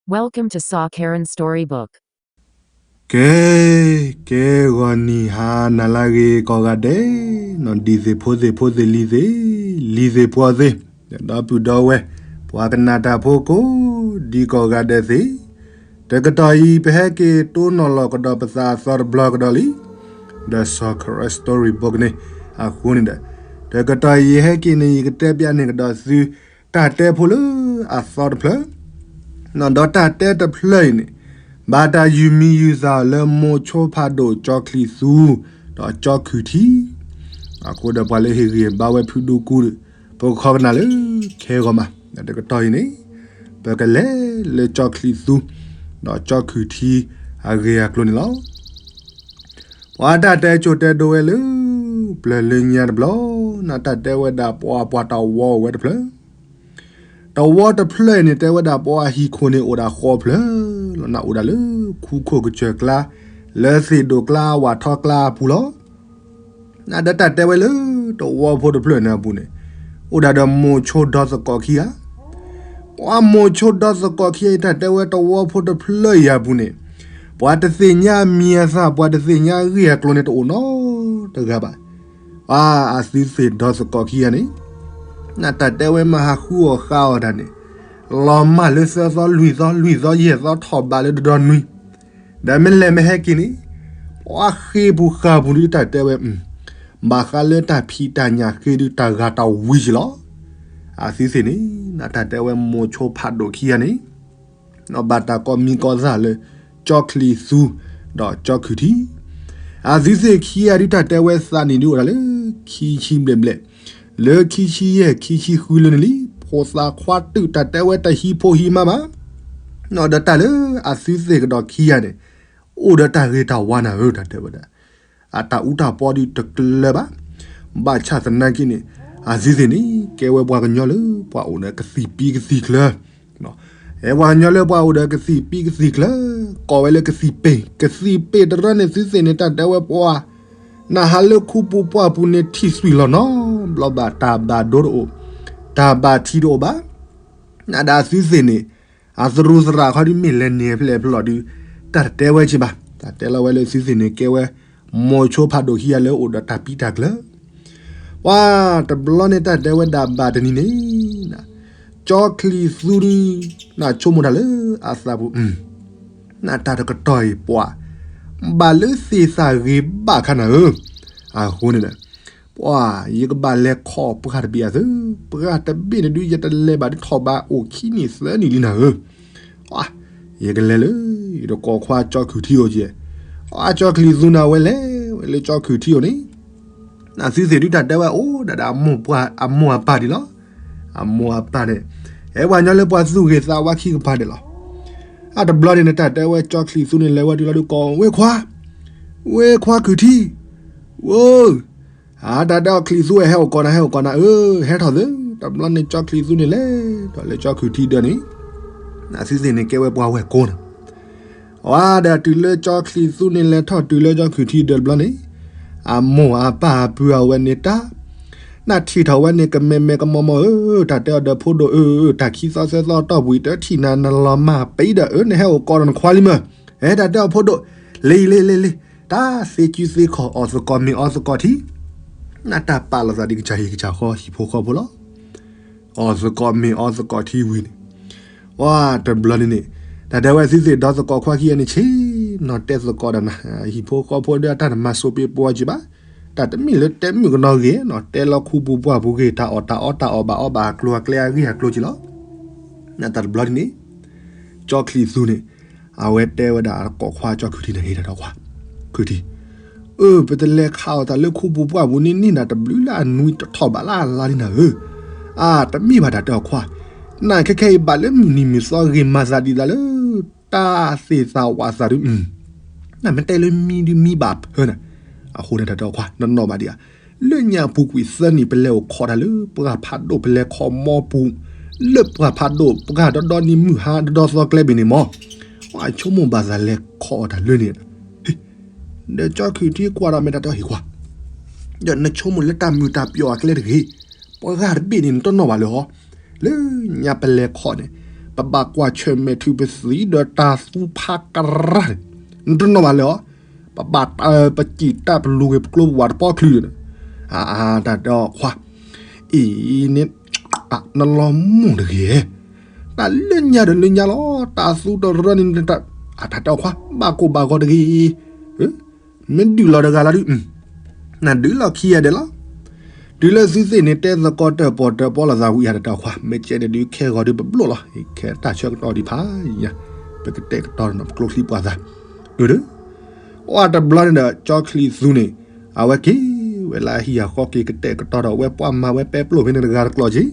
Welcome to Sa Karen Storybook. ကဲ, ကဲဂီၤနံၤဟါနၤလၢအဂ့ၤကိးဂၤဒဲး, နီၢ်ဒံသ့ၣ်ဖိသ့ၣ်ဖိသ့ၣ်လံၤသ့ၣ်, လံၤသ့ၣ်ပှီၤသ့ၣ်, ဒီပုၢ်ဒီဝဲၢ်, ပှၤကနၣ်တၢ်ဖိကိးဒံကိးဂၤဒဲးသ့ၣ်, တကတီၢ်အံၤ ပဟဲက့ၤတိၢ်နီၣ်လီၤကဒီးပသးအသီတဘျီကဒီးလံ, ဒီးစီၤခရၢစတံ story book န့ၣ်အဃိန့ၣ်ဒီး, တကတီၢ်အံၤ ယဟဲက့ၤန့ၣ် ယကတဲပျးန့ၢ်ကဒီးသု တၢ်တဲဖိလၢအသီတဖျၢၣ်, ဒီးတၢ်တဲတဖျၢၣ်အံၤန့ၣ် ဘၣ်တၢ်ယုၢ်မံၤယုၢ်သးလၢမိၤဆိဖးဒိၣ် ကၠီချံးသူ ဒီးကၠီခုၣ်ထံ, အဃိဒီး ပှၤလၢဟ့ၣ်ဂံၢ်ဟ့ၣ်ဘါဝဲဖုဒူကူဒီး ပကခီကနၣ်လၢခဲဂီၤမး, တကတီၢ်အံၤန့ၣ် ပကလဲၤလၢကၠီချံးသူ ဒီးကၠီခုၣ်ထံအဂ့ၢ်အကျိၤန့ၣ်လီၤ. ပှၤတၢ်တဲကိၤတဲဒိဝဲလၢ ပျၢၤလၢညါတဘျီ, နတၢ်တဲဝဲဒၣ်ပှၤ ပှၤတဝီအိၣ်ဝဲတဖျၢၣ်, တဝီတဖျၢၣ်အံၤန့ၣ် တဲဝဲဒၣ်ပှၤဟံၣ်ခိၣ်န့ၣ်အိၣ်ဒၣ်ဃီဖျၢၣ်လီၤ. နအိၣ်ဒၣ်လၢခူခိၣ်ကစၢၢ်ကျါ, လၢသ့ၣ်ဒိၣ်ကျါ ဝၣ်ထီကျါအပူၤလီၤ. နဒီးတၢ်တဲဝဲလၢ တဝီဖိတဖျၢၣ်န့ၣ်အပူၤန့ၣ် အိၣ်ဒၣ်ဒီးမိၤဆိဒီသကိးခံဂၤ, ပှၤမိၤဆိဒီသကိးခံဂၤအံၤ တၢ်တဲဝဲတဝီဖိတဖျၢၣ်အံၤအပူၤန့ၣ် ပှၤတသ့ၣ်ညါမံၤအသၣ် ပှၤတသ့ၣ်ညါအဂ့ၢ်အကျိၤန့ၣ်တအိၣ်နီတဂၤဘၣ်. ပှၤအသုသ့ၣ်ဒီသကိးခံဂၤန့ၣ် နတၢ်တဲဝဲမၤဟးဃုအီၣ်ဃါအီၣ်တၢ်န့ၣ် လီၤမၢ်လၢသၢသီလွံၢ်သီ လွံၢ်သီယဲၢ်သီထီၣ်ဘးလၢတဒီနွံ, ဒီးမ့ၢ်လဲၤမ့ၢ်ဟဲက့ၤန့ၣ် ပှၤဃ့ပူၤဃာ်ပူၤဒုးတၢ်တဲဝဲ ဘၣ်ဃးလၢတၢ်ဖံးတၢ်ညၣ်ဃ့ဒုးတၢ်ဂၤတၢ်ဝံၤက့ၤလီၤ. အသုသ့ၣ်န့ၣ် နတၢ်တဲဝဲမိၤဆိဖးဒိၣ်ခံဂၤန့ၣ် ဘၣ်တၢ်ကိးမံၤကိးသၣ်လၢ ကၠီချံးသူ ဒီးကၠီခုၣ်ထံ, အသုသ့ၣ်ခံဂၤဒုးတၢ်တဲဝဲသးနံၣ်ဒုးအိၣ်ဒၣ်လၢ ခံဆံဘျဲၣ်ဘျဲၣ်, လၢခံဆံယဲၢ် ခံဆံဃုလၢန့ၣ်လံ. ဖိသၣ်ခွါတုာ်တၢ်တဲဝဲတဟံးဖိဟံးမါဘၣ်, ဒီးတၢ်လၢအသုသ့ၣ်ကဒီးခံဂၤန့ၣ် အိၣ်ဒီးတၢ်ဂ့ၤတၢ်ဝါနၤဧၢ တၢ်တဲဝဲဒၣ် အတၢ်အူတၢ်ပီဒုးတကျၢၤဘၣ်. ဘၣ်ဆၣ်သနာ်က့န့ၣ် အသုသ့ၣ်န့ၣ် ကဲဝဲပှၤကညီလၢပှၤအိၣ်ဒီးကသံၣ်ပံကသံၣ်ကျၢၤ, ကဲပှၤကညီလၢပှၤအိၣ်ဒီးကသံၣ်ပံကသံၣ်ကျၢၤ, ကိးဝဲလၢကသံၣ်ပ့ၢ်, ကသံၣ်ပ့ၢ်တရၢန့ၣ် သုသ့ၣ်န့ၣ် တၢ်တဲဝဲပှၤ နဟးလၢခူပူၤပှၢ်ပူၤန့ၣ် ထံၣ်သွံၣ်လီၤနီတဘျီဘၣ်, တၢ်ဘၣ်ဒိတအိၣ်, တၢ်ဘၣ်ထံးတအိၣ်ဘၣ်. နဒၣ်သုသ့ၣ်န့ၣ် အသရူးသရၣ်ခီဒုးမ့ၢ်လဲၤန့ၢ်ဖဲလဲၣ်ဖဲလဲၣ်ဒုး တၢ်တတဲဝဲက့ၤဘၣ်. တၢ်တဲလီၤဝဲလၢသုသ့ၣ်န့ၣ် ကဲဝဲမိၤဆိဖးဒိၣ်ခံဂၤလၢအိၣ်ဒီးတၢ်ပံတၢ်ကျၢၤ. ပှၤတဘျီန့ၣ်တၢ်တဲဝဲဒၣ်ဘၣ်တနံၤန့ၣ် ကၠီချံးသူဒုး နဆိကမိၣ်တၢ်လၢအသးပူၤ နတၢ်တကတီၢ်အံၤပှၤ ဘၣ်လၢသ့ၣ်သၣ်ဂ့ၤဘၣ်ခါနၤဧၢ, အဃိန့ၣ်ဒီး ပှၤ ယကဘၣ်လဲၤခီၣ်ပှၢ်တဘ့ၣ်အသၢ, ပှၢ်တဘ့ၣ်န့ၣ်ဒုး ယတလဲၤဘၣ်ဒုးထီၣ်ဘးအိၣ်ခံနံၣ်သၢနံၣ်လံနၤဧၢ, ယကလဲၤလၢ ယတကိးခွါကၠီခုၣ်ထံအိၣ်ကဲ, အကၠီချံးသူန့ၣ် အဝဲလဲၤဝဲလၢကၠီခုၣ်ထံအိၣ်န့ၣ် နသုသ့ၣ်ဒုးတၢ်တဲဝဲအိၣ်ဒၣ်ဒီး အမိၢ်အပၢ်ဒံးလီၤ. အမိၢ်အပၢ်န့ၣ် ဟဲပှၤညီလၢပှၤသူၣ်ဂ့ၤသးဝါခံကပၤဒဲးလီၤ. အတဘျီန့ၣ် နတၢ်တဲဝဲကၠီချံးသူန့ၣ် လဲၤဝဲတုၤလီၤဒုးကိး ဝ့ၢ်ခွါ, ဝ့ၢ်ခွါခုၣ်ထံ, ဝိ, အတၢ်တဲအီၤချံးသူဝဲ ဟဲအိၣ်ကိးနၤ ဟဲအိၣ်ကိးနၤဧၢ, ဟဲထီၣ်သၢ. တဘျီန့ၣ်ကၠီချံးသူန့ၣ်လဲၤထီၣ်လၢကၠီခုၣ်ထံဒၢးန့ၣ် နသုသ့ၣ်န့ၣ်ကဲဝဲပှၤဝဲၢ်ကိန့ၣ် ဝဲဒီးတုၤလၢကၠီချံးသူန့ၣ်လဲၤထီၣ်တုၤလၢကၠီခုၣ်ထံဒၢးတဘျီန့ၣ် အမိၢ်အပၢ်အပုၢ်အဝဲၢ်န့ၣ်တၢ် နထံၣ်ထီၣ်ဝဲန့ၣ် ကမဲာ်မဲာ်ကမီၤမီၤဧၢ, တၢ်တဲအီၤဒီးဖိဒိၣ်ဧၢ, တၢ်ခံသီသၢသီတီၢ်ပူၤအံၤ တထံၣ်နၤနလီၤမၢ်ပံဒီးဧၢ, နဟဲအိၣ်ကိးဒီးနခွါလံမၢ်, အဲ တၢ်တဲအီၤဖိဒိၣ်, လ့ၤလ့ၤလ့ၤလ့ၤ, တၢ်သ့ကုသ့ခီၣ် အီၣ်သကိးမ့ၤအီသကိးထံ, နတၢ်ပာ်လီၤသးဒ်ကစၢ်ဟံၣ်ကစၢ်ဃီဟံၣ်ဖိဃီဖိလီၤ. အီၣ်သကိးမ့ၤအီသကိးထံဝံၤန့ၣ် ပှၤတဘျီန့ၣ်န့ၣ် တၢ်တဲဝဲသုသ့ၣ်ဒီသကိးခွါခံဂၤန့ၣ် ဆ့ၣ်နီၤတဲသကိးဒီးနၤ, ဟံၣ်ဖိဃီဖိဒီးအတၢ်တမၤစိးပ့ၤပှၤက့ၤဘၣ်, တၢ်တမ့ၢ်လၢတဲမုၣ်ကနီၤဂ့ၤနီၤ, တဲလီၤခူပူၤပှၢ်ပူၤဂ့ၤ, တၢ်အီၣ်တၢ်အီတၢ်အီၣ်ဘၣ်အီဘၣ်အကျိၤအကျဲအဂ့ၢ်အကျိၤက့ၤလီၤ. နတၢ်တဘျီန့ၣ်န့ၣ် ကၠီချံးသူန့ၣ် အဝဲတဲဝဲဒၣ်အကိးခွါကၠီခုၣ်ထံန့ၣ် ဟ့ၣ်တၢ်ဒီးခွါ ခုၣ်ထံ, အၢ ပတလဲၤခးအီၣ်တၢ်လၢခူပူၤပှၢ်ပူၤန့ၣ်န့ၣ် နတဘျုးလၢအနွံတထီၣ်ဘးလၢအလါလံနၤဧၢ, အတမ့ၢ်ဘၣ်တၢ်တဲအီၤခွါ, နခဲခဲအံၤဘၣ်လၢမုၢ်နံၤမုၢ်သီဂ့ၤမၤသးဒ်သိးလၢ တၢ်သ့ၣ်သၣ်ဝးသးဒုး နမ့ၢ်တဲလၢမံဒုးမံဘၣ်ဖၢနၤ, အဃိန့ၣ်တၢ်တဲအီၤခွါ နနီၣ်ဘၣ်ဒံးဧါ, လၢညါပူၤကွံာ်သၢနံၣ် ပလဲၤအိၣ်ခိးတၢ်လၢပှၢ်ဖးဒိၣ် ပလဲၤခိးမီပူၤ လၢပှၢ်ဖးဒိၣ် ပှၢ်ဒီဒီနံၤမုၢ်ဟါဒီဒီသီကျဲဘ့ၣ်န့ၣ်မး, ပှၤဆိကမိၣ်ဘၣ်သးလဲၤခိးအီၣ်တၢ်လၢန့ၣ် ဒီးကၠီခုၣ်ထံကွၢ်ဒီးမဲာ်တၢ်တဲအီၤဟ့ၣ်ကွၢ်, ဒီးနဆိကမိၣ်လၢတၢ်မုာ်တၢ်ပျီၣ်အကျဲတဂ့ၤ, ပှၤဂၤတဘ့ၣ်န့ၣ် နတနီၣ်ဘၣ်လၢၤဟီ, လၢညါပလဲၤခိးန့ၣ် ပဘၣ်ကွၢ်ဆၢၣ်မဲာ်ထုးပသံဒီးတၢ်သူဖးကရၢ်န့ၣ်, နတနီၣ်ဘၣ်လၢၤအီၤ, ပဘၣ်တၢ်ပစံာ်တၢ်ပလူၤဂ့ၤပကျိပဝၤတပီၣ်ချုးန့ၣ်, အတၢ်တဲအီၤခွါ, အံၤန့ၣ်, နလီၤမိၢ်တဂ့ၤ, တၢ်လၢညါဒီးလၢညါလီၤ, တၢ်သူတရၢန့ၣ်, အတၢ်တဲအီၤခွါ ဘၣ်ကိၢ်ဘၣ်ဂီၤတဂ့ၤ, မ့ၢ်ဒုးလီၤတဂၤလီၤဒုး, နဒုးလီၤခံဂၤဒဲးလီၤ. တုၤလၢသုသ့ၣ်န့ၣ် တဲသကိးတၢၣ်ပီၣ်တၢၣ်ပီလိာ်သးဝံၤ အတၢ်တဲအီၤခွါ မ့ၢ်ကဲန့ၣ်ဒုး ခဲဂီၤဒုးပဘျီၣ်လီၤ, ခဲတၢ်ဆၢကတီၢ်ဒံးဖးညါ, ပကတဲာ်ကတီၤဒီးပကျိချံပှၤသး, အၢ အတဘျီန့ၣ်ဒီး ကၠီချံသူန့ၣ်, အဝဲက့ၤဝဲလၢအဟံၣ်အဃီ က့ၤကတဲာ်ကတီၤဒီးဝဲပှၤမၤဝဲပဲပျိၢ်ဖဲန့ၣ်တဂၤတကျိာ်က့ၤ,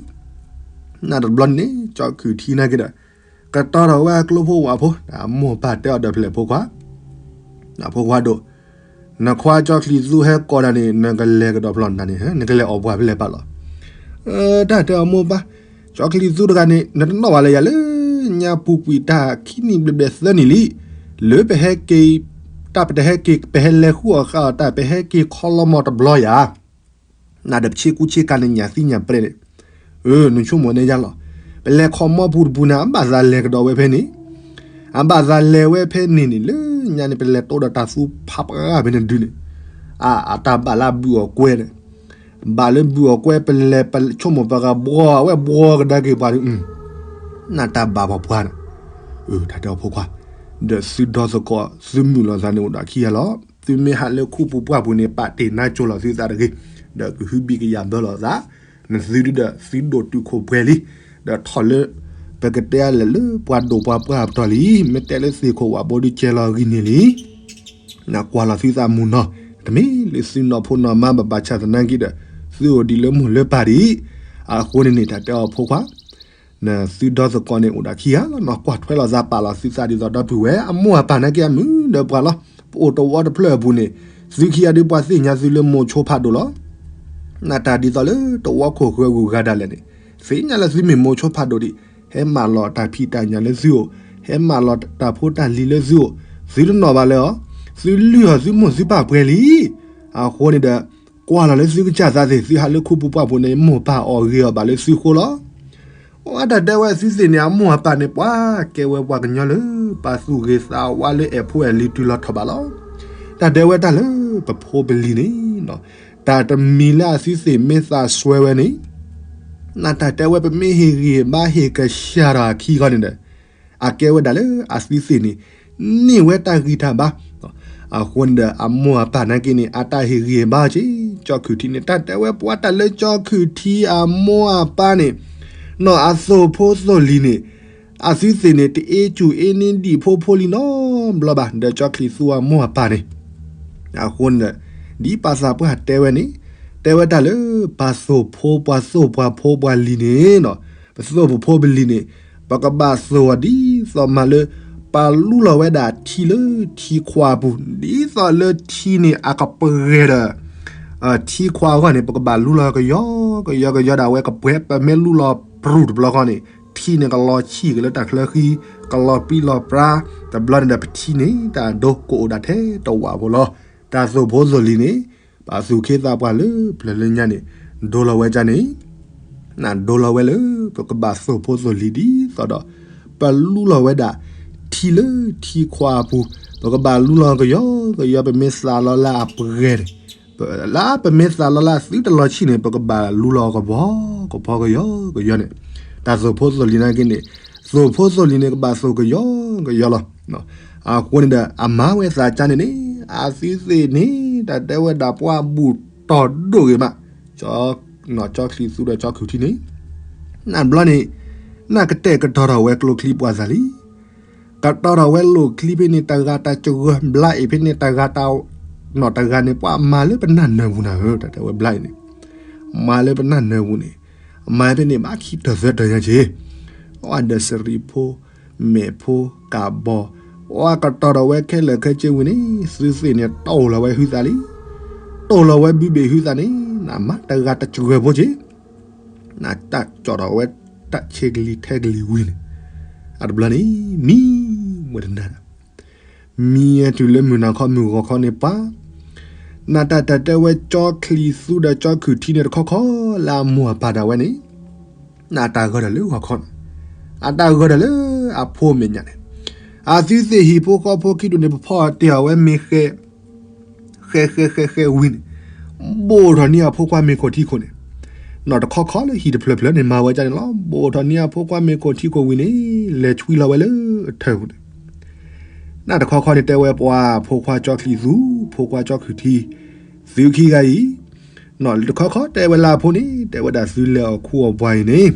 နတဘျီန့ၣ် ကၠီခုၣ်ထံနာ်က့ၤဒီး ကတီၤထီၣ်ဝဲအကျိဖိဝၤဖိ, အမိၢ်အပၢ်တဲအီၤဒီးဖျဲၣ်ဖိခွါ, ဖိခွါဒိၣ်, နခွါကၠီချံသူဟဲကိးနၤန့ၣ် နကလဲၤကဒီးဖျီၣ်နၤန့ၣ် နကလဲၤအီၣ်ပှၤဖဲလဲၣ်ပာ်လီၤ. တၢ်တဲအီၤမိၢ်ပၢ်, ကၠီချံသူတဂၤန့ၣ် နတနီၣ်ဘၣ်လၢၤယၤလၢညါပူၤကွံာ်တၢ်ခံနံၣ်ဘျဲၣ်ဘျဲၣ်သၢနံၣ်လံ, လၢပဟဲက့ၤ, တၢ်ပတဟဲက့ၤ ပဟဲလဲၤဃုအီၣ်ဃုအီတၢ် ပဟဲက့ၤခီလီၤမီၢ်တဘျီယၤ နဒီးပဆ့ကူဆ့ကၤန့ၣ်ညၣ်သံညၣ်ပြဲန့ၣ်, အၢ နဆိကမိၣ်န့ၢ်ယၤလီၤ. ပလဲၤခီမီပူၤတပူၤန့ၣ် အဘၣ်သးလဲၤကဒီးဝဲဖဲန့ၣ်, အဘၣ်သးလဲၤဝဲဖဲန့ၣ်န့ၣ် လၢညါန့ၣ် ပလဲၤတိဒီးတၢ်သူဖးပှၢ်ဖဲန့ၣ်ဒုန့ၣ်, အတၢ်ဘၣ်လၢအဘုၣ်အီၣ်ကွဲန့ၣ်, ဘၣ်လၢဘုၣ်အီၣ်ကွဲ ပလဲၤပဆိကမိၣ်ပကဘှီအဝဲဘှီကဒါက့ၤပှၤဒု, နတၢ်ဘၣ်ပှၤပှၢ်န့ၣ်, တၢ်တဲအီၤဖိခွါ, ဒီးသုဒီသကိးသုမုာ်လိာ်သးန့ၣ်အိၣ်ဒီးခံဂၤလီၤ. သုမ့ၢ်ဟးလၢခူပူၤပှၢ်ပူၤန့ၣ် ပာ်တ့ၢ်နါကိၤလီၤသုသးတဂ့ၤ, ဒီးကဟုဘံၣ်ကယာ်ဘၢလိာ်သး, နသုဒုဒီးသုဒိၣ်တုာ်ခိၣ်ပှဲၤလံ, ဒီးထီၣ်လၢ ပကတဲအလဲၤလၢပှၤဒိၣ်ပှၤပှၢ်အပတီၢ်လံ, မ့ၢ်တဲလၢသ့ၣ်ခိၣ်ဝးဘိဒုကဲလီၤအဂံၢ်န့ၣ်လံ. နကွၢ်လီၤသုသးမုၢ်နီၤ, တမ့ၢ်လၢသုနီၢ်ဖိနီၢ်မါဘၣ်ဘၣ်ဆၣ်သနာ်က့ဒီး, သုအိၣ်ဒံးလၢမိၢ်လၢပၢ်ဒံး, အဃိန့ၣ်န့ၣ် တၢ်တဲအီၤဖိခွါ နသုဒီသကိးန့ၣ်အိၣ်ဒၣ်ခံဂၤလီၤနီၤ, ကွၢ်ထွဲလိာ်သးပာ်လီၤသုသးဒ်သိးဒီပုၢ်ဝဲၢ်, အမိၢ်အပၢ်နာ်က့အမုာ်ဒီးပှၤလီၤ. ပအိၣ်တဝီတဖျၢၣ်အပူၤန့ၣ်, သုခံဂၤဒုးပှၤသ့ၣ်ညါသုလၢမိၤဆိဖးဒိၣ်လီၤ. နတၢ်ဒ်သိးလၢတဝီခိၣ်ဃၢၤဂုၤဂၤဒၣ်လဲာ်န့ၣ်, သ့ၣ်ညါလၢသုမ့ၢ်မိၤဆိဖးဒိၣ်ဒံး, ဟဲမၤလီၤတၢ်ဖံးတၢ်ညၣ်လၢသုအိၣ်, ဟဲမၤလီၤတၢ်ဖိတၢ်လံၤလၢသုအိၣ်, သုတနီၣ်ဘၣ်လၢၤအီၤ, သုလုၢ်အီၤသုမိၢ်သုပၢ်ပှဲၤလံ. အဃိန့ၣ်ဒီး ကွၢ်လီၤလၢသုကစၢ်သးသ့ၣ်, သုဟးလၢခူပူၤပှၢ်ပူၤန့ၣ် မိၢ်ပၢ်အီၣ်ဂ့ၤအီၤဘၣ်လၢသုဃိလီၤ. အတၢ်တဲဝဲသုသ့ၣ်န့ၣ် အမိၢ်အပၢ်န့ၣ် ပှၤကဲဝဲပှၤကညီလၢ ပာ်သူၣ်ဂ့ၤသးဝါလၢအဲၣ်ဖိအဲၣ်လံၤတုၤလီၤထီၣ်ဘၣ်လီၤ. တၢ်တဲဝဲတၢ်လၢပဖိပလံၤန့ၣ်, တၢ်တမံၤလၢအသုသ့ၣ်မ့ၢ်သးစွဲဝဲန့ၣ်, နတၢ်တဲဝဲပမ့ၢ်ဟ့ၣ်ဂံၢ်ဟ့ၣ်ဘါဟ့ၣ်ကဆှၢဒီးအခံဂီၢ်န့ၣ်ဒီး, အကဲဝဲဒၣ်လၢအသုသ့ၣ်န့ၣ် န့ၢ်ဝဲတၢ်ဂံၢ်တၢ်ဘါ. အဃိန့ၣ်ဒီး အမိၢ်အပၢ်နာ်က့န့ၣ် အတၢ်ဟ့ၣ်ဂံၢ်ဟ့ၣ်ဘါက့ၤ ကၠီခုၣ်ထံန့ၣ်, တၢ်တဲဝဲပှၤတၢ်လၢကၠီခုၣ်ထံအမိၢ်အပၢ်န့ၣ်, နီၢ်အသိၣ်ဖိသိၣ်လံၤန့ၣ်, အသုသ့ၣ်န့ၣ် တအ့ကူၣ်အ့န့ၢ်ဒံၣ်ဖိဖိလံၤနီတဘျီဘၣ် ဒီးကၠီချံသူအမိၢ်အပၢ်န့ၣ်. အဃိန့ၣ်ဒီး ဒ်ပှၤသးပှၢ်တဲဝဲန့ၣ်, တဲဝဲတၢ်လၢ ပှၤသိၣ်ဖိပှၤသိၣ်ပှၤဖိပှၤလံၤန့ၣ်, ပသိၣ်ပဖိပလံၤန့ၣ်, ပကဘၣ်သိၣ်အီၤဒ်သိးမးလၢ ပှၤလူလီၤဝဲဒၣ်ထံလၢထံခွါပူၤ, ဒ်သိးလၢထံန့ၣ် အကပှဲၤဒီး ထံခွါအဂီၢ်န့ၣ် ပကဘၣ်လူလီၤကယီကယီကယီဒၣ်ဝဲကပှဲၤ, ပမ့ၢ်လူလီၤပြူၢ်တဘျီဃီန့ၣ် ထံန့ၣ်ကလီၤဆံၣ်က့ၤလၢတၢ်ချၢဃံ, ကလီၤပံလီၤပြါ, တဘျီန့ၣ်ဒီးပထံန့ၣ် တၢ်ဒိကအိၣ်ဒၣ်ထဲတဝးဖိလီၤ. တၢ်သိၣ်ဖိသိၣ်လံၤန့ၣ်, ပှၤသူၣ်က့သးပှၢ်လၢပျၢၤလၢညါန့ၣ်, ဒိလီၤဝဲဒၣ်န့ၣ် နဒိလီၤဝဲလၢ ပကဘၣ်သိၣ်ဖိသိၣ်လံၤဒ်သိးဒီး ပလူလီၤဝဲဒၣ် ထံလၢထံခွါအပူၤ, ပကဘၣ်လူလီၤကယီကယီ ပမ့ၢ်သးလီလၢအပှဲၤန့ၣ်, လၢပမ့ၢ်သးလီလၢအသုတလီၤဆံၣ်န့ၣ် ပကဘၣ်လူလီၤကပီၤကပီၤကယီကယီန့ၣ်, တၢ်သိၣ်ဖိသိၣ်လံၤနာ်က့န့ၣ်, သိၣ်ဖိသိၣ်လံၤန့ၣ် ကဘၣ်သိၣ်ကယီကယီလီၤ. အဃိန့ၣ်ဒီး အမၤဝဲသးကါန့ၣ်န့ၣ်, အသုသ့ၣ်န့ၣ် တၢ်တဲဝဲဒၣ်ပှၤဘူၣ်တီၢ်ဒိၣ်ဂ့ၤမး, ကၠီချံသူဒီးကၠီခုၣ်ထံန့ၣ်, နဘျီန့ၣ်, နကတဲာ်ကတီၤထီၣ်ဝဲကျိချံပှၤသးလံ. ကတီၤထီၣ်ဝဲလိၣ်ချံဖဲန့ၣ် တဂၤတၢ်စှၤ, ဘျါအံၤဖဲန့ၣ် တဂၤတၢ်, နီၢ်တဂၤန့ၣ် ပှၤမၤလၢပနၢ်နၢၤပူၤနၤဧၢ, တၢ်တဲဝဲဘျါအံၤန့ၣ်, မၤလၢပနၢ်နၢၤပူၤန့ၣ်, မၤဖဲန့ၣ် ဘၣ်ခံတၢၢ်သၢတၢၢ်ညါက့ၤ, အဝဲဒီးစရံဖိ, မဲာ်ဖိ, ကးဘီ, အဝဲကတီၤထီၣ်ဝဲခဲလၢာ်ခဲဆ့ဝံၤန့ၣ် သုသ့ၣ်န့ၣ် တိၢ်လီၤဝဲဟုသးလံ. တိၢ်လီၤဝဲဘုဘ့ၣ်ဟုသးန့ၣ် နမၤတဂၤတစှၤဖိက့ၤ, နတၢ်ကတီၤထီၣ်ဝဲတၢ်ဆ့ကလံၤထဲကလံၤဝံၤန့ၣ်, အတဘျီန့ၣ် မံဝဲတနၤဒီး, မံဝဲတုၤလၢမုၢ်နၤခီမုၢ်ဂီၤခီန့ၣ်ပှၤ, နတၢ်တၢ်တဲဝဲကၠီချံသူဒီးကၠီခုၣ်ထံန့ၣ်တခီခီလၢအမိၢ်အပၢ်ဒၣ်ဝဲန့ၣ်, နတၢ်ဂီၤဒီးလၢဂီၤခီန့ၣ်, အတၢ်ဂၢၢ်တၢ်လၢအဖိအမဲာ်ညါန့ၣ်, အသုသ့ၣ်ဟံၣ်ဖိဃီဖိခံဒူၣ်န့ၣ် ပဖီအီၤတ့ၢ်အီၤဝဲမ့ၢ်ဃဲ ဃဲဃဲဃဲဃဲဝံၤန့ၣ်, ဘိၣ်ထီၣ်န့ၢ်အဖိခွါမ့ၤခိၣ်ထံခိၣ်န့ၣ်, နီၢ်တခီခီလၢဟံၣ်တဖျၢၣ်ဖျၢၣ်န့ၣ် မၤဝဲဒ်န့ၣ်လီၤ. ဘိၣ်ထီၣ်န့ၢ်အဖိခွါမ့ၤခိၣ်ထံခိၣ်ဝံၤန့ၣ်, လဲၤဆွံလီၤဝဲလၢအထၢၣ်ပူၤန့ၣ်, နီၢ်တခီခီန့ၣ် တဲဝဲပှၤဖိခွါကၠီချံၣ်သူ, ဖိခွါကၠီခုၣ်ထံ, သုခံဂၤအံၤ, နီၢ်တခီခီတဲဝဲလၢအဖိန့ၣ်, တဲဝဲဒၣ်သုလဲၤအီၣ်ခူအီၣ်ပှၤအံၤန့ၣ်,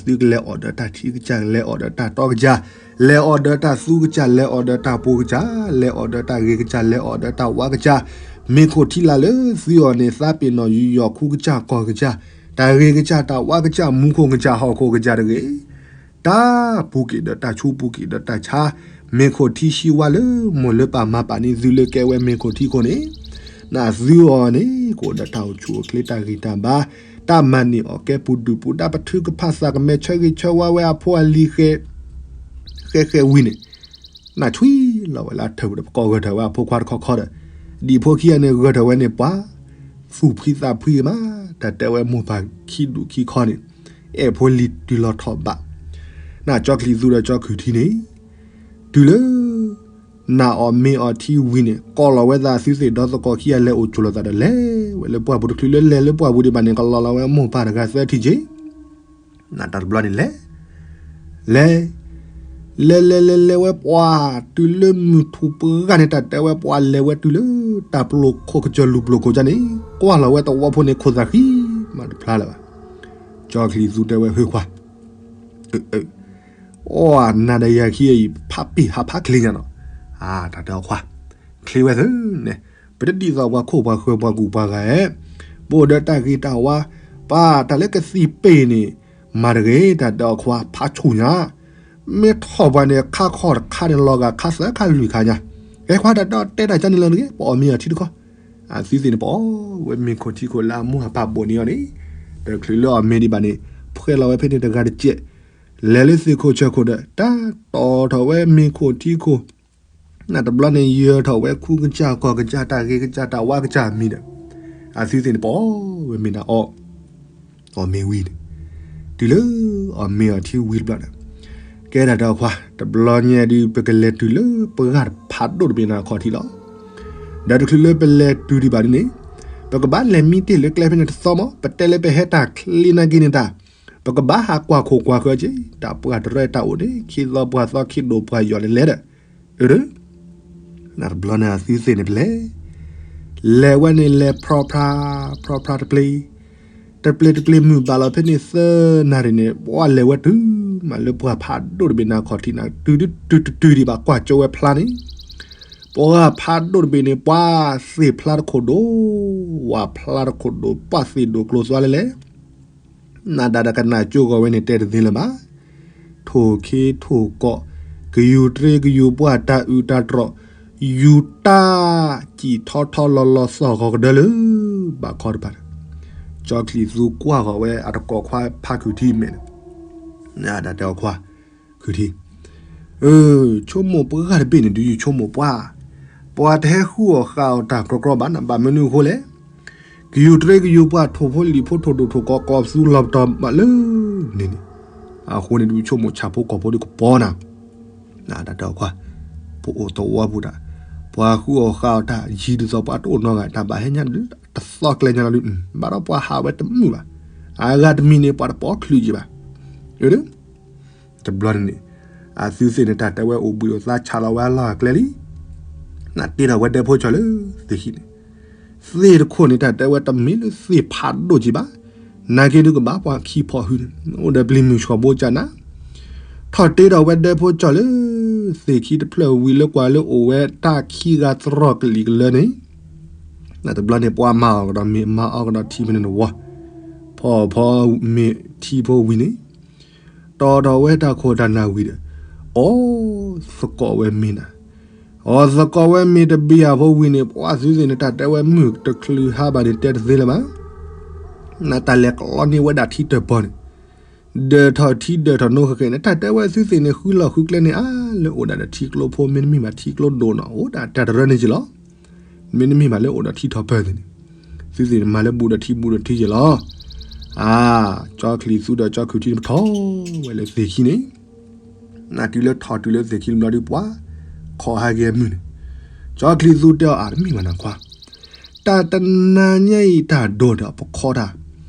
သုကလဲၤအီၣ်ဒီးတၢ်ထံကစၢ်, လဲၤအီၣ်ဒီးတၢ်တီကစၢ်, လဲၤအီၣ်ဒီးတၢ်သူကစၢ်, လဲၤအီၣ်ဒီးတၢ်ပှိၤကစၢ်, လဲၤအီၣ်ဒီးတၢ်ဂ့ၤကစၢ်, လဲၤအီၣ်ဒီးတၢ်ဝါကစၢ်, မ့ၤခိၣ်ထံလာ်လၢသုအီၤန့ၣ် သးပ့ၤနီၣ်ယူးယီၣ်ခူကစၢ်ကီၢ်ကစၢ်, တၢ်ဂ့ၤကစၢ်, တၢ်ဝါကစၢ်, မူခိၣ်ကစၢ်, ဟီၣ်ခိၣ်ကစၢ်တဂ့ၤ, တၢ်ပူၤက့ၤဒီးတၢ်ဆူးပူၤက့ၤဒီးတၢ်ဆါ, မ့ၤခိၣ်ထံဟံးဝါလၢမိၢ်လၢပၢ်မၤပာ်န့ၢ်သုလၢကဲဝဲမ့ၤခိၣ်ထံခိၣ်န့ၣ်, နသုအီၤန့ၣ် ကအိၣ်ဒီးတၢ်အိၣ်ဆူၣ်အိၣ်ချ့တၢ်ဂံၢ်တၢ်ဘါ, တၢ်မၤန့ၢ်အီၣ်ကဲပူၤဒုၣ်ပူၤဒါ ပထုကဖၣ်သးကမဲာ်ဆၢဂ့ၤဆၢဝါဝဲအဖိအလံၤဃဲ ဃဲဃဲဝံၤန့ၣ်, နဆွံလီၤဝဲလၢအထၢၣ်ပူၤဒီး ပကိးဂၢၢ်ထၢၣ်ဝဲအဖိခွါတခီခီဒီး, ဒ်ဖိခံဂၤန့ၣ် ဂၢၢ်ထၢၣ်ဝဲန့ၣ်ပှၤ သူၣ်ဖှံသးဖှံမး, တၢ်တဲဝဲမိၢ်ပၢ်ခံဒူၣ်ခံခီန့ၣ်, အဲၣ်ဖိလံၤတုၤလီၤထီၣ်ဘး, နကၠီချံၣ်သူဒီးကၠီခုၣ်ထံန့ၣ်, တုၤလၢ နအီၣ်မ့ၤအီထံဝံၤန့ၣ် ကိးလီၤဝဲသးသုသ့ၣ်ဒီသကိးခံဂၤလဲၤအိၣ်ကၠိလိာ်သးဒီး လဲၤဝဲလၢပှၢ်ပူၤတချုးလၢလဲၤလၢပှၢ်ပူၤဒံးဘၣ်န့ၣ် ကလီၤလီၤဝဲမိၢ်ပၢ်တဂၤသၢထံၣ်က့ၤ, နတၢ်တဘျီန့ၣ်လဲၤ လဲၤ လဲၤလဲၤလဲၤလဲၤဝဲပှၤတုၤလၢမုၢ်ထူၣ်ပှၢ်ဂၤန့ၣ် တၢ်တဲဝဲပှၤလဲၤဝဲတုၤလၢ တၢ်ပျိာ်ခိၣ်ကစၢၢ်လူၢ်ပျိာ်ခိၣ်ကၢန့ၣ် ကွၢ်လီၤဝဲသဝီဖိန့ၣ် ခိၣ်သးဃံမးတဖျါလၢၤဘၣ်. ကၠီချံၣ်သူတဲဝဲ ဟုခွါ အီ နၤဒီးယၤခံဂၤအံၤ ဖးပ့ၢ်ဟးဖးချ့ညါနီၤ. တၢ်တဲအီၤခွါ ချ့ဝဲသၢန့ၣ် ပတဒ်သိးပှၤခိၣ်ပှၤဃၢၤပှၤကူၣ်ပှၤဂၤဧၢ, ပအိၣ်ဒီးတၢ်ဂ့ၤတၢ်ဝါ, ပတၢ်လၢကသံၣ်ပ့ၢ်န့ၣ် မၤတဂ့ၤ, တၢ်တဲအီၤခွါ ဖးဆူၣ်ညါ, မ့ၢ်ထီၣ်ပှၤန့ၣ် ခါခီၣ်တခါန့ၣ် လီၤဂာ်ခါသၢခါလွံၢ်ခါညါ, ကဲခွါတၢ်တဲတၢ်ကၠီန့ၣ်လီၤတဂ့ၤ, ပအီၣ်မ့ၤအီထံတခီ, အသုသ့ၣ်န့ၣ် ပအီၣ်ဝဲမ့ၤခိၣ်ထံခိၣ်လၢအမိၢ်အပၢ်ဘိးန့ၢ်အီၤန့ၣ်, တချုးလၢအီၣ်မ့ၤဒံးဘၣ်န့ၣ် ဖှဲလီၤဝဲဖဲန့ၣ်တဂၤတစဲး, လဲၤလၢသ့ၣ်ခိၣ်ဆၢခိၣ်ဒီး တၢ်တီၣ်ထီၣ်ဝဲမ့ၤခိၣ်ထံခိၣ် နတဘျီန့ၣ် ယၢၤထီၣ်ဝဲခူကစၢ်ကီၢ်ကစၢ် တၢ်ဂ့ၤကစၢ်တၢ်ဝါကစၢ်မံၤဒီး အသုသ့ၣ်န့ၣ် ပအီၣ်ဝဲမ့ၤနၤအီၣ်, အီၣ်မ့ၤဝံၤန့ၣ်, တုၤလၢအီၣ်မ့ၤအီထံဝံၤတဘျီဒီး ကဲဒၣ်ဒီးခွါ တဘျီညါဒုး ပကလဲၤတုၤလၢပဂၢ်ဖးဒိၣ်တဘ့ၣ်နၤအခီၣ်ထံးလီၤ. ဒီးတချုးလၢပလဲၤတုၤဒံးဘၣ်ဒ်န့ၣ် ပကဘၣ်လဲၤမံတ့ၢ်လၢကျဲဖဲန့ၣ်တသီမး ပတဲလၢပဟဲတၢ်ချ့နာ်က့န့ၣ်တၢ် ပကဘၣ်ဟးကွၢ်ခိၣ်ကွၢ်ဃၢၤက့ၤ တၢ်ပှၢ်တရၢတၢ်အိၣ်န့ၣ် ခံသီပှၢ်သီခံဒိၣ်ပှၢ်ယီၢ်လဲၤလဲၤဒီး အၢ နတဘျီန့ၣ်အသုသ့ၣ်န့ၣ်ပလဲၤ, လဲၤဝဲန့ၣ်လဲၤဖြီဖြါ, ဖြီဖြါတပျ့ၤ, တပျ့ၤတပျ့ၤမုၢ်ဘၣ်လီၤဖဲန့ၣ်သၢနၣ်ရံၣ်န့ၣ် ပှၤလဲၤဝဲတုၤမးလၢပှၢ်ဖးဒိၣ်တဘ့ၣ်နၤခီၣ်ထံးနၤ တုၤတုၤတုၤတုၤဒံးဘၣ်ကွၢ်ကၠိဝဲဖျါန့ၣ်, ပှၢ်ဖးဒိၣ်တဘ့ၣ်န့ၣ် ပှၤသ့ၣ်ဖျါတခိၣ်ဒိၣ်, ဝၣ်ဖျါတခိၣ်ဒိၣ် ပှၢ်သ့ၣ်ဒိၣ်ကျိၤသွါလဲၣ်လဲၣ် နဒၣ်ဒီးကနၣ်ကၠိဂီၤဝဲန့ၣ် တဲတသ့လၢၤဘၣ်. ထိၣ်ခ့ထိၣ်ကီၢ်, ကယူၤတြ့ကယူၤပှၢ်တၢ်အုးတၢ်တြီၢ်, ယူၤတၢ်စံၣ်ထီထီလီၤလီၤသီၣ်ဂီၤကဒၢလၢ ဘၣ်ခီတဖၣ်န့ၣ်, ကၠီချံၣ်သူကွၢ်ဂီၤဝဲအတကိးခွါဖးခုၣ်ထံမဲာ်န့ၣ်, နဒၣ်တဲအီၤခွါ, ခုၣ်ထံ အၢ ဆိကမိၣ်ပှၢ်တဘ့ၣ်န့ၣ် ဒုးယဆိကမိၣ်ပှၢ်, ပှၤတဟဲဃုအီၣ်ဃာ်အီၣ်တၢ်ကြီကြီဘၣ်နၤ ဘၣ်မနုၤအဃိလဲၣ်. ကယူၤတြ့ကယူၤပှၢ်ထိၣ်ဖိလံာ်ဖိထိၣ်ဒိၣ်ထိၣ်ကီးကီးပသူလီၤပတီၢ်မးလၢန့ၣ်န့ၣ်, အဃိန့ၣ်ဒုးဆိကမိၣ်ဆၣ်ဖိကီၢ်ဖိဒုးကပီၤနၤ, နဒၣ်တဲအီၤခွါ, ပအိၣ်သဝီပူၤတၢ်, ပှၤဃုအီၣ်ဃာ်အီၣ်တၢ်ယံၤဒ်သိးပှၤတအိၣ်နီတဂၤ တၢ်ဘၣ်ဟဲညါဒုးတသီကျဲညါလီၤဒုး, ဘၣ်ဒီးပှၤဟးဝဲတမုာ်ဘၣ်, အဂၤတမံၤန့ၣ် ပှၤတပိာ်ချုးက့ၤဘၣ်, အၢ တဘျီန့ၣ်န့ၣ်, အသုသ့ၣ်န့ၣ် တၢ်တဲဝဲအိၣ်ဘှံးအိၣ်သါဆးလီၤဝဲအလီၢ်အကျဲလံ, နတ့ထီၣ်ဝဲဒၢဖိကၠီလၢသ့ၣ်ခံန့ၣ်, သ့ၣ်တခိၣ်န့ၣ် တၢ်တဲဝဲတမ့ၢ်လၢသ့ၣ်ဖးဒိၣ်က့ၤဘၣ်, နာ်က့ဒုးကဘၣ်ပှၤခံဖီၣ်ဟုန့ၣ် အိၣ်ဒီးပျံၤမုၢ်ဆှီဘိကၢ်နၤ, ထီၣ်တ့ထီၣ်ဝဲဒၢဖိကၠီလၢ သ့ၣ်ခံတဖျၢၣ်ဝံၤလၢကွၢ်လၢအိၣ်ဝဲတၢ်ခံဂၤတြီၢ်ကလံၤကလၢန့ၣ်, နတဘျီန့ၣ် ပှၤမၤအီၣ်ကဒီးမ့ၤ မၤအီၣ်ကဒီးထံဖဲန့ၣ်တဝီ, ဖီၣ်ဖီမ့ၤထံဖိဝံၤန့ၣ် တီၣ်ထီၣ်ဝဲတၢ်ခိၣ်တၢ်နၢ်ဝံၤဒီး, အီၣ်သကိးဝဲမ့ၤနၤ, အီၣ်သကိးဝဲမ့ၤတဘ့ၣ်အဖိဝံၤန့ၣ် ပှၤသုသ့ၣ်န့ၣ် တၢ်တဲဝဲမုၢ်တချုးဟါဘၣ်န့ၣ် တဲတသ့လၢၤဘၣ်, နတၢ်လဲၤကျီန့ၢ်ဝဲဒၣ်ထံတၢၢ်ပီၢ်န့ၣ်, ဒၢးထီၣ်ထံဒၢးထီၣ်နိဃဲၤဃဲၤန့ၣ် တၢ်တဲဝဲသုသ့ၣ်န့ၣ် ဃုလီၢ်ဃုကျဲန့ၣ် အါလၢအိၣ်ဒၣ်ဒီးထံကျိဖိ မ့တမ့ၢ်ဘၣ်ထံကျိဒိၣ်နီၢ် အိၣ်ဒၣ်တၢ်တရၢန့ၣ်က့ၤလီၤ. မ့တမ့ၢ်ဘၣ်လၢအိၣ်ဒီးထံထီၣ်ပၢၢ်သ့ၣ်န့ၣ်, သုသ့ၣ်န့ၣ်မၤလၢဘူးဒီးထံဘူးဒီးထံက့ၤလီၤ. အါ, ကၠီချံးသူဒီးကၠီခုၣ်ထံန့ၣ် ပထီၣ်ဝဲလၢသ့ၣ်ခံန့ၣ်, နတုၤလၢထီၣ်တုၤလၢသ့ၣ်ခံတဘျီဒီး ပှၤခီဟဲက့ၤအမုၢ်န့ၣ်, ကၠီချံးသူတဲအီၤ အါ တမ့ၢ်ဘၣ်နီၤခွါ, တၢ်တနၤညါအံၤတၢ်ဒိၣ်ဒီးပခီတၢ်,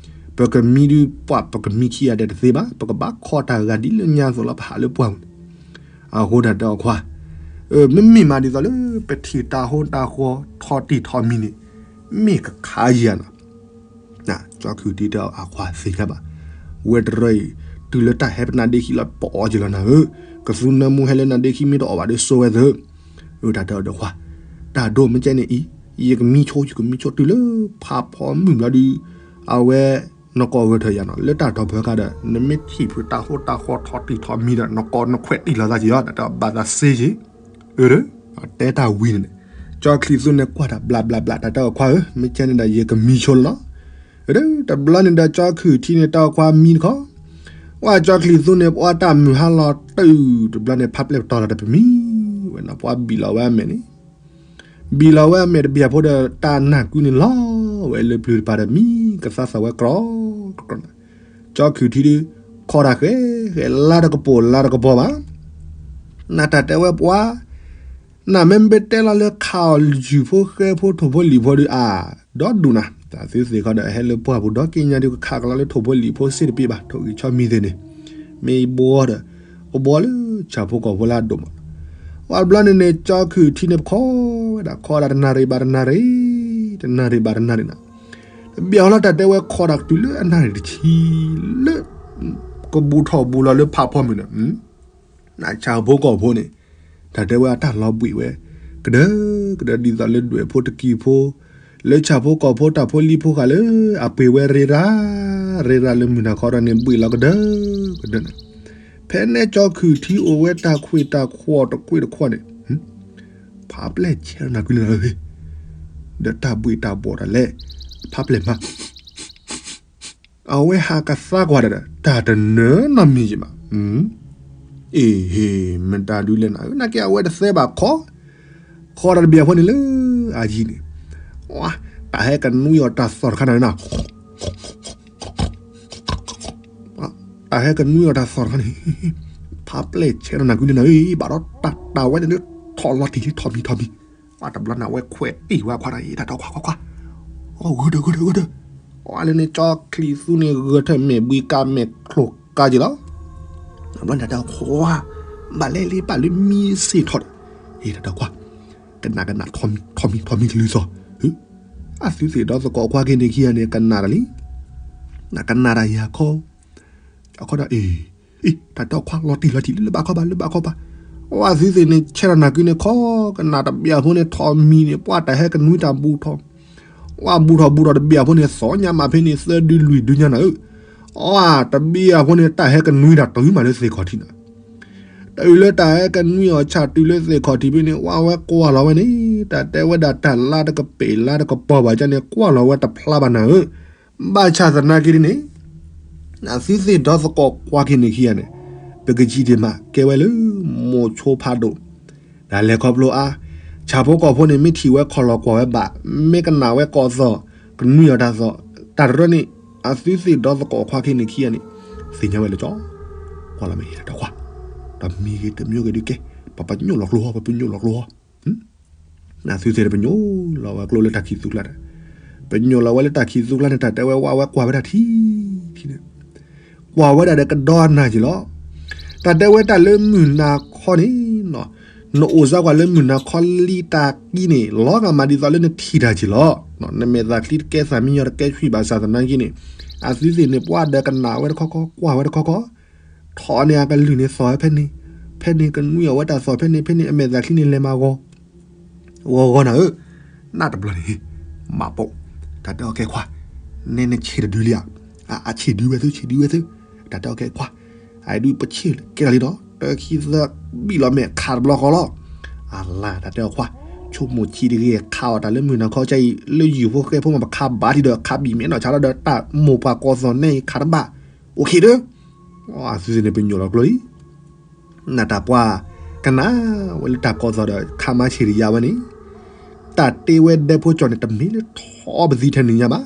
ပကမံဒုးပှၢ် ပကမံခံဂၤဒဲးတသ့ဘၣ်, ပကဘၣ်ခီတၢ်ဂၤဒ်လၢညါအသိးလီၤ ပဟးလၢပှၢ်ပူၤန့ၣ်. အဃိတၢ်တဲအီၤ ခွါ, မ့မ့ၢ်မးဒ်သိးလၢ ပထံၣ်တၢ်ဟိတၢ်ဃီထီၣ်တံၢ်ထီၣ်မံၤန့ၣ် မ့ၢ်ကခါယၤနီၤ. ကၠီခုၣ်ထံတဲအီၤ အါ ခွါသ့ၣ်ညါဘၣ်, ဝဲတရၢအံၤ တုၤလၢတၢ်ဟဲပနါဒ့ခံလီၤ ပအီၣ်က့ၤလီၤနၤဧၢ, ကသူနၢမူဟဲလၢနါဒ့ခံ မ့ၢ်တအီၣ်ဘၣ်ဒီး စိဝဲသၢ. တၢ်တဲအီၤဒီး ခွါ, တၢ်ဒိၣ်မ့ၢ်ကဲန့ၣ်အံၤ ယကမံဆိ ယကမံဆိ တုၤလၢဖးဖီမုၢ်ဘျီဒုး အဝဲ နကိးဂဲၤထၢၣ်ယၤနီၤ, လၢတၢ်တီၢ်ပၢၤခါဒီး နမ့ၢ်ထံၣ်ဖုးတၢ်ဟိတၢ်ဃီထီၣ်တံၢ်ထီၣ်မံၤဒီး နကိးနခွဲးတံၢ်လီၤသးက့ၤယီၤ တၢ်တဲအီၤ ဘၣ်သးစ့က့ၤ. အၢ တဲတၢ်ဝံၤန့ၣ်န့ၣ်, ကၠီချံးသူန့ၣ်ကွၢ်တၢ်ဘျးဘျးဘျး တၢ်တဲအီၤ ခွါဧၢ, မ့ၢ်ကဲန့ၣ်ဒီး ယကမံဆိလီၤနီၤ. တဘျီန့ၣ်ဒီး ကၠီခုၣ်ထံန့ၣ်တဲအီၤ ခွါ မံတခီ, ဝဲကၠီချံးသူန့ၣ် ပှၤတၢ်မုၢ်ဟါလီၤတုၤ တဘျီန့ၣ် ဖးပျဲၢ်ပတီၢ်လီၤဒီး ပမံဝဲနီၤ, ပှၤဘံၣ်လီၤဝဲအမဲာ်န့ၣ် ဘံၣ်လီၤဝဲအမဲာ်တဘျီဖိဒီး တၢ်နၢ်ကုန့ၣ်လီၤဝဲလၢပျုၤတပၤဒီး မံကသါသီၣ်ဝဲကြီကြီန့ၣ်, ကၠီခုၣ်ထံဒုး ခီတၢ်ဃဲဃဲ လါတကပိာ်လါတကပီၤဘၣ်, နတၢ်တဲဝဲပှၤ နမ့ၢ်ဘၣ်တဲလီၤလၢခးအီၣ်ယုၢ်ဖိဃဲဖိထိၣ်ဖိလံၣ်ဖိဒုး အါ ဒီဒူၣ်နၤ, တၢ်သုသ့ၣ်ခီဒီး ဟဲလၢပှၢ်ပူၤဒီးက့ညါဒုး ကခးကလီလၢထိၣ်ဖိလံၣ်ဖိစ့တပ့ၢ်ဘၣ်, ထိၣ်ဂံၢ်ဆီမံၤသ့ၣ်န့ၣ် မ့ၢ်ဘှီဒီး ကဘှီလၢဆၣ်ဖိကီၢ်ဖိလၢအဒိၣ်မး, ဝဲတဘျီန့ၣ်န့ၣ် ကၠီခုၣ်ထံန့ၣ် ပခီဝဲဒၣ် ခီဒၣ်တနၣ်ရံၣ်ဘၣ်တနၣ်ရံၣ်, တနၣ်ရံၣ်ဘၣ်တနၣ်ရံၣ်နၤ, တဘျီလီၤ တၢ်တဲဝဲခီဒၣ်တုၤလၢအနၣ်ရံၣ်တဆံ လၢ ကဘူးထီၣ်ဘူးလီၤလၢဖးဖီမုၢ်န့ၣ် နဆၣ်ဖိကီၢ်ဖိန့ၣ် တၢ်တဲဝဲအတၢ်လီၤဘှံးဝဲ ကဒၢကဒၢ ဒ်သိးလၢဒွဲၣ်ဖိတကံၢ်ဖိ လၢဆၣ်ဖိကီၢ်ဖိတၢ်ဖိလံၤဖိဃာ်လၢ အပှ့ၤဝဲရ့ရၣ် ရ့ရၣ်လၢမုၢ်နၤခီဒီးန့ၣ် ဘှံးလီၤကဒၢကဒၢန့ၣ်, ဖဲန့ၣ်ကၠီခုၣ်ထံအိၣ်ဝဲတၢ်ခွ့ၣ်တၢ်ခွီၣ်တခွ့ၣ်တခွီၣ်န့ၣ် ဖးပျဲၢ်ဆဲးနၤကွံာ်န့ၣ် ဒီးတၢ်ဘှံးတၢ်ဘှီၣ်တၢ်လဲၣ် ဖးပျဲၢ်မး အဝဲဟးကသါကွၢ်ဒီး တၢ်တနၢနီတမံၤယံၤဘၣ်. အ့ဟ့ၣ် မတၤဒုလဲၣ်နၤဧၢ, နာ်က့အဝဲတသဲဘၣ်ခီ, ခီဒီးတဘျီဖိန့ၣ်လၢအယံၤန့ၣ်, တၢ်ဟဲကနွံအီၤတၢ်သီၣ်တခါန့ၣ်နၤ, တၢ်ဟဲကနွံအီၤတၢ်သီၣ်တခါန့ၣ်, ဖးပျဲၢ်ဆဲးနၤကွံာ်န့ၣ်နၤဧၢ, ဘၣ်ဒီးတၢ်တၢ်ဝဲန့ၣ် ထီၣ်လီၤတံၢ်လံထီၣ်မံၤထီၣ်မံၤ ပှၤတဘျီန့ၣ်ဝဲခွဲးတံၢ်ဝဲခွါတၢ်အံၤ တၢ်တဲခွါခွါခွါ, အီၣ်ဂၢၢ်ဒၢၢ်ဂၢၢ်ဒၢၢ်ဂၢၢ်ဒၢၢ်, အီၣ်လၢန့ၣ်ကၠီချံးသူန့ၣ် ဂၢၢ်ထၢၣ်မဲာ်ဘှံးကါမဲာ်ချိၣ်ကါက့ၤလီၤ. တဘျီန့ၣ်တၢ်တဲခွါ, ဘၣ်လဲၣ်လံဘၣ်လၢမံစ့ၢ်ထီၣ်ဒီး, တၢ်တဲခွါ, ကနၣ်ကနၣ်ထီၣ်မံၤထီၣ်မံၤကလုၢ်သီၣ်, အသုသ့ၣ်ဒီသကိးခွါက့ၤန့ၣ်ခံဂၤန့ၣ် ကနၣ်တၢ်လံ, နကနၣ်တၢ်ယၤခီ အခီဒီး အ့ အ့ တၢ်တဲခွါလီၤတံၢ်လီၤတံၢ်လၢဘၣ်ခီဘၣ် လၢဘၣ်ခီဘၣ်, အဝဲသုသ့ၣ်န့ၣ် ဆဲးထီၣ်နၤကွံာ်န့ၣ်ခီ, ကနၣ်တဘျီဖိန့ၣ်ထီၣ်မံၤန့ၣ် ပှၤတၢ်ဟဲကနွံတၢ်ဘူးထီၣ်, ပှၤဘူးထီၣ်ဘူးထီၣ်တဘျီဖိန့ၣ် သီၣ်ညါမးဖဲန့ၣ် သၢဒုလွံၢ်ဒုညါနၤဧၢ, အတဘျီဖိန့ၣ် တၢ်ဟဲကနွံတၢ်တုၤမးလၢသ့ၣ်ခီၣ်ထံးနၤ တုၤလၢတၢ်ဟဲကနွံအီၤဆၣ်တုၤလၢသ့ၣ်ခီၣ်ထံးဖဲန့ၣ် ဝဲဝဲကွၢ်လီၤဝဲန့ၣ် တၢ်တဲဝဲဒၣ်တၢ်လါတကပ့ၤလါတကပီၤဘၣ်ကန့ၣ် ကွၢ်လီၤဝဲတဖျါဘၣ်နၤဧၢ, ဘၣ်ဆၣ်သနာ်က့န့ၣ် အသုသ့ၣ်ဒီသကိးကွၢ်က့ၤန့ၣ်ခံဂၤန့ၣ် ပကစံးဒံးမးကဲဝဲလၢ မိၤဆိဖးဒိၣ် တၢ်လဲၤခီဖျိအါ, ဆၣ်ဖိကီၢ်ဖိန့ၣ် မ့ၢ်ထံၣ်ဝဲခီၣ်လီၤကွၢ်ဝဲဘၣ်, မ့ၢ်ကနၣ်ဝဲကိးသီၣ်, ကနွံအီၤတၢ်သီၣ်, တၢ်တရၢန့ၣ် အသုသ့ၣ်ဒီသကိးခွါက့ၤန့ၣ်ခံဂၤန့ၣ် သ့ၣ်ညါဝဲလၢကၠီ, ကွၢ်လီၤမ့ၢ်ဟ့ၣ်တၢ်တခွါ, တမံၤဂ့ၤတမံၤဂ့ၤဒုးကဲ, ပပညိၣ်လီၤကျိဟီ ပပညိၣ်လီၤကျိဟီ အသုသ့ၣ်န့ၣ် ပညိၣ်လီၤဝဲကျိလၢတၢ်ခံးသူကျါန့ၣ်, ပညိၣ်လီၤဝဲလၢတၢ်ခံးသူကျါန့ၣ် တၢ်တဲဝဲဝဲ ဝဲကွၢ်ဝဲဒၣ်ထံထံန့ၣ်, ကွၢ်ဝဲဒၣ်ဒီးကဒီအနၢ်က့ၤလီၤ. တၢ်တဲဝဲတၢ်လၢမုၢ်နၤခီန့ၣ်, နအိၣ်စါကွၢ်လၢမုၢ်နၤခီလံတၢ်ကံန့ၣ် လီၤဂာ်မးဒ်သိးလၢနထံၣ်တၢ်က့ၤလီၤ. နမဲာ်သၣ်ချံတကဲသးမံညီတကဲဆှံဘၣ်ဆၣ်သနာ်က့န့ၣ်, အသုသ့ၣ်န့ၣ် ပှၤဒီးကနၣ်ဝဲတခီခီ ကွၢ်ဝဲတခီခီ ထီၣ်န့ၣ်အကလုၢ်န့ၣ်သီၣ်ဝဲဖဲန့ၣ်, ဖဲန့ၣ်ကနွံအီၤဝဲတၢ်သီၣ်ဖဲန့ၣ်, ဖဲန့ၣ်အမဲာ်သၣ်ချံန့ၣ်လဲၤမၤဂီၤ, ဂီၤဂီၤနၤဧၢ, နးတဘျီန့ၣ်, မၤပိာ်, တၢ်တဲအီၤကဲခွါ, နဲနဆံးတဒုလံဧါ, အဆံးဒုဝဲသု ဆံးဒုဝဲသု, တၢ်တဲအီၤကဲခွါ, အဒုပဆံးကဲလီၤလံဒီး တခံသၢဘံၣ်လီၤမဲာ်ခးတဘျီဃီလီၤ. အလါ တၢ်တဲအီၤခွါ, ဆိကမိၣ်ဆံးတဂ့ၤ ခးအီၤတၢ်လၢမုၢ်နၤခီကဲအံၤ လၢယုၢ်ဖိဃဲဖိမး ပခးဘၣ်ထံးဒီး ခးဘံၣ်မဲာ်နီၢ်ဆါလီၤဒီး တၢ်မိၢ်ပှၢ်ကီၢ်သီၣ်နဲအံၤခးတဘၣ်, အိၣ်ခ့ဒၢ အသုသ့ၣ်န့ၣ် ပညိၣ်လီၤကျိလံ. နတၢ်ပှၢ်ကနၣ်ဝဲလၢတၢ်ကီၢ်သီၣ်ဒီး ခါမါဆံးတယါဝဲန့ၣ်, တၢ်တ့ဝဲဒဲဖိကၠီၣ်န့ၣ် တမ့ၢ်လၢထီပသံထဲန့ၣ်ညါဘၣ်.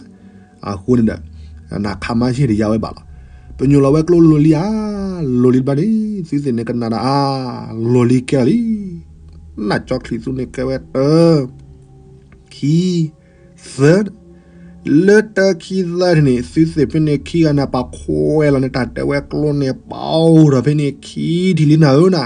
အဃိန့ၣ်ဒီး နခးမါဆ့ၣ်တယါဝဲဘၣ်လီၤ. ပညိၣ်လီၤဝဲကျိလိၤလံဧါ, လိၤလံတဘျီန့ၣ် သုသ့ၣ်န့ၣ်ကနၣ်ဒီးအါ, လိၤလံကဲလီၤလံ. နကၠီချံးသူန့ၣ်ကဲဝဲတၢ, ခံ, သၢ, လၢတၢခံသၢန့ၣ် သုသ့ၣ်ဖဲန့ၣ်ခံဂၤန့ၣ် ပာ်ခွဲးလီၤန့ၣ် တၢ်တဲဝဲကျိန့ၣ် ပအိၣ်ဒီးဖဲန့ၣ်ခံထံၣ်လံနၤဧၢနၤ.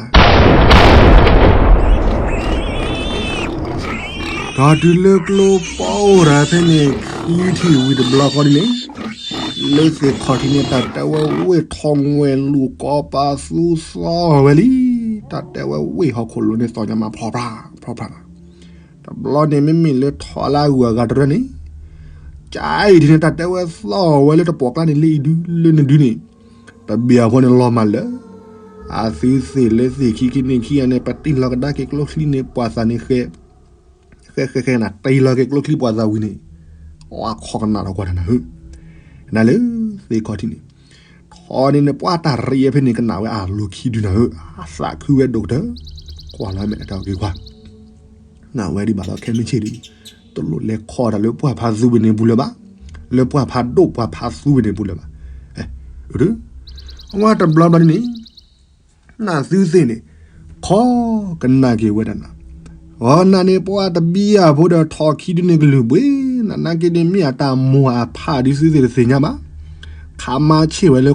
တၢ်တုၤလၢကျိပအိၣ်ဒီးဖဲန့ၣ်ခံထံၣ်ဝံၤတဘျီဃီဒ်န့ၣ်, လၢသ့ၣ်ခီၣ်ထံးန့ၣ် တၢ်တဲဝဲဝ့ၢ်ထီၣ်ဝဲလူၤကီးပာ်သူသီၣ်ဝဲလံ. တၢ်တဲဝဲဝ့ၢ်ဟီၣ်ခိၣ်လိၤန့ၣ်သီၣ်ညါမးဖျီဖျါ, ဖျီဖျါလီၤ. တဘျီန့ၣ် မ့မ့ၢ်လၢထီၣ်လၢအဂုၤအဂၤတရၢန့ၣ်, ကအံၤဒ်န့ၣ် တၢ်တဲဝဲသီၣ်ဝဲလၢတပိာ်ကျါန့ၣ် လၢအံၤဒု လၢနဒုန့ၣ်, တဘျီအဃိန့ၣ်လီၤမၢ်လၢ အသုသ့ၣ်လၢသ့ၣ်ခံခံန့ၣ်ခံဂၤန့ၣ် ပတ့ၢ်လီၤကဒါက့ၤကျိချံန့ၣ် ပှၤသးန့ၣ်ဃဲ, ဃဲဃဲဃဲနၤ တ့ၢ်လီၤက့ၤကျိချံပှၤသးဝံၤန့ၣ်, အခိးကနၣ်ဒီးကွၢ်တၢ်နၤဧၢ, နၤလၢသ့ၣ်ခီၣ်ထံးန့ၣ်, ထီၣ်န့ၣ်န့ၣ် ပှၤတၢ်ရံးဖဲန့ၣ် ကနၣ်ဝဲအလိၤခံဒုနၤဧၢ, အသးခုဝဲဒိၣ်ကတၢၢ်, ကွၢ်လီၤမဲာ်တၢ်က့ၤကွၢ် နဝဲဒံးဘၣ်ဒီးခဲမုၢ်ဆ့ၣ်ဒု, တလိၣ်လဲၤခီတၢ်လၢပှၤဖးသူဝဲန့ၣ်ပူၤလၢၤဘၣ်, လၢပှၤဖးဒိၣ်ပှၤဖးသူဝဲန့ၣ်ပူၤလၢၤဘၣ်. အဝဲတဘျီဘျီန့ၣ်, နသုသ့ၣ်န့ၣ်, ခိးကနၣ်က့ၤဝဲဒၣ်နၤ, အီနၤန့ၣ်ပှၤတဘံယၢ်ဖိဒီးထီၣ်ခံဒုန့ၣ်ကလုၢ်ဘှ့ၣ်, နနာ်က့ဒ်မ့ၢ်အတၢ်မိၢ်အဖးဒ်သုသ့ၣ်တသ့ၣ်ညါဘၣ်, ခးမါဆ့ၣ်ဝဲလၢ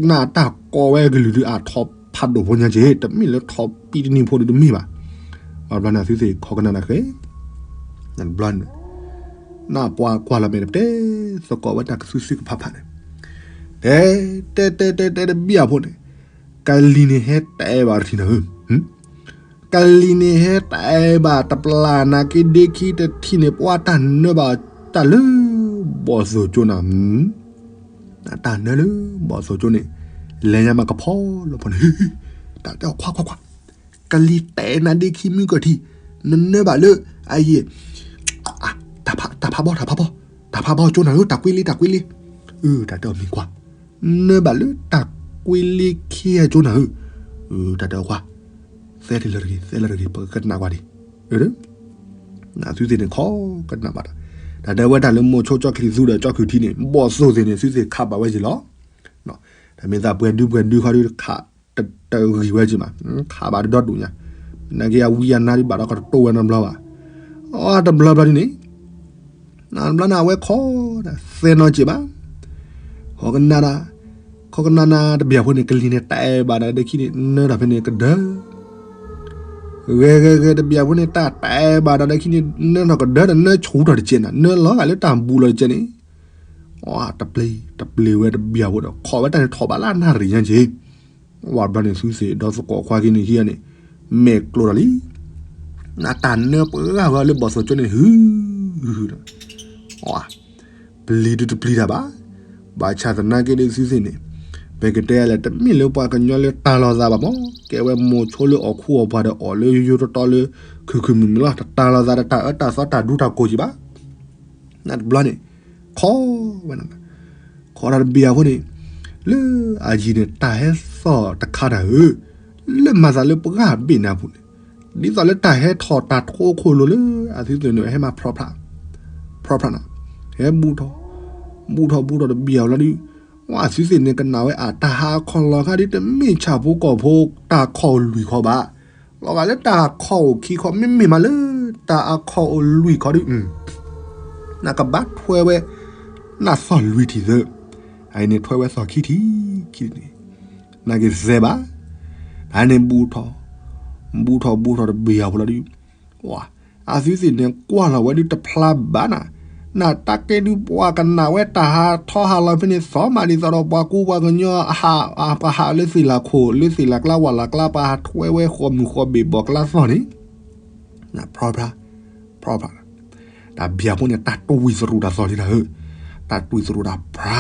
နတၢ်ကိးဝဲကလုၢ်ဒုးအထီၣ်ဖးဒိၣ်ဖိညါက့ၤ, တမ့ၢ်လၢထီၣ်ပံတနံၤဖိဒုးတမ့ၢ်ဘၣ်. အဘျီန့ၣ်သုသ့ၣ်ခိးကနၣ်နၤဃဲ, ဘျီန့ၣ်, နပှၤကွၢ်လီၤမဲာ်န့ၣ် ပတဲသကိးဝဲတၢ်ကသူစုကဖးဖးန့ၣ်, တဲ, တဲတဲတဲတဲတဘံၣ်အဖိန့ၣ်, ကလံၤန့ၣ်ဟဲတဲဘၣ်တထံၣ်နၤဧၢ, ကလံၤန့ၣ်ဟဲတဲဘၣ်တပျၢ်နာ်က့ဒ့ခံတထံၣ်န့ၣ် ပှၤတၢ်နၢဘၣ်တၢ်လၢ ဘီၣ်သိၣ်ကၠိနၤ တၢ်နၢလၢဘီၣ်သိၣ်ကၠိန့ၣ်, လဲၤညါမးကဖီလီၤဖီန့ၣ်, တၢ်တဲအီၤခွါခွါခွါ, ကလံၤတဲနၤဒ့ခံမုၢ်ကထံၣ်, နနၢဘၣ်လၢ, အယံၤ, တၢ်ဖးဘီၣ်တၢ်ဖးဘီၣ်, တၢ်ဖးဘီၣ်ကၠိနၤဧၢ တၢ်ကွ့လ့တၢ်ကွ့လ့, အၢ တၢ်တဲအီၤမ့ၢ်ကွၢ်, နၢဘၣ်လၢတၢ်ကွ့လ့ခံဂၤကၠိနၤဧၢ, တၢ်တဲအီၤခွါ, သဲတလၢတဂ့ၤ သဲလၢတဂ့ၤ ပကကနၣ်ကွၢ်ဒံး, နသုသ့ၣ်န့ၣ်ခိးကနၣ်ဘၣ်တၢ်, တၢ်တဲဝဲတၢ်လၢမိၤဆိကၠီချံးသူဒီးကၠီခုၣ်ထံန့ၣ် ဘီၣ်သိၣ်သ့ၣ်န့ၣ် သုသ့ၣ်ခးဘၣ်ဝဲက့ၤလီၤ, တၢ်မ့ၢ်သးပှဲၤဒုပှဲၤဒုခီဒုးခး, တဂံၢ်ဝဲက့ၤမး, ခးဘၣ်တဒီတူၣ်ညါ, နာ်က့အဝံအနါဒုးဘၣ်ဒီးကတတိၢ်ဝဲနီတဘျီဘၣ်, အတဘျီဘျီဒ်န့ၣ် နဘျီန့ၣ်အဝဲခိး, သဲနီက့ၤဘၣ်, ခိးကနၣ်ဒၣ်, ခိးကနၣ်နၤတဘံၣ်အဖိန့ၣ် ကလံၤန့ၣ်တဲဘၣ်ဒီးဒ့ခံန့ၣ် နၢထီၣ်ဖဲန့ၣ်ကဒၢ, ဂဲၤဂဲၤဂဲၤတဘံၣ်အဖိန့ၣ် တၢ်တဲဘၣ်ဒီးဒ့ခံန့ၣ် နၢထီၣ်ကဒၢဒီးနၢဆူၣ်ထီၣ်တကဲးနၤ နၢလီၤဂာ်လၢတၢ်ဘူးလီၤတကဲးန့ၣ်, တပျ့ၤတပျ့ၤဝဲတဘံၣ်အဖိဒီး ခိးဝဲတၢ်န့ၣ်ထီၣ်ဘၣ်လၢအနၣ်ရံၣ်ညါက့ၤ ဝဲဘျီန့ၣ်သုသ့ၣ်ဒီးသကိးခွါက့ၤန့ၣ်ခံဂၤန့ၣ်, မဲာ်ကျိၤဒီးလံ, နတၢ်နၢပှၤဂၤလၢဘီၣ်သိၣ်ကၠိန့ၣ် ဟု, ပျံၤဒုတပျံၤတၢ်ဘၣ်, ဘၣ်ဆၣ်သနာ်က့ဒ်သုသ့ၣ်န့ၣ်, ပကတဲလဲၣ်တမ့ၢ်လၢပှၤကညီလၢတၢ်လီၤသးဘၣ်မး, ကဲဝဲမိၤဆိလၢအိၣ်ခူအိၣ်ပှၤဒီးအီၣ်လၢယိယိတီတီလၢ ခုၣ်ခုၣ်မုာ်မုာ်လီၤ, တၢ်လီၤသးဒီးတၢ်အၢတၢ်သီတၢ်ဒူတၢ်ကိၢ်က့ၤဘၣ် နတဘျီန့ၣ်, ခိးဝဲ, ခိးတၢ်တဘံၣ်အဖိန့ၣ်, လၢအယံၤန့ၣ် တၢ်ဟဲသီၣ်တခါတၢ်ဧၢ, လၢမၤသးလၢပှၢ်ဘ့ၣ်နၤပူၤန့ၣ်, ဒ်သိးလၢတၢ်ဟဲထီၣ်တၢ်ထိခိၣ်လိၤလၢ အသုသ့ၣ်န့ၣ် ဟဲမၤဖျီဖျါ, ဖျီဖျါနၤ, ဟဲဘူးထီၣ်, ဘူးထီၣ်ဘူးထီၣ်တဘံၣ်အလီၤဒုး, ဝဲသုသ့ၣ်န့ၣ်ကနၣ်ဝဲအတၢ်ဟးအခီၣ်လီၤခါဒ် တမ့ၢ်ဆၣ်ဖိကီၢ်ဖိတၢ်ခီၣ်အိၣ်လွံၢ်ခီဘၣ်, လီၤဂာ်လၢတၢ်ခီၣ်အိၣ်ခံခီ မ့မ့ၢ်မးလၢတၢ်အခီၣ်အိၣ်လွံၢ်ခီဒုး, နကဘၣ်ထွဲဝဲ, နသီၣ်လွံၢ်ထံၣ်သၢ, အအံၤန့ၣ်ထွဲဝဲသီၣ်ခံထံၣ်, ခံန့ၣ်, နက့ၤသဲဘၣ်, အန့ၣ်ဘူးထီၣ်, ဘူးထီၣ်ဘူးထီၣ်တဘံၣ်အဖိလီၤဒုး, အသုသ့ၣ်န့ၣ်ကွၢ်လီၤဝဲဒုးတဖျါဘၣ်နၤ, နတၢ်က့ဒုးပှၤကနၣ်ဝဲတၢ်ဟးထီဟးလီၤဖဲန့ၣ် သီမးဒ်သိးဒီးပှၤကူပှၤကညီအဟး, ပှၤဟးလၢသ့ၣ်လၢခိၣ်လၢသ့ၣ်လၢကျါဝၣ်လၢကျါ ပှၤဟးထွဲဝဲဃီမုၢ်ဃီဘ့ၣ်ဘီၣ်ကျါသီၣ်န့ၣ်, ဖျီဖျါ, ဖျီဖျါ, တၢ်ဘံၣ်အဖိန့ၣ် တၢ်တွံၢ်သရူးတၢ်သီၣ်လံနၤဧၢ, တၢ်တွံၢ်သရူးတၢ်ဖျါ,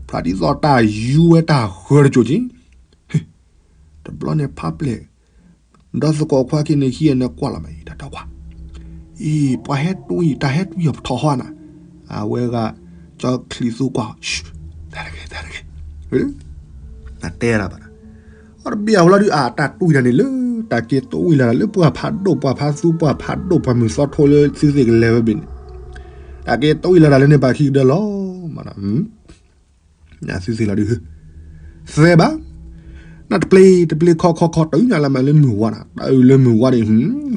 ဖျါဒ်သိးတၢ်ယူဝဲတၢ်ဃၢတကၠိၣ်က့ၤ တဘျီန့ၣ်ဖးပျဲၢ်, ဒီးသကိးခွါက့ၤန့ၣ်ခံဂၤန့ၣ်ကွၢ်လီၤမးအံၤ တၢ်တဲကွၢ်, အံၤ ပှၤဟဲတွံၢ် တၢ်ဟဲတွံၢ်အီၤပထီၣ်ဟီနၤ, အဝဲဂၤ, ကၠီချံးသူကွၢ်, တၢ်တဂ့ၤ တၢ်တဂ့ၤ, တၢ်တဲဒၣ်ဘၣ်နၤ, အတဘံၣ်အဝဲလီၤဒုး အတၢ်တွံၢ်တၢ်န့ၣ်လၢ, တၢ်က့ၤတွံၢ်လီၤတၢ်လၢပှၤဖးဒိၣ်ပှၤဖးသူပှၤဖးဒိၣ်ပှၤမုၢ်သီထိလၢသုသ့ၣ်ကလဲၤဝဲဘ့ၣ်န့ၣ်, တၢ်က့ၤတွံၢ်လီၤတၢ်လၢန့ၣ်ပာ်ခံကဒၢလီၤ မ့ၢ် သုသ့ၣ်လီၤဒုး သဲဘၣ်, နတပျ့ၤတပျ့ၤခီခီခီ တုၤညါလၢမးလၢမုၢ်ဝါနၤ တၢ်အုးလၢမုၢ်ဝါန့ၣ်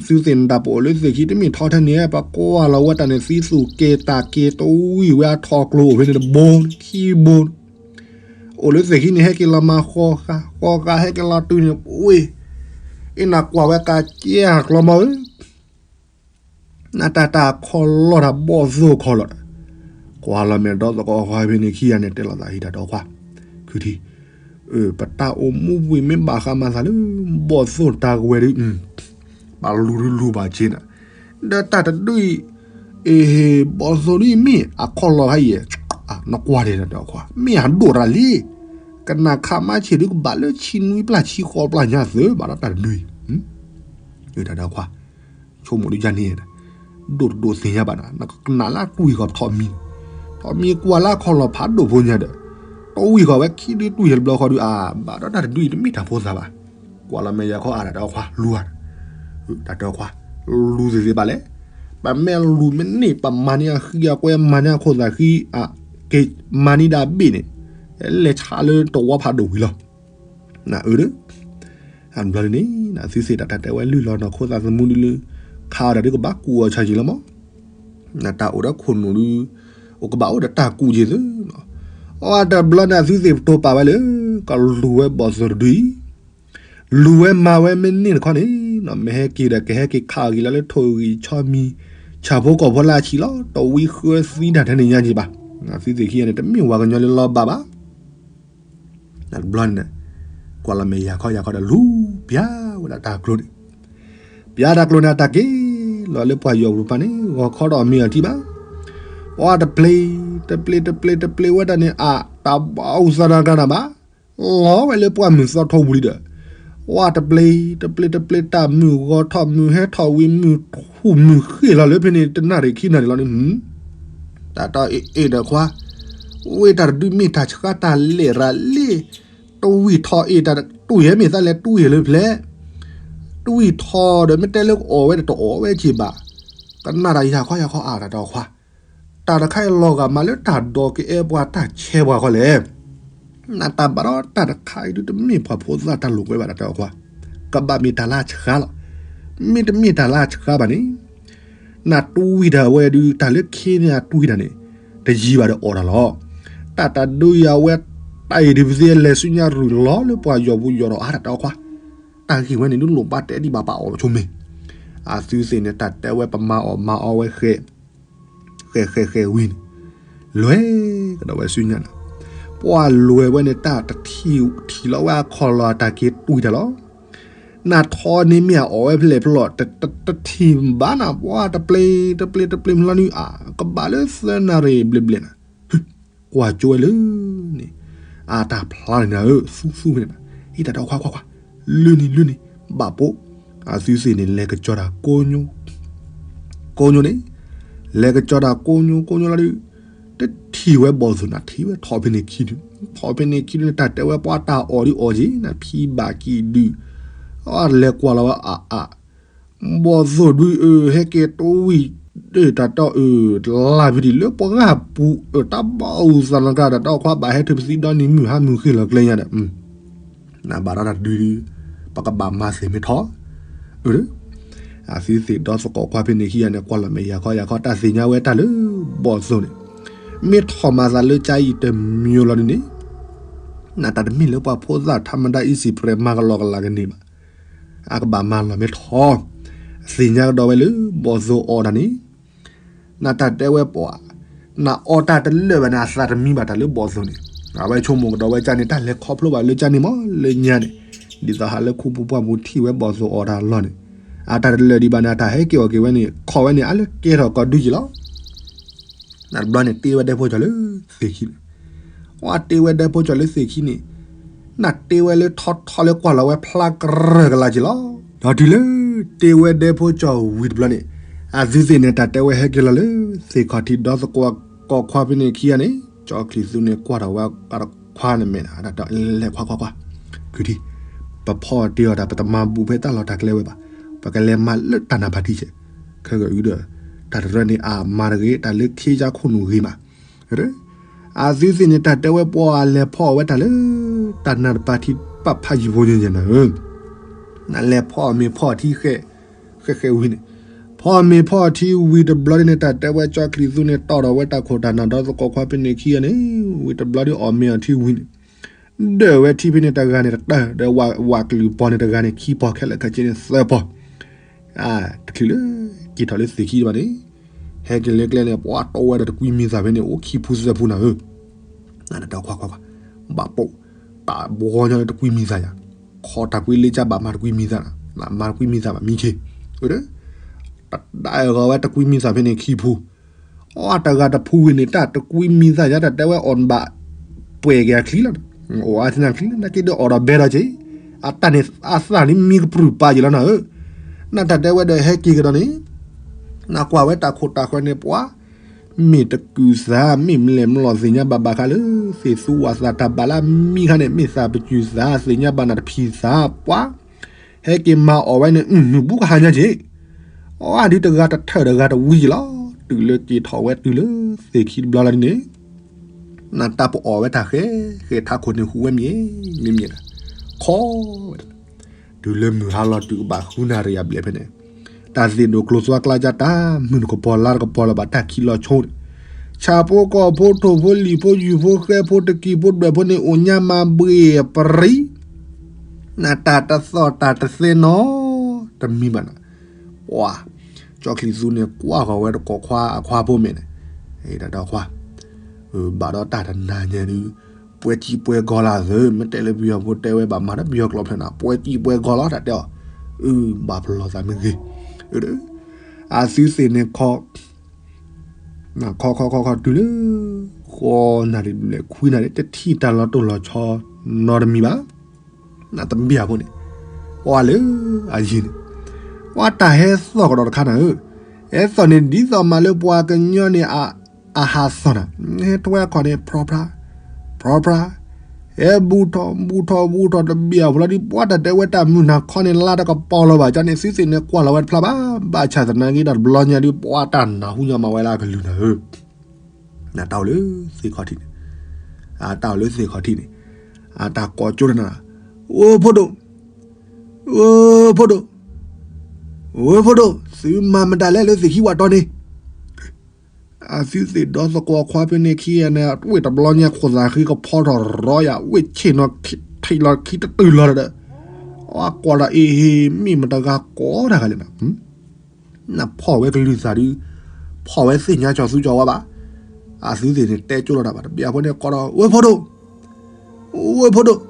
သုသ့ၣ်နတၢ်ပအိၣ်လၢသ့ၣ်ခံတမ့ၢ်ထီထဲန့ၣ် ပကွၢ်လီၤဝဲတၢ်န့ၣ် သံသူၣ်က့ၤတၢ်က့ၤတဝံၣ်ဝဲအထီကျိအိၣ်ဖဲန့ၣ်တဘိ ခံဘိ အိၣ်လၢသ့ၣ်ခံန့ၣ် ဟဲက့ၤလီၤမၤဃီဃာ် ဃီဃာ်ဟဲက့ၤလီၤတုၤန့ၣ် ပဝ့ၢ် အ့ၣ်နၤကွၢ်ဝဲကးကဲကျီမီၤဧၢ နတၢ်တၢ်ခီလီၤတၢ်ဘီၣ်သိၣ်ခီလီၤတၢ်, ကွၢ်လီၤမဲာ်ဒီသကိးခွါဖဲန့ၣ်ခံဂၤန့ၣ် တဲလိာ်သးဟံးတၢ်ဒီခွါ, ခုထံ, ပတၢ်အိၣ်မူဝံၤမ့ၢ်ဘၣ်ဃးမၤသးလၢ ဘီၣ်သိၣ်တၢ်ကဝဲၤဒုး, ပလူၤဒုးလူၤဘၣ်က့နၤ, ဒီးတၢ်တဒုအံၤ, အ့ ဘီၣ်သိၣ်ဒုအံၤမ့ၢ်အခီလီၤခါအံၤ, နကွၢ်ဒဲးတၢ်ဒီခွါ မ့ၢ်အဒိၣ်တၢ်လံ, ကနၣ်ခါမါဆံးဒုကဘၣ်လၢဆံနွံပျၢ်ဆံဃိးပျၢ်ညါသၢဘၣ်ဒီးတၢ်တဒုအံၤ, တၢ်ဒီခွါ ဆိကမိၣ်ဒုးယါန့ၣ်, ဒိၣ်တဒိၣ်သ့ၣ်ညါဘၣ်နၤ နကနၣ်လၢတွံၢ်ဃီၤထီးမံၤ, ထီးမံၤကွၢ်လၢခီလီၤဖးဒိၣ်ဖိညါဒီး, တဝံၢ်ဃီၤဝဲခံဒုတွံၢ်ဟဲတဘျီဃီဒုးအါ, ဘၣ်ဒီးတၢ်တဒုအံၤတမ့ၢ်တၢ်ဖိသၣ်ဘၣ်, ကွၢ်လီၤမဲာ်ယၤခီအါတၢ်ဒီခွါလူၤဧါ, တၢ်ဒီခွါ, လူၤသ့ၣ်သ့ၣ်ဘၣ်လဲၣ်, ပမ့ၢ်လူၤမ့ၢ်န့ၢ် ပမၤန့ၢ်အဃံအကွဲ မၤန့ၢ်အခိၣ်သးဃံ, က့ၤမၤန့ၢ်ဒၣ်ဘ့ၣ်န့ၣ်, လဲၤဆါလၢတဝီဖးဒိၣ်ဝံၤလီၤ နအၢဒီး, အဘျီန့ၣ်န့ၣ် သုသ့ၣ်တၢ်တၢ်တဲဝဲလုၢ်လီၤနီၢ်ခိသးသမူဒုလၢ, ခးအီၤတၢ်ဒုကဘၣ်ကူးအီၤဆၢက့ၤလီၤမး, နတၢ်အိၣ်ဒီးခိၣ်နူာ်ဒု, အိၣ်ကဘၣ်အိၣ်ဒီးတၢ်ကူးက့ၤသု, အတဘျီန့ၣ် သုသ့ၣ်ပတိၢ်ပာ်ဝဲလၢ, ကလူၤဝဲဘီၣ်သိၣ်တဒုအံၤ, လူၤဝဲမၤဝဲမ့ၢ်န့ၢ်တခီန့ၣ်, မ့ၢ်ဟဲက့ၤဒီးကဟဲက့ၤခးအီၤက့ၤလၢလၢထိၣ်ဂံၢ်ဆီမံၤ, ဆၣ်ဖိကီၢ်ဖိလၢအဆံးလီၤ တဝံဃၢသံတၢ်ထဲန့ၣ်ညါက့ၤဘၣ်, သုသ့ၣ်ခံဂၤန့ၣ် တမ့ၢ်ဝၤကညီလၢလီၤဘၣ်ဘၣ် တဘျီန့ၣ်, ကွၢ်လီၤမဲာ်ယၤခီယၤခီဒီးလူၤ, ပျါဝဲဒၣ်တၢ်ကျိၤန့ၣ်, ပျါတၢ်ကျိၤန့ၣ်အတၢ်က့ၤလီၤလၢပှၤယီၤပူၤတဖၣ်န့ၣ် ဂီၤခီဒီးအမ့ၢ်အထံၣ်ဘၣ်, ပှၤတပျ့ၤ, တပျ့ၤ တပျ့ၤ တပျ့ၤဝဲဒၣ်န့ၣ် အတၢ်ဘၣ်အိၣ်သးနၤကါနၤဘၣ်, လီၤဝဲလၢပှၢ်မုၢ်သီထီပူၤလံဒီး, ပှၤတပျ့ၤ, တပျ့ၤ တပျ့ၤတၢ်မုၢ်ဂီၤထီၣ်မုၢ်ဟဲထီၣ်ဝံၤ မုၢ်ထူၣ်မုၢ်ဃ့ၢ်လီၤလၢဖဲန့ၣ် တနၣ်ရံၣ်ခံနၣ်ရံၣ်လီၤန့ၣ်, တၢ်တီအ့ၣ်အ့ၣ်ဒီးခွါ, ဝ့ၢ်တၢ်တဒုမ့ၢ်တၢ်ဆှါတၢ်လဲၣ်ရၤလ့ၣ်, တဝံၢ်ထီၣ်အ့ၣ်တၢ်တဝံၢ်ဟဲမ့ၢ်သးလဲၤတဝံၢ်လၢဖျဲၣ်, တဝံၢ်ထီၣ်ဒီးမ့ၢ်တဲလၢကအီၣ်ဝဲဒီးတအီၣ်ဝဲက့ၤဘၣ်, ကနၣ်တၢ်ယၤခီယၤခီအါတၢ်ဒီးခွါ, တၢ်တခါအံၤလီၤဂာ်မးလၢတၢ်ဒိးကအဲၣ်ပှၤတၢ်ဆဲးပှၤခီလဲၣ် နတၢ်ဘၣ်ဒီးတၢ်တခါအံၤဒုတမ့ၢ်ပှၤဖိသၣ်တၢ်လိာ်ကွဲဘၣ်တၢ်တဲအီၤကွၢ်, ကဘၣ်မ့ၢ်တၢ်လၢအဆှါလီၤ. မ့တမ့ၢ်တၢ်လၢအဆှါဘၣ်န့ၣ်, နတူၢ်ဝံၣ်တၢ်ဝဲဒုး တၢ်လၢခ့န့ၣ်အတူၢ်ဝံၣ်တၢ်န့ၣ်, တယံာ်ဘၣ်ဒီးအီၣ်တၢ်လီၤ. တၢ်တဒုအံၤအဝဲ တၢ်အံၤဒုးပသ့လဲၤဆူညါရူၢ်လီၤလၢပှၤယီၤပူၤယီၤဒီးအါတၢ်တဲအီၤကွၢ်, တၢ်ဂ့ၢ်ဝဲန့ၣ်ဒုးလိၣ်ဘၣ်တဲဒံးဘၣ်ပာ်အီၣ်လီၤဆိမ့ၢ်, အသုသ့ၣ်န့ၣ် တၢ်တဲဝဲပမၤအီၣ်မၤအီဝဲဃဲ ဃဲဃဲဃဲဝံၤန့ၣ်, လဲၤကဒီးဝဲဆူညါနၤ, ပှၤလဲၤဝဲန့ၣ် တၢ်တထံၣ်ထံၣ်လီၤဝဲအခီၣ်လီၤအတၢ်က့ၤတွံၢ်တၢ်လီၤ. နထီန့ၣ်မ့ၢ်အအီၣ်ဝဲဖဲလဲၣ်ဖဲလဲၣ် တထံၣ်ဘၣ်နၤ ပှၤတပျ့ၤတပျ့ၤတပျ့ၤမုၢ်လီၤနုၤအါ ကဘၣ်လၢသၢနၣ်ရံၣ်ဘျဲၣ်ဘျဲၣ်နၤ ကွၢ်ကၠိဝဲလၢန့ၣ်, အတၢ်ဖျါန့ၣ်နၤဧၢ သူသူဖဲန့ၣ်နၤ, ဟံးတၢ်ဒီးခွါခွါခွါ, လုၢ်န့ၣ်လုၢ်န့ၣ်, ဘၣ်ပိာ်, အသုသ့ၣ်န့ၣ် လဲၤကကၠီတၢ်ကိးညိ, ကိးညိန့ၣ်, လဲၤကကၠီတၢ်ကိးညိကိးညိလီၤဒုး, တထံၣ်ဝဲဘီၣ်သိၣ်နၤ ထံၣ်ဝဲထီၣ်ဖဲန့ၣ်ခံဒုး, ထီၣ်ဖဲန့ၣ်ခံဒုးန့ၣ် တၢ်တဲဝဲပှၤတၢ်အီၣ်ဒုးအီၣ်က့ၤ နဖံဘၣ်ကံၣ်ဒုး, အလဲၤကွၢ်လီၤဝဲအါအါ ဘီၣ်သိၣ်ဒုအၢ ဟဲက့ၤတဝံၣ်, တၢ်တီအၢ တလၢ်ဖုဒံးလၢပှၤဂၤပူၤအၢ တၢ်ဘၣ်အိၣ်သးလီၤကါဒီး တၢ်အိၣ်ခွါဘၣ်ဟဲထုးပသံဒီနံၤမုၢ်ဟါမုၢ်ဃ့ၢ်လီၤကျဲညါဒီး, နဘၣ်ဒီးတၢ်တဒုဒု ပကဘၣ်မၤသ့ၣ်မ့ၢ်ထီၣ်, အသုသ့ၣ်ဒီသကိးခွါဖဲန့ၣ်ခံဂၤန့ၣ် ကွၢ်လီၤမဲာ်ယၤခီယၤခီ တၢ်သ့ၣ်ညါဝဲတၢ်လၢဘီၣ်သိၣ်န့ၣ်, မ့ၢ်ထီၣ်မၤသးလၢကါအံၤတမံၤလီၤဒုန့ၣ်, နတၢ်တမ့ၢ်လၢပှၤဖိသၣ်ထးမတၤအံၤစံးပြဲးမၤကလီကလီကန့ၢ်ဘၣ် အကဘၣ်မၤလီၤမ့ၢ်ထီၣ်, သ့ၣ်ညါကဒီးဝဲလၢဘီၣ်သိၣ်အီၣ်တၢ်န့ၣ်, နတၢ်တဲဝဲပှၤ, နအီၣ်တၢ်တလၢာ်ဘၣ်န့ၣ် အသးတမံဘၣ်တၢ်လၢဘီၣ်သိၣ်န့ၣ်, အဝဲဆိကမိၣ်ကဒီးဝဲကၢ်န့ၣ် တၢ်လဲၤခီဖျိဘၣ်လၢကၢ်န့ၣ်မးလၢညါန့ၣ်, ဒ်သိးဟးလၢခူပူၤပှၢ်ပူၤထံၣ်ဝဲဘီၣ်သိၣ်အီၣ်တၢ်လီၢ်န့ၣ်, အတၢ်တလၢာ်ဒံးဘၣ်န့ၣ် အတၢ်ဟဲက့ၤအီၣ်က့ၤဝဲန့ၣ် ခီၣ်ဝဲန့ၣ် အလၢကဲထီၣ်ကီးဒုက့ၤလီၤ နတဘျီန့ၣ် တ့ဝဲဒဲဖိကၠီၤလၢသ့ၣ်ခံန့ၣ်, အတ့ဝဲဒဲဖိကၠီၤလၢသ့ၣ်ခံန့ၣ်, နတ့ဝဲလၢထီထီလၢကွၢ်လီၤဝဲဖျါကရၢၢ်ကလာ်က့ၤလီၤ. ဒီးတုၤလၢ တ့ဝဲဒဲဖိကၠီၤဝံၤတဘျီန့ၣ်, အသုသ့ၣ်န့ၣ် တၢ်တဲဝဲဟဲက့ၤလီၤလၢ သ့ၣ်ခီၣ်ထံးဒီသကိးခွါဖဲန့ၣ်ခံဂၤန့ၣ်, ကၠီချံးသူန့ၣ်ကွၢ်ထီၣ်ဝဲခွါန့ၣ်မဲာ်နၤ တၢ်တဲလဲၤခွါခွါခွါ, ခုထံၣ်, ပဖီၣ်တ့ၢ်အီၤတၢ် ပတမၤဘူးဖဲတၢ်လီၢ်တၢ်ကျဲဝဲဘၣ်, ပကလဲၤမၤလၢတၢ်နၢ်ဖးထံဆဲး, ခဲကဒီး, တၢ်တရၢန့ၣ်အမၤတဂ့ၤ တၢ်လၢခ့ယါခိၣ်နူာ်ဂ့ၤမး, အ အသုသ့ၣ်န့ၣ် တၢ်တဲဝဲပှၤလဲၤဖီၣ်အီၣ်ဝဲတၢ်လၢ တၢ်နၢ်တပၤထံပာ်ဖးယံၤဖိညါညါနၤဧၢ, နလဲၤဖီၣ်မ့ၤဖီၣ်ထံဃဲ ဃဲဃဲဝံၤန့ၣ်, ဖီၣ်မ့ၤဖီၣ်ထံဝံၤတဘျီဒ်န့ၣ် တၢ်တဲဝဲကၠီချံးသူန့ၣ် တီၢ်ဒီးဝဲတၢ်ခိၣ်တၢ်နၢ်ဒီသကိးခွါဖဲန့ၣ်ခံဂၤန့ၣ်, ဝံၤတဘျီဒ်အီၣ်မ့ၤအီၣ်ထံဝံၤန့ၣ် ဒၢၣ်ဝဲထံဖဲန့ၣ်တဂၤန့ၣ်တတၢၢ် ဒီးဝးကလုာ်ပီၤန့ၣ်တဂၤန့ၣ် ခံပီၤခဲလၢာ်ခဲဆ့န့ၣ်သၢပီၤ, တချုးလၢ က့ၤထီၣ်လၢသ့ၣ်ခံဘၣ်န့ၣ်, ဟဲက့ၤလၢကျဲန့ၣ် ပှၤတီဝဲဒီးတကွံမံသၣ်ဖဲန့ၣ် အိၣ်ခံဖုသၢဖုနၤဧၢ, တၢ်ခွါခွါခွါ, ဘၣ်ပိာ်, တၢ်ဘှီညီလၢတကွံမံသၣ်ယၤ, ခီတၢ်ကွံလ့ကၢ်ဘၣ်မၤတကွံမံသၣ်, မၤတကွံမံသၣ်ဘၣ်မံခ့, တဒၣ်အဂီၤဝဲတကွံမံသၣ်ဖဲန့ၣ်ခံဖု အတဂၤတဖုဝံၤန့ၣ် တၢ်တကွံမံသၣ်ညါ တၢ်တဲဝဲအီၣ်ဘၣ်ပှဲၤက့ၤအချံလီၤ, အီၣ်အါထံနၢ်ချံလီၤ နာ်က့ဒီးအီၣ်ဒီးဘဲဒီးက့ၤ, အတၢ်န့ၣ်အသၣ်န့ၣ်မံကပြုၢ်ပာ်က့ၤလီၤနၤဧၢ, နတၢ်တဲဝဲဒီးဟဲက့ၤကဒီးန့ၣ်, နကွၢ်ဝဲတၢ်ခိၣ်တၢ်ဃၢၤန့ၣ်ပှၤ, မ့ၢ်တကုၢ်သး မ့ၢ်မလဲၣ်မလီၢ်သ့ၣ်ညါဘၣ်ဘၣ်ဃးလၢ သ့ၣ်သူဝၣ်သးတၢ်ဘၣ်လၢမံခါန့ၣ် မ့ၢ်သးပကုၢ်သး သ့ၣ်ညါဘၣ်နၤတဖံးသးပှၤ ဟဲက့ၤမၤအီၣ်ဝဲန့ၣ် မုၢ်ဘူးကဟါညါက့ၤ, အဒုတဂၤတထၢၣ်တဂၤတဝံၤက့ၤလီၤ, တုၤလၢက့ၤထီၣ်ဝဲတုၤလၢသ့ၣ်ခံတဘျီလီၤဒ်န့ၣ်, နတၢ်ပအီၣ်ဝဲတၢ်ဃဲ, ဃဲထးခိၣ်န့ၣ်ဟူးဝဲမံၤ, မ့မ့ၢ်ဒၣ်, ခီဝဲဒၣ်, တုၤလၢမုၢ်ဟါလီၤတုၤကဘၣ်ဃုနၣ်ရံၣ်အဘျဲၣ်ဖဲန့ၣ်, တၢ်သ့ၣ်ဒိၣ်ကျိၤသွါကျါကၢ်တၢ် မုၢ်တကပီၤလါတကပီၤလၢၤဘၣ်တၢ်ခံးလီၤဆိန့ၣ်, ဆၣ်ဖိကီၢ်ဖိ ထိၣ်ဖိလံၣ်ဖိ ယုၢ်ဖိဃဲဖိ တကံၤဖိဒွဲၣ်ဖိန့ၣ် အိၣ်ညါမၤဘှ့ၣ်ပရံ နတၢ်တသီၣ်တၢ်တသဲနီတမံၤဘၣ်နၤ, ပှၤ, ကၠီချံးသူန့ၣ် ကွၢ်ဃီၤဝဲတကိးခွါအခွါဖိမဲာ်န့ၣ်, တၢ်ခွါ, ဘၣ်ဒီးတၢ်တနၤညါဒုး, ပှဲၤစံၣ်ပှဲၤကီၤလၢသၢ မ့ၢ်တဲလၢပယီၤဖိတဲဝဲဘၣ်မၤဒီးပယီၤကျိာ်ဖျဲးနၤ ပှဲၤစံၣ်ပှဲၤကီၤလီၤတၢ်တဲအီၤ, အု ဘၣ်ပလီၢ်သးမ့ၢ်ဂ့ၤ, အသုသ့ၣ်န့ၣ်ခီ ခီခီခီခီတုၤလၢ ဃီနၣ်ရံၣ်ဒ်လဲၣ်ခွံနၣ်ရံၣ် တထံၣ်တၢ်လီၤတိၢ်လီၤဆီနီတမံၤဘၣ်, နတဘၣ်အဖိန့ၣ်, ပှၤလၢအယံၤန့ၣ်, ပှၤတၢ်ဟဲသီၣ်ကဒီးတခါနၤဧၢ, ဟဲသီၣ်န့ၣ်ဒ်သိးမးလၢပှၤကညီန့ၣ် အဟးသီၣ်နၤ, ဟဲထွဲအခီၣ်န့ၣ် ဖြီဖြါ, ဖြီဖြါ, ဟဲဘူးထီၣ်ဘူးထီၣ်ဘူးထီၣ် တဘၣ်အဖိလီၤဒ် ပှၤတၢ်တဲဝဲတၢ်မုၢ်နၤခီန့ၣ် လါတကပီၤလီၤဘၣ် ကန့ၣ် သုသ့ၣ်န့ၣ်ကွၢ်လီၤဝဲတဖျါဘၣ်, ဘၣ်ဆၣ်သနာ်က့ဒီးတဘျီညါဒုး ပှၤတၢ်နၢ်ဟူညီမးဝဲလၢအကလုၢ်နၤဧၢ, နတၢ်အိၣ်လၢသ့ၣ်ခီၣ်ထံးန့ၣ်, အတၢ်အိၣ်လၢသ့ၣ်ခီၣ်ထံးန့ၣ်, အတၢ်ကိးကၠိတနၤ, အိၣ်ဖိဒိၣ်, အိၣ်ဖိဒိၣ်, အိၣ်ဖိဒိၣ်, သုမၤမတၤလဲၣ်လၢသ့ၣ်ခံဝးတီန့ၣ် အသုသ့ၣ်ဒီသကိးခွါဖဲန့ၣ်ခံဂၤန့ၣ် ဝ့ၢ်တဘျီညါခိၣ်သးဃံကဖီထီၣ်ရီယၤ ဝ့ၢ်ဆ့ၣ်နီၤထံၣ်လီၤခံတတုၤလီၤဒီး, အကွၢ်ဒီးအ့ဟ့ မ့ၢ်မတၤဂၤကိးတၢ်ဂၤလဲၣ်နၤ, နဖီၣ်ဝဲကလုၢ်သးဒုး, ဖီၣ်ဝဲသ့ၣ်ညါကၠီၤသူကၠီၤဝါဘၣ်, အသုသ့ၣ်န့ၣ်တဲကၠိလီၤတၢ်ဘၣ် တဘၣ်အဖိန့ၣ်ကိးဒီး ဝ့ၢ်ဖိဒိၣ် ဝ့ၢ်ဖိဒိၣ်,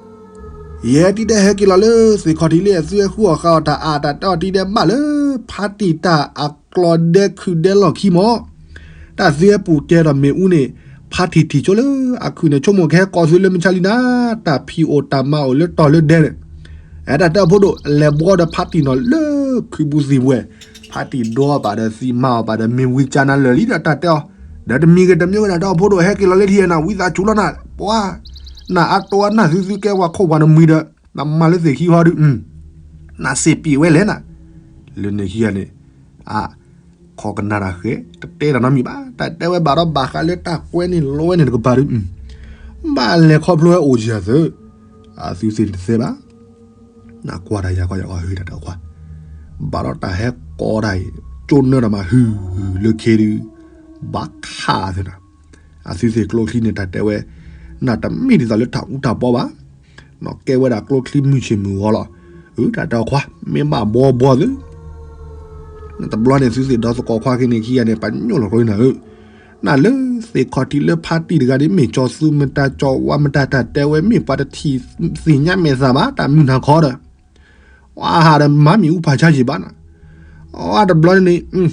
ယဲတံၤဒဲးဟဲက့ၤလီၤလၢသ့ၣ်ခီၣ်ထံးလံ အသုဟဲဃုအီၣ်ဃာ်အီၣ်တၢ်အါတၢ်တဲအီၤတံၤဒဲးဘၣ်လၢ ဖါတံၢ်တၢ်အကျီဒဲခုၣ်ဒဲလီၢ်ခံမီၢ်, တၢ်သုဟဲပူၤကဲဒီးမ့ၣ်အူန့ၣ်, ဖါတံၢ်ထံၣ်ဆိလၢအခုၣ်န့ၣ် ဆိကမိၣ်ကဟဲကိးသုလၢမုၢ်ဆါလံနၤ, တၢ်ဖံးအိၣ်တၢ်မၤအိၣ်လၢတီၤလၢဒဲန့ၣ်, အဲတၢ်တဲအီၤဖိဒိၣ် လဲၤဘှီဒီးဖါတံၢ်နီၤလၢခုးပူၤသံၣ်ပူၤဝဲ, ဖါတံၢ်ဒိအီၣ်ပာ်ဒီးသံမၤအီၣ်ပာ်ဒီးမ့ၢ်ဝံကၢနၤလၢာ်လံဒီးတၢ်တဲအီၤ, ဒီးတမံၤဂ့ၤတမံၤဂ့ၤနၤ ဒီးဖိဒိၣ်ဟဲက့ၤလီၤလၢထံၣ်နၤ ဝံသးစူၤလီၤနၤ, ပှၤ, နအတီအနၢ်သုသုကဲဝဲခိၣ်ပှၤနမှံဒီး, နမၤလၢသ့ၣ်ခံဟီဒုး, နစ့ပံာ်ဝဲလဲၣ်နၤ, လၢန့ၣ်ခံဂၤန့ၣ်, အ, ခီကနၣ်တၢ်ဃဲ, တတဲတၢ်နီတမံၤဘၣ်, တၢ်တဲဝဲဘၣ်ဒီးဘၣ်ဃးလၢတၢ်ကွဲန့ၣ်လီၤဝဲန့ၣ်တကပၤဒုး, ဘၣ်လဲၤခီဖျိဝဲအိၣ်ယၤသၢ, အသုသ့ၣ်တသဲဘၣ် နကွၢ်တၢ်ယၤကီယၤကီဟ့ၣ်တၢ်တၢ်ကွၢ်, ဘၣ်ဒီးတၢ်ဟဲကိးတၢ်အံၤ, ကၠိနၢတၢ်မၤဟုၣ်လၢခ့ဒုး, ဘၣ်ခးသနာ်, အသုသ့ၣ်ကျိချံန့ၣ်တၢ်တဲဝဲ, နတမ့ၢ်ဒ်သိးလၢတၢ်အူတၢ်ပီဘၣ်, နကဲဝဲဒၣ်ကျိချံမုၢ်ဆ့ၣ်မုၢ်ဂီၤလီၤ, အတၢ်တၢ်ကွၢ်, မ့ၢ်ဘၣ်ဘီဘီသု တဘျီန့ၣ် သုသ့ၣ်ဒီသကိးခွါက့ၤန့ၣ်ခံဂၤန့ၣ် ပညိၣ်လီၤကျိနၤဧၢ, နလၢသ့ၣ်ခီၣ်ထံးလၢဖါတံၢ်တဂၤန့ၣ် မ့ၢ်ကၠီၤသူမတၤကၠီၤဝါမတၤတၢ်တဲဝဲ မ့ၢ်ပှၤတထံၣ်သ့ၣ်ညါမဲာ်သၣ်ဘၣ် တၢ်မုၢ်နၤခီဒီး, အဟးဒီးမၤမ့ၣ်အူဖးဆါယံာ်ဘၣ်နၤ, အတဘျီန့ၣ်,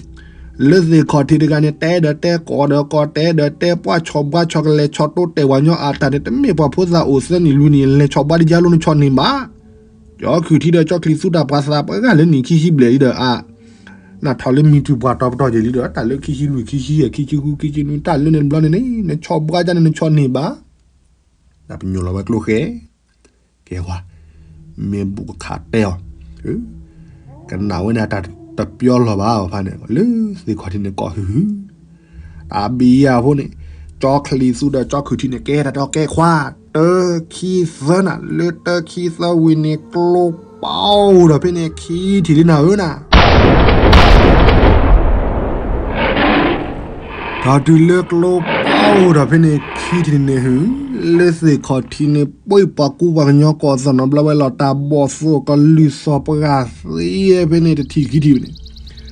လၢသ့ၣ်ခီၣ်ထံးတဂၤန့ၣ် တဲဒီးတဲကိးဒီးကိး တဲဒီးတဲ ပှၢ်ဆီၣ်ဘှါဆီၣ်ကလဲၤဆီၣ်တိတဲာ်ဝဲညီအတၢ်န့ၣ် တမ့ၢ်ပှၤဖိသၣ်အိၣ်သၢနံၣ်လွံၢ်နံၣ် လဲၤဆီၣ်ဘှါတယါလိၤနဆီၣ်န့ၢ်ဘၣ် ကၠီခုၣ်ထံဒီးကၠီချံးသူတၢ်ပှၤသးပှၤဂၤလၢနံၣ်ခံဆံဘျဲၣ်လံဒီးအါ, နထီၣ်လၢမံၤတုၤပှၤတီၤပတီၢ်ယံာ်လံဒီး တၢ်လၢခံဆံလွံၢ် ခံဆံယဲၢ် ခံဆံဃု ခံဆံနွံ တၢ်လၢန့ၣ်တဘျီန့ၣ်န့ၣ် နဆီၣ်ဘှါဒ်န့ၣ် နဆီၣ်န့ၢ်ဘၣ်, နပညိၣ်လီၤဝဲကျိဃဲ, ကဲဝဲ, မ့ၢ်ဘူးကခးတဲအီၤ, ကနၣ်ဝဲန့ၣ်တၢ်တပျီလီၤဘၣ်အဖါန့ၣ် လၢသ့ၣ်ခီၣ်ထံးန့ၣ်ကိးဟုၣ်ဟုၣ်, တၢ်ဘံယၤဖိန့ၣ် ကၠီချံးသူဒီးကၠီခုၣ်ထံန့ၣ် ကဲတၢ်တဲအီၤ ကဲခွါ, တၢ ခံ သၢနၤ, လၢတၢ ခံ သၢဝံၤန့ၣ် ကျိပာ်အိၣ်ဒီးဖဲန့ၣ် ခံထံၣ်လံနၤဧၢနၤ. ဒီးတုၤလၢကျိပာ်အိၣ်ဒီးဖဲန့ၣ် ခံထံၣ်န့ၣ် ဟူ လၢသ့ၣ်ခီၣ်ထံးန့ၣ် ပှၤကူပှၤကညီကိးသီၣ်နီၤဘျီဝဲလီၤ တၢ်ဘီၣ်သိၣ်ကလုၢ်သီၣ်ပှၢ်သ့ဖဲန့ၣ် တထံၣ်ခံထံၣ်န့ၣ်,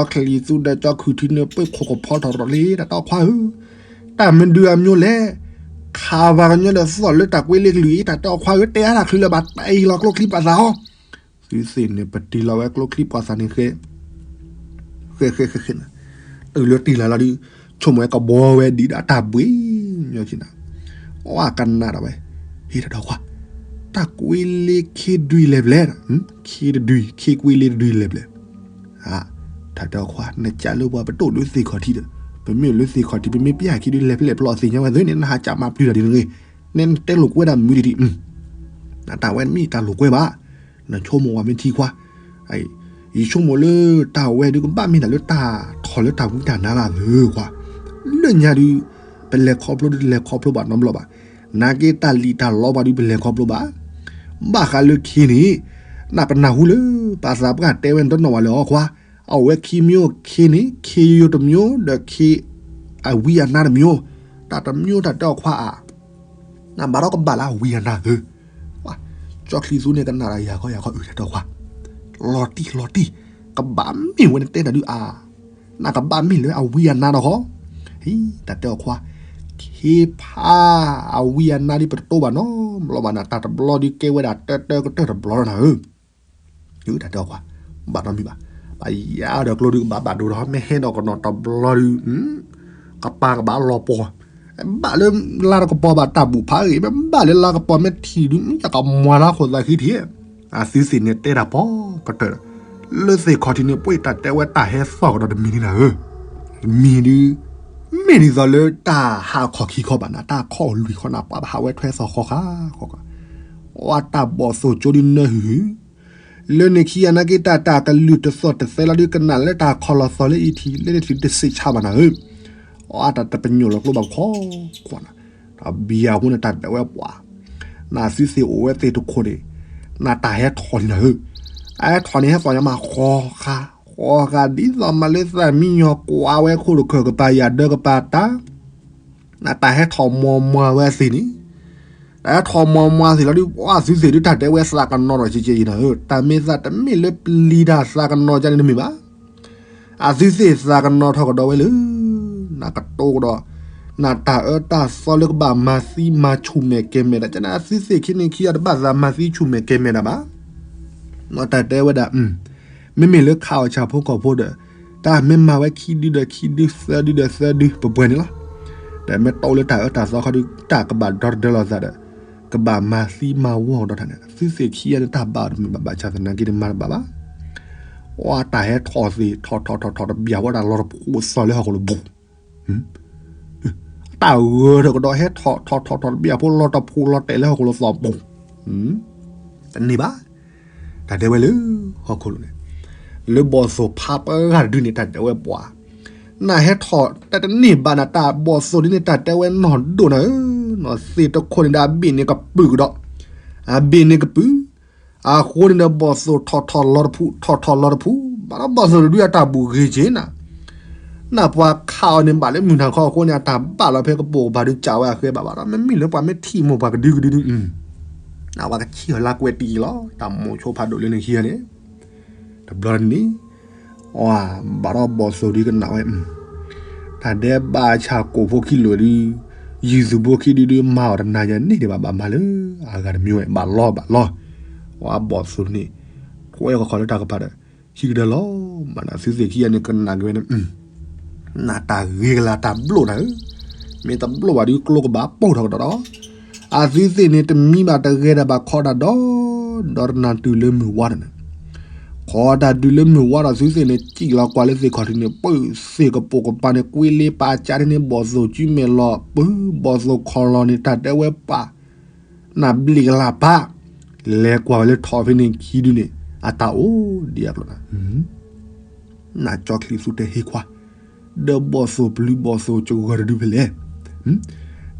ကၠီချံးသူဒီးကၠီခုၣ်ထံန့ၣ် ပှ့ၤခိၣ်ကဖီထီၣ်ထီၣ်လံ တၢ်တဲအီၤ ခွါဧၢ, တၢ်မနုၤအမျိုးလဲၣ်, ခးပှၤကညီဒီးသီၣ်လၢတၢ်ကွ့လ့ကလုၢ်အံၤ တၢ်တဲအီၤ ခွါဧၢ, တဲအါတၢ်ချုးလၢၤဘၣ် တၢ်အံၤလီၤကျိချံပာ်သးအီၤ. သုသ့ၣ်န့ၣ် ပတံၢ်လီၤဝဲကျိချံပာ်သးန့ၣ်ဃဲ ဃဲဃဲဃဲဃဲနၤ, တုၤလၢတံၢ်လီၤလီၤဒုး ဆိကမိၣ်ဝဲကဘီဝဲဒံးဒၣ်တၢ်ဘှ့ၣ်ညီခံနၤ, အကနၣ်ဒၣ်ဝဲ, ဟ့ၣ်တၢ်တဲအီၤ ခွါ, တၢ်ကွ့လ့ခ့ဒွံလဲၤပျဲၢ်, ခ့တဒွံ ခ့ကွ့လ့တဒွံလဲၤပျဲၢ် တၢ်တဲအီၤ ခွါ နကးလၢပှၤပတိၢ်လၢသ့ၣ်ခီၣ်ထံးဒီး ပမ့ၢ်လၢသ့ၣ်ခီၣ်ထံး ပမ့ၢ်ပျဲၢ်ခံဒုးလဲၤဖဲလဲၣ်ဖျီအသ့ၣ်ညါဝဲသုန့ၣ် နဟးကးမၤပျုၤတၢ်ဒ်န့ၣ်ဂ့ၤ, နတဲလိာ်ကွဲဒၣ်မုာ်ဒံးဒံး, နတၢ်ဝဲမ့ၢ်တၢ်လိာ်ကွဲဘၣ်, နဆိကမိၣ်ဝဲမ့ၢ်ထံခွါ, ယဆိကမိၣ်လၢတၢ်ဝဲဒုးကဘၣ်မ့ၢ်တၢ်လၢတၢ်ထီၣ်လၢတၢ်ဝံတၢ်နါလၢအဂ့ၤခွါ, လၢညါဒုး ပလဲၤခီဖျိဒုးတလဲၤခီဖျိဘၣ်နီတဘျီဘၣ်, နာ်က့တၢ်လံၣ်တၢ်လီပှၤဒုးပလဲၤခီဖျိဘၣ်, ဘၣ်ဃးလၢခ့န့ၣ်, နပနၢ်ဟူလၢ ပှၤသးပှၢ်တဲဝဲတနီၣ်ဝဲလၢအီၤခွါ, အအိၣ်ဝဲခံမျိုး ခ့န့ၣ် ခ့ယိယိတမျိုး ဒီးခ့ အဝံအနါတမျိုး, တၢ်တမျိုးတၢ်တဲအီၤ ခွါဧၢ, နဘၣ်ဒီးကဘၣ်လၢအဝံအနါဧၢ, ကၠီချံးသူန့ၣ်ကနၣ်ဒီးယၤခီယၤခီအုၣ်တၢ်တဲအီၤ ခွါ, လီၤတံၢ်လီၤတံၢ်, ကဘၣ်မ့ၢ်ဝဲနတဲနၤဒုးအါ, နကဘၣ်မ့ၢ်လၢအဝံအနါဒီးဃီ, ဟံ တၢ်တဲအီၤ ခွါ, ခ့ဖး အဝံအနါဒ်ပတတိဘၣ်နီတဘျီဘၣ်နၤ, တၢ်တဘျီဒုးကဲဝဲဒၣ်တၢတၢကတၢၢ်တဘျီလီၤနၤဧၢ, တၢ်တဲအီၤ ခွါ, ဘၣ်နီတမံၤဘၣ်, ဘၣ်ယါဒီးကျိဒုးကဘၣ်ဘၣ်ဒိဒီး မ့ၢ်ဟဲဒီးကနီၤတဘျီဒုး ကပၤကဘၣ်လီၤပှီၤ, ဘၣ်လၢလါတကပီၤဘၣ်တၢ်ဘူၣ်ဖးဂ့ၤ, မ့ၢ်ဘၣ်လၢလါကပီၤမ့ၢ်ထံၣ်ဒုး မ့ၢ်ယကမွၤလၢဃိာ်သးခံထံၣ်, အသုသ့ၣ်န့ၣ်တဲတၢ်ပီၤကတၢၢ်, လၢသ့ၣ်ခီၣ်ထံးန့ၣ် ပှ့ၤတၢ်တဲဝဲတၢ်ဟဲသီၣ်ကဒီးတမံၤန့ၣ်နၤဧၢ, တမံၤဒုး မ့ၢ်ဒ်သိးလၢတၢ်ဟးခီၣ်ခံခီဘၣ်နၤ, တၢ်ခီၣ်လွံၢ်ခီနၤ ပှၤဘၣ်ဟးဝဲထွဲသီၣ်ဃီဃာ်ဃီဃာ်, အတၢ်ဘီၣ်သိၣ်ကၠိဒုးနၢဟုၣ်ဟုၣ် လၢန့ၣ်ခံဂၤနာ်က့ တၢ်တၢ်ကလုၢ်တသီၣ်တသဲလီၤဒုးကနၣ်လၢတၢ်ခီၣ်လီၤသီၣ်လၢအံၤထံး လၢန့ၣ်ထံးတစံးဆါဘၣ်နၤဧၢ, အတၢ်တပညိၣ်လီၤကျိဘၣ်ခီခီနၤ, တၢ်ဘံၣ်အဃိန့ၣ် တၢ်တဲဝဲပှၤ, နသုသ့ၣ်အိၣ်ဝဲသ့ၣ်တခိၣ်န့ၣ်, နတၢ်ဟဲထီၣ်န့ၣ်နၤဧၢ, အဟဲထီၣ်န့ၣ် ဟဲသီၣ်ညါမးဃီဃာ်, ဃီဃာ်ဒ်သိးမးလၢသးမံညီၤကွၢ်ဝဲခိၣ်တခၢၣ်ကပၤယၤဒၢကပၤတၢ် နတၢ်ဟဲထီၣ်မီၤမွၤဝဲသ့ၣ်န့ၣ်, တၢ်ဟဲထီၣ်မီၤမွၤသ့ၣ်လီၤဒုး ပှၤသုသ့ၣ်ဒုးတၢ်တဲဝဲသးကနီၤထီၣ်ကဲကဲအံၤနၤဧၢ, တၢ်မ့ၢ်သးတမ့ၢ်လၢပျံၤတၢ်သးကနီၤကန့ၣ်တမ့ၢ်ဘၣ်, အသုသ့ၣ်သးကနီၤထီၣ်ကဒီးဝဲလၢ နကတိၤကဒီး, နတၢ်အၢတၢ်သီလၢကဘၣ်မၤသံမၤဆူၣ်မဲာ်ကဲၤမဲာ်တၢ် ကနၣ်သုသ့ၣ်ခံန့ၣ်ခံဂၤတဘၣ်သးမၤသံဆူၣ်မဲာ်ကဲၤမဲာ်တၢ်ဘၣ်, နတၢ်တဲဝဲဒၣ် မ့မ့ၢ်လၢခးအီၣ်ဆၣ်ဖိကီၢ်ဖိဒီး, တၢ်မ့ၢ်မၤဝဲခံဒုဒီးခံဒု သၢဒုဒီးသၢဒု ပပှဲၤန့ၣ်လီၤ. တၢ်မ့ၢ်တအိၣ်လၢတၢ်အၢတၢ်သီခီဒု တၢ်ကဘၣ်ဒီတဒၢလီၤသးဒီး, ကဘၣ်မၤသံမၤဝီၢ်ဒီးတၢ်န့ၣ် သုသ့ၣ်ခံဂၤန့ၣ် တၢ်ဘၣ်အီၤတမ့ၢ်ဘၣ် ဘၣ်ဆၣ်သနာ်က့န့ၣ်မၤတဘၣ်ဘၣ်. အတၢ်ဟဲထီၣ်သ့ၣ် ထီၣ်ထီၣ်ထီၣ်ထီၣ်တဘျီ ဝဲဒၣ်လီၤတဖိးသီၣ်လၢဟီၣ်ခိၣ်လိၤဘူး တၢ်ဂၢၢ်ထီၣ်ကဒီးဟဲထီၣ်ထီၣ်ထီၣ်ထီၣ်တဘျီဖိ လီၤတဖိးလီၤတဲာ်လၢဟီၣ်ခိၣ်လိၤသီၣ်ဘူး, တန့ၢ်ဘၣ်. တၢ်တဲဝဲလၢဟီၣ်ခိၣ်လိၤန့ၣ်, လၢဘီၣ်သိၣ်ဖးပှၢ်တဒုန့ၣ် တၢ်တဲဝဲပှၤ, နဟဲထီၣ်တၢ်တန့ၢ်ဘၣ်နၤ တၢ်ဘီၣ်သိၣ်ဒ်န့ၣ် တၢ်တဲဝဲနီၢ်ဒိၣ်နၤဧၢ, နီၢ်သ့ၣ်တခိၣ်န့ၣ်ဒီးအဘ့ၣ်န့ၣ်ကပုာ်ကဒီး, အဘ့ၣ်န့ၣ်ကပုာ် အဃိန့ၣ်ဒီးဘီၣ်သိၣ်ထီၣ်ထီၣ်လီၤတဖုး ထီၣ်ထီၣ်လီၤတဖုး ဘၣ်ဒီးဘီၣ်သိၣ်တဒုအတၢ်ဘူၣ်ဂ့ၤက့ၤနၤ, နပှၤခးအီၤန့ၣ် ဘၣ်လၢမုၢ်နၤခီအဃိန့ၣ် အတၢ်ဘၣ်လီၤဖဲကပိာ်ကပၤဒုးကးဝဲအဃဲဘၣ်ဘၣ်ဒီး မ့မ့ၢ်လၢပှၤမ့ၢ်ထံၣ်မိၢ်ပှၤကဒုကဒုဒု, နဝဲကဆံၣ်အီၤလၢကွဲးတံၢ်လီၤ တၢ်မိၣ်ဆိဖးဒိၣ်လၢန့ၣ်ခံဂၤန့ၣ်, တဘျီန့ၣ် ဘၣ်ဒီးဘီၣ်သိၣ်ဒုကနၣ်ဝဲ, တၢ်ဒဲးဘးဆၣ်ကိာ်ဖိခံလိၤဒု, ယုၢ်သူၣ်ဖိခံဒုဒု မၤအီၤတနၤညါန့ၣ်ဒံးဘၣ် ဘၣ်မၤလၢအဂၤတမံၤဝဲ ဘၣ်လီၤဘၣ်လီၤ, ဝဲဘီၣ်သိၣ်န့ၣ် ထွဲဃီၤဃီၤလၢတၢ်ကပၤဒီး ဟံးကဒါလီၤ, မၤနသုသ့ၣ်ခံဂၤန့ၣ် ကနၣ်က့ၤဝဲန့ၣ် နတၢ်ဂ့ၤကလၤတၢ်ဘျိၣ်နၤဧၢ, မ့ၢ်တဘျိၣ်ဘၣ်ဒုးကျိကဘၣ်ပိၢ်ထီၣ်ကဒီးဒီး, အသုသ့ၣ်န့ၣ်တမံဘၣ်တဂဲၤဒၣ်ဘၣ်ခီတၢ်ဒီး, ဒီးတနၤတုၤလၢမုၢ်ဝါဒီးန့ၣ်, ခီတၢ်ဒုးလၢမုၢ်ဝါဒီးသုသ့ၣ်န့ၣ် စံၣ်လီၤကွၢ်လၢသ့ၣ်ခီၣ်ထံးန့ၣ် ပၢၢ်သ့ၣ်ကပိာ်ကပၤန့ၣ် ကွ့လ့ပာ်ကၠးန့ၣ် ဘီၣ်သိၣ်ကုမဲာ်လီၤ ပၢၢ်ဘီၣ်သိၣ်ခီၣ်လီၤန့ၣ် တၢ်တဲဝဲပာ် နဘျံးကလၤပၢ်, လဲၤကွၢ်ဝဲလၢထီၣ်ဖဲန့ၣ်ခံဒုန့ၣ် အတၢ်အိၣ်ဒံးအကျိၤနၤ, နကၠီချံးသူတဲဟ့ၣ်ခွါ, ဒီးဘီၣ်သိၣ်ပျုၤဘီၣ်သိၣ်ကဂၢၢ်တဒုဖဲလဲၣ်,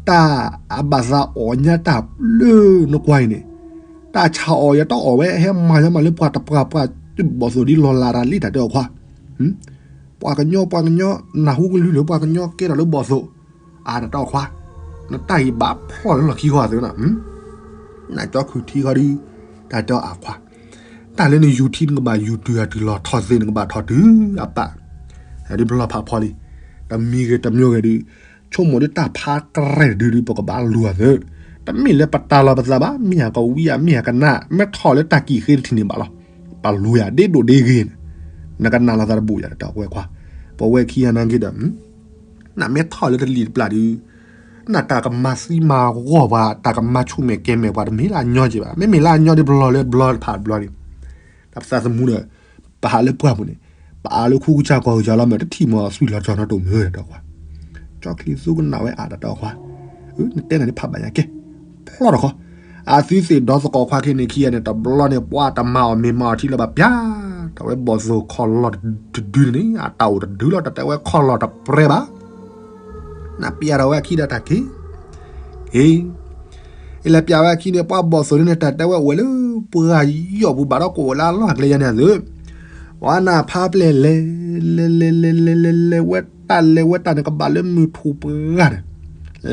တၢ်အဘၣ်သးအီၣ်ညါတၢ်လၢနကွၢ်အံၤန့ၣ်, တၢ်ဆၣ်အီၣ်ယတအီၣ်ဝဲ ဟဲမၤညါမးလၢပှၤတပှၢ်ပှၢ်, ဘီၣ်သိၣ်ဒ်လီၤလးတၢ်လံတၢ်တဲအီၣ်ခွါ, ပှၤကညီ ပှၤကညီ နၢ်ဟူကလုၢ်လၢပှၤကညီကဲထီၣ်လၢဘီၣ်သိၣ်, အါတၢ်တဲအီၣ်ခွါ, နတၢ်အံၤဘၣ်ဖျီၣ်လၢလီၢ်ခံဃီသ့နီၤ, နကၠီခုၣ်ထံဃီဒီး, တၢ်တဲအီၣ်အခွါ, တၢ်လၢနယူၤထံနကဘၣ်ယူၤတုၤအတုၤလီၤထီၣ်သ့ နကဘၣ်ထီၣ်တုၤအပၢ်, ဒ်ပလီၢ်ဖးဖီလံ, တမံၤဂ့ၤတမံၤဂ့ၤဒီး, ဆိကမိၣ်ဒ်တၢ်ဖးတရဲၣ်တဒုဒု ပကဘၣ်လူၤအသး, တမ့ၢ်လၢပတၢ်လီၤပသးဘၣ်, မ့ၢ်ယၤကဝံယၤ မ့ၢ်ယၤကနၣ်, မ့ၢ်ထီၣ်လၢတၢ်ကံၣ်ဃ့တထံၣ်န့ၣ်ဘၣ်လီၤ, ပလူၤယၤဒ့ဒိၣ်ဒ့ဂ့ၤန့ၣ်, နကနၣ်လီၤသးတဘူးယၤတၢ်ဝဲခွါ, ပဝဲခံဂၤနာ်က့ဒီး နမ့ၢ်ထီၣ်လၢတလံၤတပျၢ်ဒီး, နတၢ်ကမၤသံမၤဂီၢ်ပှၤ တၢ်ကမၤဆူၣ်မဲာ်ကဲမဲာ်ပှၤ တမ့ၢ်လၢအညီက့ဘၣ်, မ့မ့ၢ်လၢအညီဒီး ပလီၢ်လၢဘျီတဖၣ်တဘျီန့ၣ်, တၢ်ပသးသမူဒီး, ပဟးလၢပှၢ်ပူၤန့ၣ်, ပအါလၢခူကစၢ်ကီၢ်ကစၢ်လီၤ မ့ၢ်တထံၣ်မီၤသွံၣ်လီၤကၠီၤနီတမံၤတၢ်ခွါ, ကၠီချံသူကနၣ်ဝဲအါတၢ်တဲအီၣ်ခွါ, နတဲနၤန့ၣ်ဖးဘၣ်ယၤကဲ, ဖျီၣ်တခီ, အသုသ့ၣ်ဒီသကိးခွါခဲန့ၣ်ခံဂၤန့ၣ် တဘျီန့ၣ် ပှၤတမၤအီၣ်မ့ၤမၤအီၣ်ထံလၢၤဘၣ် ပျၢ်ထီၣ်ဝဲ ဘီၣ်သိၣ်ခီၣ်လီၢ်တဒုန့ၣ်, အတၢ်အိၣ်တဒုလီၤ တၢ်တဲဝဲခီၣ်လီၢ်တပြဲဘၣ်, နပျၢ်ထီၣ်ဝဲအခံဒီးတၢ်က့ၤ, အ့, အ့လဲၤပျၢ်ဝဲအခံန့ၣ် ပှၤဘီၣ်သိၣ်န့ၣ် တၢ်တဲဝဲအိၣ်ဝဲလၢပှၤယီၢ်ပူၤဘၣ်ဒီး ကအိၣ်ဝဲလၢအလီၢ်အကျဲယါန့ၣ်အသိး, ပှၤနၢ်ဖးပျဲၢ်လဲၤ, လဲၤလဲၤလဲၤလဲၤလဲၤလဲၤဝဲတၢ်လဲၤဝဲတၢ်န့ၣ် ကဘၣ်လၢမုၢ်ထူၣ်ပှၢ်န့ၣ်,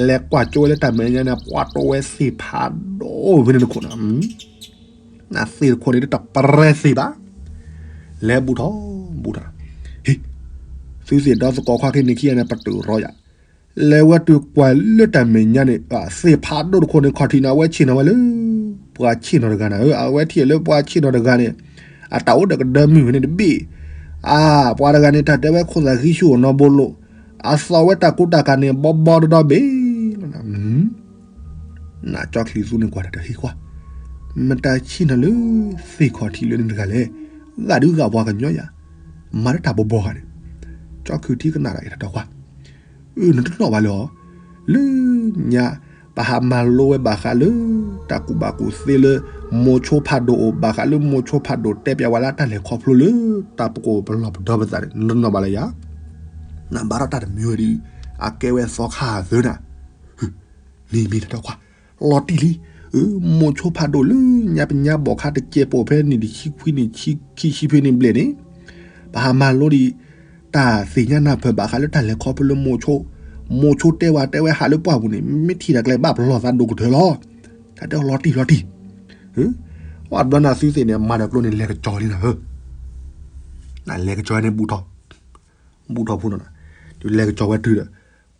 လဲၤကွၢ်ကၠိဝဲလၢတၢ်မဲာ်ညါန့ၣ် ပှၤတိၢ်ဝဲသ့ၣ်ဖးဒိၣ်ဖဲန့ၣ်တခိၣ်နီၤ နသ့ၣ်တခိၣ်န့ၣ် တပရဲသ့ၣ်ဘၣ်, လဲၤဘူးထီၣ်, ဘူးထီၣ်, ဟ့ၣ်, သုသ့ၣ်ဒီသကိးခွါခဲန့ၣ်ခံဂၤန့ၣ် ပတုာ်ရီယၤ, လဲၤဝဲတုၤကွၢ်လၢတၢ်မဲာ်ညါန့ၣ် သ့ၣ်ဖးဒိၣ်တခိၣ်န့ၣ် ခီၣ်ထံးန့ၣ် အဝဲဆ့ၣ်နီၤဝဲလၢ ပှၤဆ့ၣ်နီၤတဂၤနၤဧၢ, အဝဲထံၣ်လၢပှၤဆ့ၣ်နီၤတဂၤန့ၣ် အတၢ်အိၣ်ဒီးကဒၢမုၢ်ဖဲန့ၣ်တဘ့ၣ်, အါ, ပှၤတဂၤန့ၣ် တၢ်တဲဝဲခိၣ်သၣ်ဃံဆူၣ်အိၣ်နီတဘိလိၤ, အသီၣ်ဝဲတၢ်ကူတၢ်ကၤန့ၣ် ဘီဘီဒီဒီဘ့ၣ်လီၤနၤ နကၠီချံသူန့ၣ်ကွၢ်တၢ်တဟ့ၣ်ကွၢ်, မတၤဆ့ၣ်နီၤလၢသ့ၣ်ခီၣ်ထံးလၢန့ၣ်တဂၤလဲၣ်, ဂာ်ဒုးဂာ်ပှၤကညီယၤ, မၤလၢတၢ်ဘီဘီဂၤန့ၣ်, ကၠီခုၣ်ထံကနၣ်တၢ်အံၤတၢ်တီခွါ, အၢ နတနီၣ်ဘၣ်လၢအီၤ, လၢညါ ပဟးမၤလိဝဲဘၣ်ဃးလၢ တၢ်ကူၣ်ဘၣ်ကူၣ်သ့လၢ မိၤဆိဖးဒိၣ်အိၣ် ဘၣ်ဃးလၢမိၤဆိဖးဒိၣ်တဲပျးဝဲလၢတၢ်လဲၤခီဖျိလၢ တၢ်ပကအိၣ်ပလီၢ်ပဒီပသးန့ၣ် နတနီၣ်ဘၣ်လၢယၤ, နဘၣ်ထီၣ်တၢ်တမံၤဝဲဒီး အကဲဝဲသီခါအသၢနၤ မ့ၢ်မ့ၢ်တၢ်တီခွါ, လီၤတံၢ်လံ, မိၤဆိဖးဒိၣ်လၢညါပညါဘီၣ်ခါတကဲးပိာ်ဖဲနံၣ်တဆံခွံနံၣ်ခံဆံဖဲန့ၣ်ဘျဲၣ်န့ၣ်, ပဟးမၤလိဒံး တၢ်သ့ၣ်ညါနၢ်ပၢၢ်ဘၣ်ဃးလၢတၢ်လဲၤခီဖျိလၢမိၤဆိ, မိၤဆိတဲဝဲတဲဝဲဟးလၢပှၢ်ပူၤန့ၣ် မ့ၢ်ထံၣ်တၢ်ကျဲဘၣ်ပလီၢ်သးဒိၣ်ကတၢၢ်လီၤ, တၢ်တဲလီၤတံၢ်လီၤတံၢ်, အီၣ်ဘျီနသုသ့ၣ်န့ၣ် မၤဒီးကျိန့ၣ် လဲၤကစီၤလံနၤဧၢ, နလဲၤကစီၤန့ၣ် ဘူၣ်ထီၣ်, ဘူၣ်ထီၣ်ဖိနီၤ, တုၤလဲၤကစီၤဝဲတုၤဒီး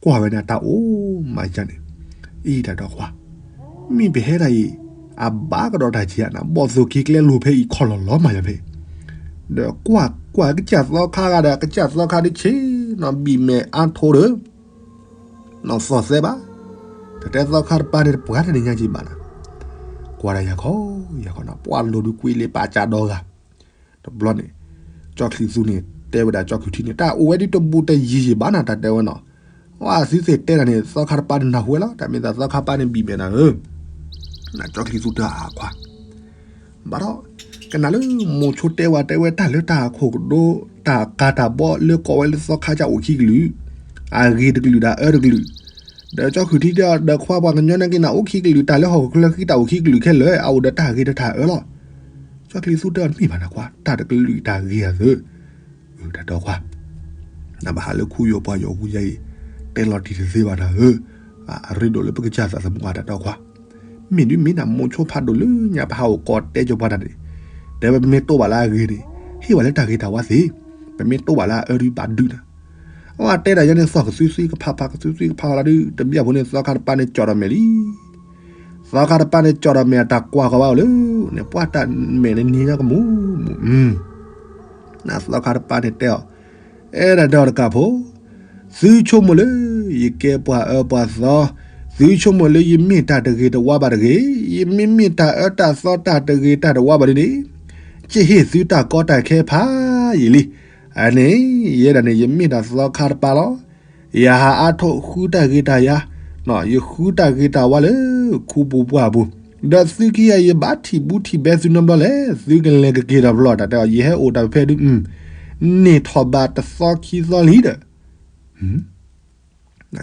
ကွၢ်ဝဲန့ၣ်တၢ်အိၣ်မးယါန့ၣ်, အံၤတၢ်တီခွါ, မ့ၢ်ပဟဲဒၣ်အံၤ, အဘၣ်ကဒီးတၢ်က့ၤဧါနၤ ဘီၣ်သိၣ်က့ၤကျဲလိၤဖဲအံၤခီၣ်လီၢ်လီၤမးယါဖဲ, ဒီးကွၢ်ကွၢ်ကစၢ်သီခါဒီး ကစၢ်သီခါဒ်ဆ့ၣ်နီၤဘံၣ်မဲာ်အါထိဒီး နီၢ်သီၣ်သဲဘၣ်, တၢ်တဲသီခါတပၤန့ၣ် တပှၤတၢ်န့ၣ်ညါက့ၤဘၣ်နၤ, ကွၢ်ဒၣ်ယၤခီ, ယၤခီနၤ ပှၤလိၤဒုးကွံလံပာ်ကၢ်ဒီဂၤ တဘျီန့ၣ်, ကၠီချံသူန့ၣ် တဲဝဲဒၣ်ကၠီခုၣ်ထံန့ၣ် တၢ်အိၣ်ဝဲဒ်တဘူးတယံၤယံၤဘၣ်နၤ တၢ်တဲဝဲနီၤ, ဝဲသုသ့ၣ်တဲတၢ်န့ၣ် သီခါတပၤန့ၣ်နၢ်ဟူဝဲလီၤ တၢ်မ့ၢ်သးသီခါတပၤန့ၣ်ဘံၣ်မဲာ်နၤဧၢ, နကၠီချံသူတဲအါခွါ ဘၣ်ဒီး, ကနၣ်လၢမိၤဆိတဲဝဲတဲဝဲတၢ်လၢတၢ်အခိၣ်ကဒိ, တၢ်ကၤတၢ်ဘီလၢကိးဝဲလၢသီခါကအိၣ်ခံကလုာ်, အဂ့ၤတကလုာ်ဒီးအၢတကလုာ်, ဒီးကၠီခုၣ်ထံဒီးခွါပှၤကညီန့ၣ်က့ၤနၤအိၣ်ခံကလုာ် တၢ်လၢဟီၣ်ခိၣ်ချၢဃံတၢ်အိၣ်ခံကလုာ်ခဲလၢာ် အအိၣ်ဒီးတၢ်ဂ့ၤဒီးတၢ်အၢလီၤ, ကၠီချံသူတဲအီၤတမ့ၢ်ဘၣ်နၤခွါ တၢ်တကလုာ်တၢ်ဂ့ၤအသၢ တၢ်တီခွါ, နဘၣ်ဟးလၢခူယိာ်ပှၤယိာ်ဝူယါအံၤ, တဲလီၤတံၢ်တသ့ဘၣ်နၤဧၢ, အရ့ဒိၣ်လၢပကစၢ်သးသမူအတၢ်တီခွါ, မ့ၢ်ဒ်မ့ၢ်နၤမိၤဆိဖးဒိၣ်လၢညါပဟးအိၣ်ကိးတဲကၠိပှၤတၢ်န့ၣ်, တဲဝဲပမ့ၢ်တိၢ်ဘၣ်လၢအဂ့ၤန့ၣ်, ဟ့ၣ်ဝဲလၢတၢ်ဂ့ၤတၢ်ဝါသ့, ပမ့ၢ်တိၢ်ဘၣ်လၢအအၢဒုးဘၣ်ဒုးနၤ, အဝဲတဲဒၣ်ယဲန့ၣ်သီၣ်ကသွံသွံကဖးဖးကသွံသွံကဖးဖးလီၤဒုး တဘျီဖိန့ၣ်သီခါတပၤန့ၣ်ကၠီၣ်ဒီးမဲာ်လံ သီခါတပၤန့ၣ်ကၠီၣ်ဒီးမဲာ်အတၢ်ကွၢ်ဃီၤဘၣ်အိၣ်လၢ, န့ၣ်ပှၤတၢ်မဲာ်န့ၣ်နံၤညါကမူးမူး, နသီခါတပၤန့ၣ်တဲအီၤ, အဲၣ်ဒၣ်ဒီးတကးဖိ, သုဆိကမိၣ်လၢ, ယကဲပှၤအၢပှၤသီ, သုဆိကမိၣ်လၢယမ့ၢ်တၢ်တဂ့ၤတဝါဘၣ်တဂ့ၤ, ယမ့မ့ၢ်တၢ်အၢတၢ်သီတၢ်တဂ့ၤတၢ်တဝါဘၣ်ဒ်န့ၣ်, ကဟ့ၣ်သုတၢ်ကီတၢ်ခဲဖးယံာ်လံ, အန့ၣ်, ယဲဒၣ်န့ၣ် ယမ့ၢ်တၢ်သီခါတပၤလီၤ ယဟးအါထီၣ်ဃုတၢ်ဂ့ၤတၢ်ယၤ, ယဃုတၢ်ဂ့ၤတၢ်ဝါလၢခူပူၤပှၢ်ပူၤ, ဒီးသုခံဂၤယဘၣ်ထံၣ်ဘူးထံၣ်ဘဲသုနီတဘျီလဲၣ်, သုကလဲၤကက့ၤဒီးပျီၢ်တၢ်တဲအီၤ ယဟဲအိၣ်တၢ်ဖဲဒုး, န့ၢ်ထီၣ်ဘးတသီခံသီလံဒီး,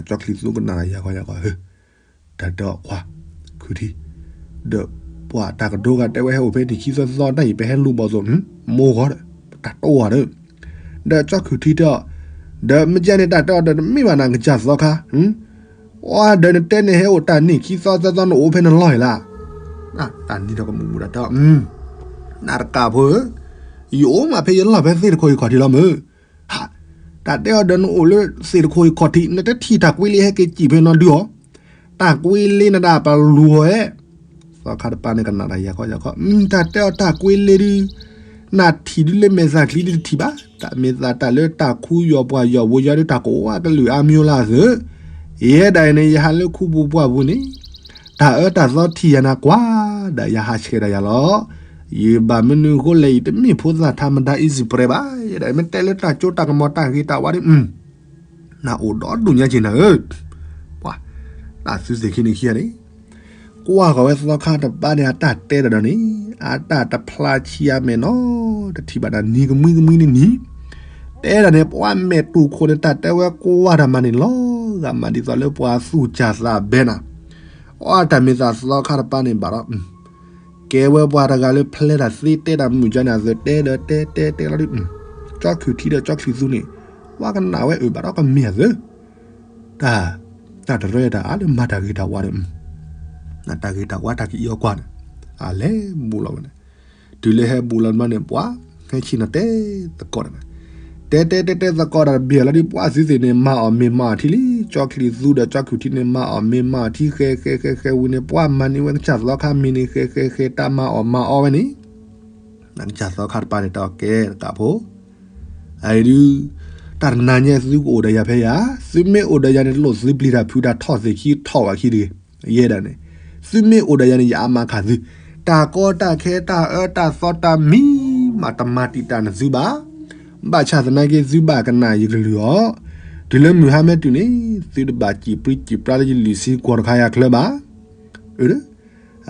ကၠီချံသူကနၣ်ယၤခီယၤခီ, တၢ်တဲအီၤကွၢ်, ခုၣ်ထံ, ဒီးပှၤတၢ်ကဒိဂၤတဲဝဲဟဲအိၣ်ဖဲန့ၣ်ခံသီသီတၢ်အံၤ ပဟဲလူၤဘီၣ်သိး, မိၢ်ဂီၤဒီး, တၢ်တိၢ်အီၤဒီး, ဒီးကၠီခုၣ်ထံတဲအီၤ, ဒီးမ့ၢ်ကဲန့ၣ်တၢ်တဲအီၤဒီးတမ့ၢ်ဘၣ်နၤကစၢ်သီခါ, အီဒီးနတဲန့ၣ်ဟဲအိၣ်တၢ်န့ၣ်ခံသီသီသီနအိၣ်ဖဲနလီၢ်အံၤလၢ်, တၢ်နံၤဒီးကမူးမူးတၢ်တဲအီၤ, နတကးဖိဧၢ, ယအိၣ်မးဖဲယလီၢ်ဖဲသ့ၣ်တခိၣ်အံၤခီၣ်ထံးလီၤမုၢ် ဟး, တၢ်တဲအီၤဒီးနအိၣ်လၢသ့ၣ်တခိၣ်အံၤခီၣ်ထံး နတထံၣ်တၢ်ကွ့လ့ဟဲက့ၤစံၣ်ဖဲနီၤဒုးအီၤ, တၢ်ကွ့လ့နဒၣ်ပလူၤအီၤဧဲ, သီခါတပၤန့ၣ်ကနၣ်တၢ်ယၤခီယၤခီ, တၢ်တဲအီၤတၢ်ကွ့လ့ဒုး, နထံၣ်ဒုးလၢမဲာ်သၣ်ချံဒုးတထံၣ်ဘၣ်, တၢ်မ့ၢ်သးတၢ်လၢတၢ်ခူယီၤပှၤယီၤဘိယီၤဒုးတၢ်ကဝါကလုာ်အါမံၤလၢအသၢ, ယဲဒၣ်အံၤန့ၣ် ယဟးလၢခူပူၤပှၢ်ပူၤန့ၣ် တၢ်အၢတၢ်သီထံၣ်ယၤနၤကွၢ်, ဒီးယဟးဆှဲးတၢ်ယၤလီၤ. ယဘၣ်မနုၤအဃိလဲၣ် ယတမ့ၢ်ဖိသၣ်ထးမတၤအံၤစံးပြဲးဘၣ်, ယဲဒၣ်မ့ၢ်တဲလၢတၢ်ကၠိတၢ်ကမီၤတၢ်ဂ့ၤတၢ်ဝါဒီး, နအိၣ်ဒီဒူၣ်ညါက့ၤနၤဧၢ, ပှၤ, တၢ်သုသ့ၣ်ခံန့ၣ်ခံဂၤန့ၣ်, ကွၢ်ဃီၤဝဲသီခါတပၤန့ၣ် အတၢ်တဲတၢ်ဒီးန့ၣ်, အတၢ်တဖျါဆံးအမဲာ်နီၤ, တထံၣ်ဘၣ်တၢ်နံၤကမှံကမှံန့ၣ်နံၤ, တဲဒၣ်န့ၣ် ပှၤမဲာ်တူၢ်ခိၣ်န့ၣ် တၢ်တဲဝဲကွၢ်တၢ်မၤန့ၣ်လီၤ, ဂၤမၤဒ်သိးလၢပှၤသူၣ်စၢ်သးဘဲနၤ, အီတၢ်မ့ၢ်သးသီခါတပၤန့ၣ်ဘၣ်ဒီး, ကဲဝဲပှၤတဂၤလၢဖျဲတၢ်သ့တဲတၢ်မုာ်ကန့ၣ်အသၢ တဲဒီးတဲတဲတဲလီၤဒုး, ကၠီခုၣ်ထံဒီးကၠီချံသူန့ၣ်, ပှၤကနၣ်ဝဲအုၣ်ဘၣ်ဒီးကမ့ၢ်အသၢ, တၢ်, တၢ်တရၢတၢ်အါလၢမၤတၢ်ဂ့ၤတၢ်ဝါဒီး, တၢ်ဂ့ၤတၢ်ဝါတၢ်ကအံၤအီၤကွၢ်န့ၣ်, အလဲၤဘူးလီၤဝဲန့ၣ်, တုၤလၢဟဲဘူးလီၤမးန့ၣ် ပှၤ, ဟဲဆံၣ်နီၤတဲသကိးန့ၣ်, တဲတဲတဲတဲသကိးတၢ်တဘ့ၣ်လီၤဒုး ပှၤသုသ့ၣ်န့ၣ် မၤအီၣ်မ့ၤမၤအီၣ်ထံလံ, ကၠီချံသူဒီးကၠီခုၣ်ထံန့ၣ် မၤအီၣ်မ့ၤမၤအီၣ်ထံ ဃဲဃဲဃဲဃဲဝံၤန့ၣ် ပှၤမၤန့ၢ်ဝဲကစၢ်သီခါမ့ၤန့ၣ် ဃဲဃဲဃဲတၢ်မၤအီၣ်မၤအီဝဲန့ၣ် ကစၢ်သီခါတပၤန့ၣ် တၢ်ကဲတကးဖိ, အအံၤဒုး, တၢ်တနၤညါသုကအိၣ်ဒီးယၤဖဲယၤ, သုမ့ၢ်အိၣ်ဒီးယၤန့ၣ် တလိၣ်သုပျံၤတၢ်ဖုးတၢ်ထီၣ်သ့ၣ်ခံထီၣ်ဝဲခံတဂ့ၤ, ယဲဒၣ်န့ၣ်, သုမ့ၢ်အိၣ်ဒီးယၤန့ၣ် ယအါမးခးသု, တၢ်ကီတၢ်ခဲတၢ်အၢတၢ်သီတၢ်မံၤမးတမၤတံာ်တာ်နသုဘၣ်, ဘၣ်ဆၣ်သနာ်က့သုဘၣ်ကနၣ်ယကလုၢ်အီၤ, တုၤလၢမုၢ်ဟါမ့ၢ်တုၤန့ၣ် သုတဘၣ်စံၣ်ပြံစံၣ်ပြါလၢယလံာ်ဆံကွီၢ်တခါယၤချၢဘၣ်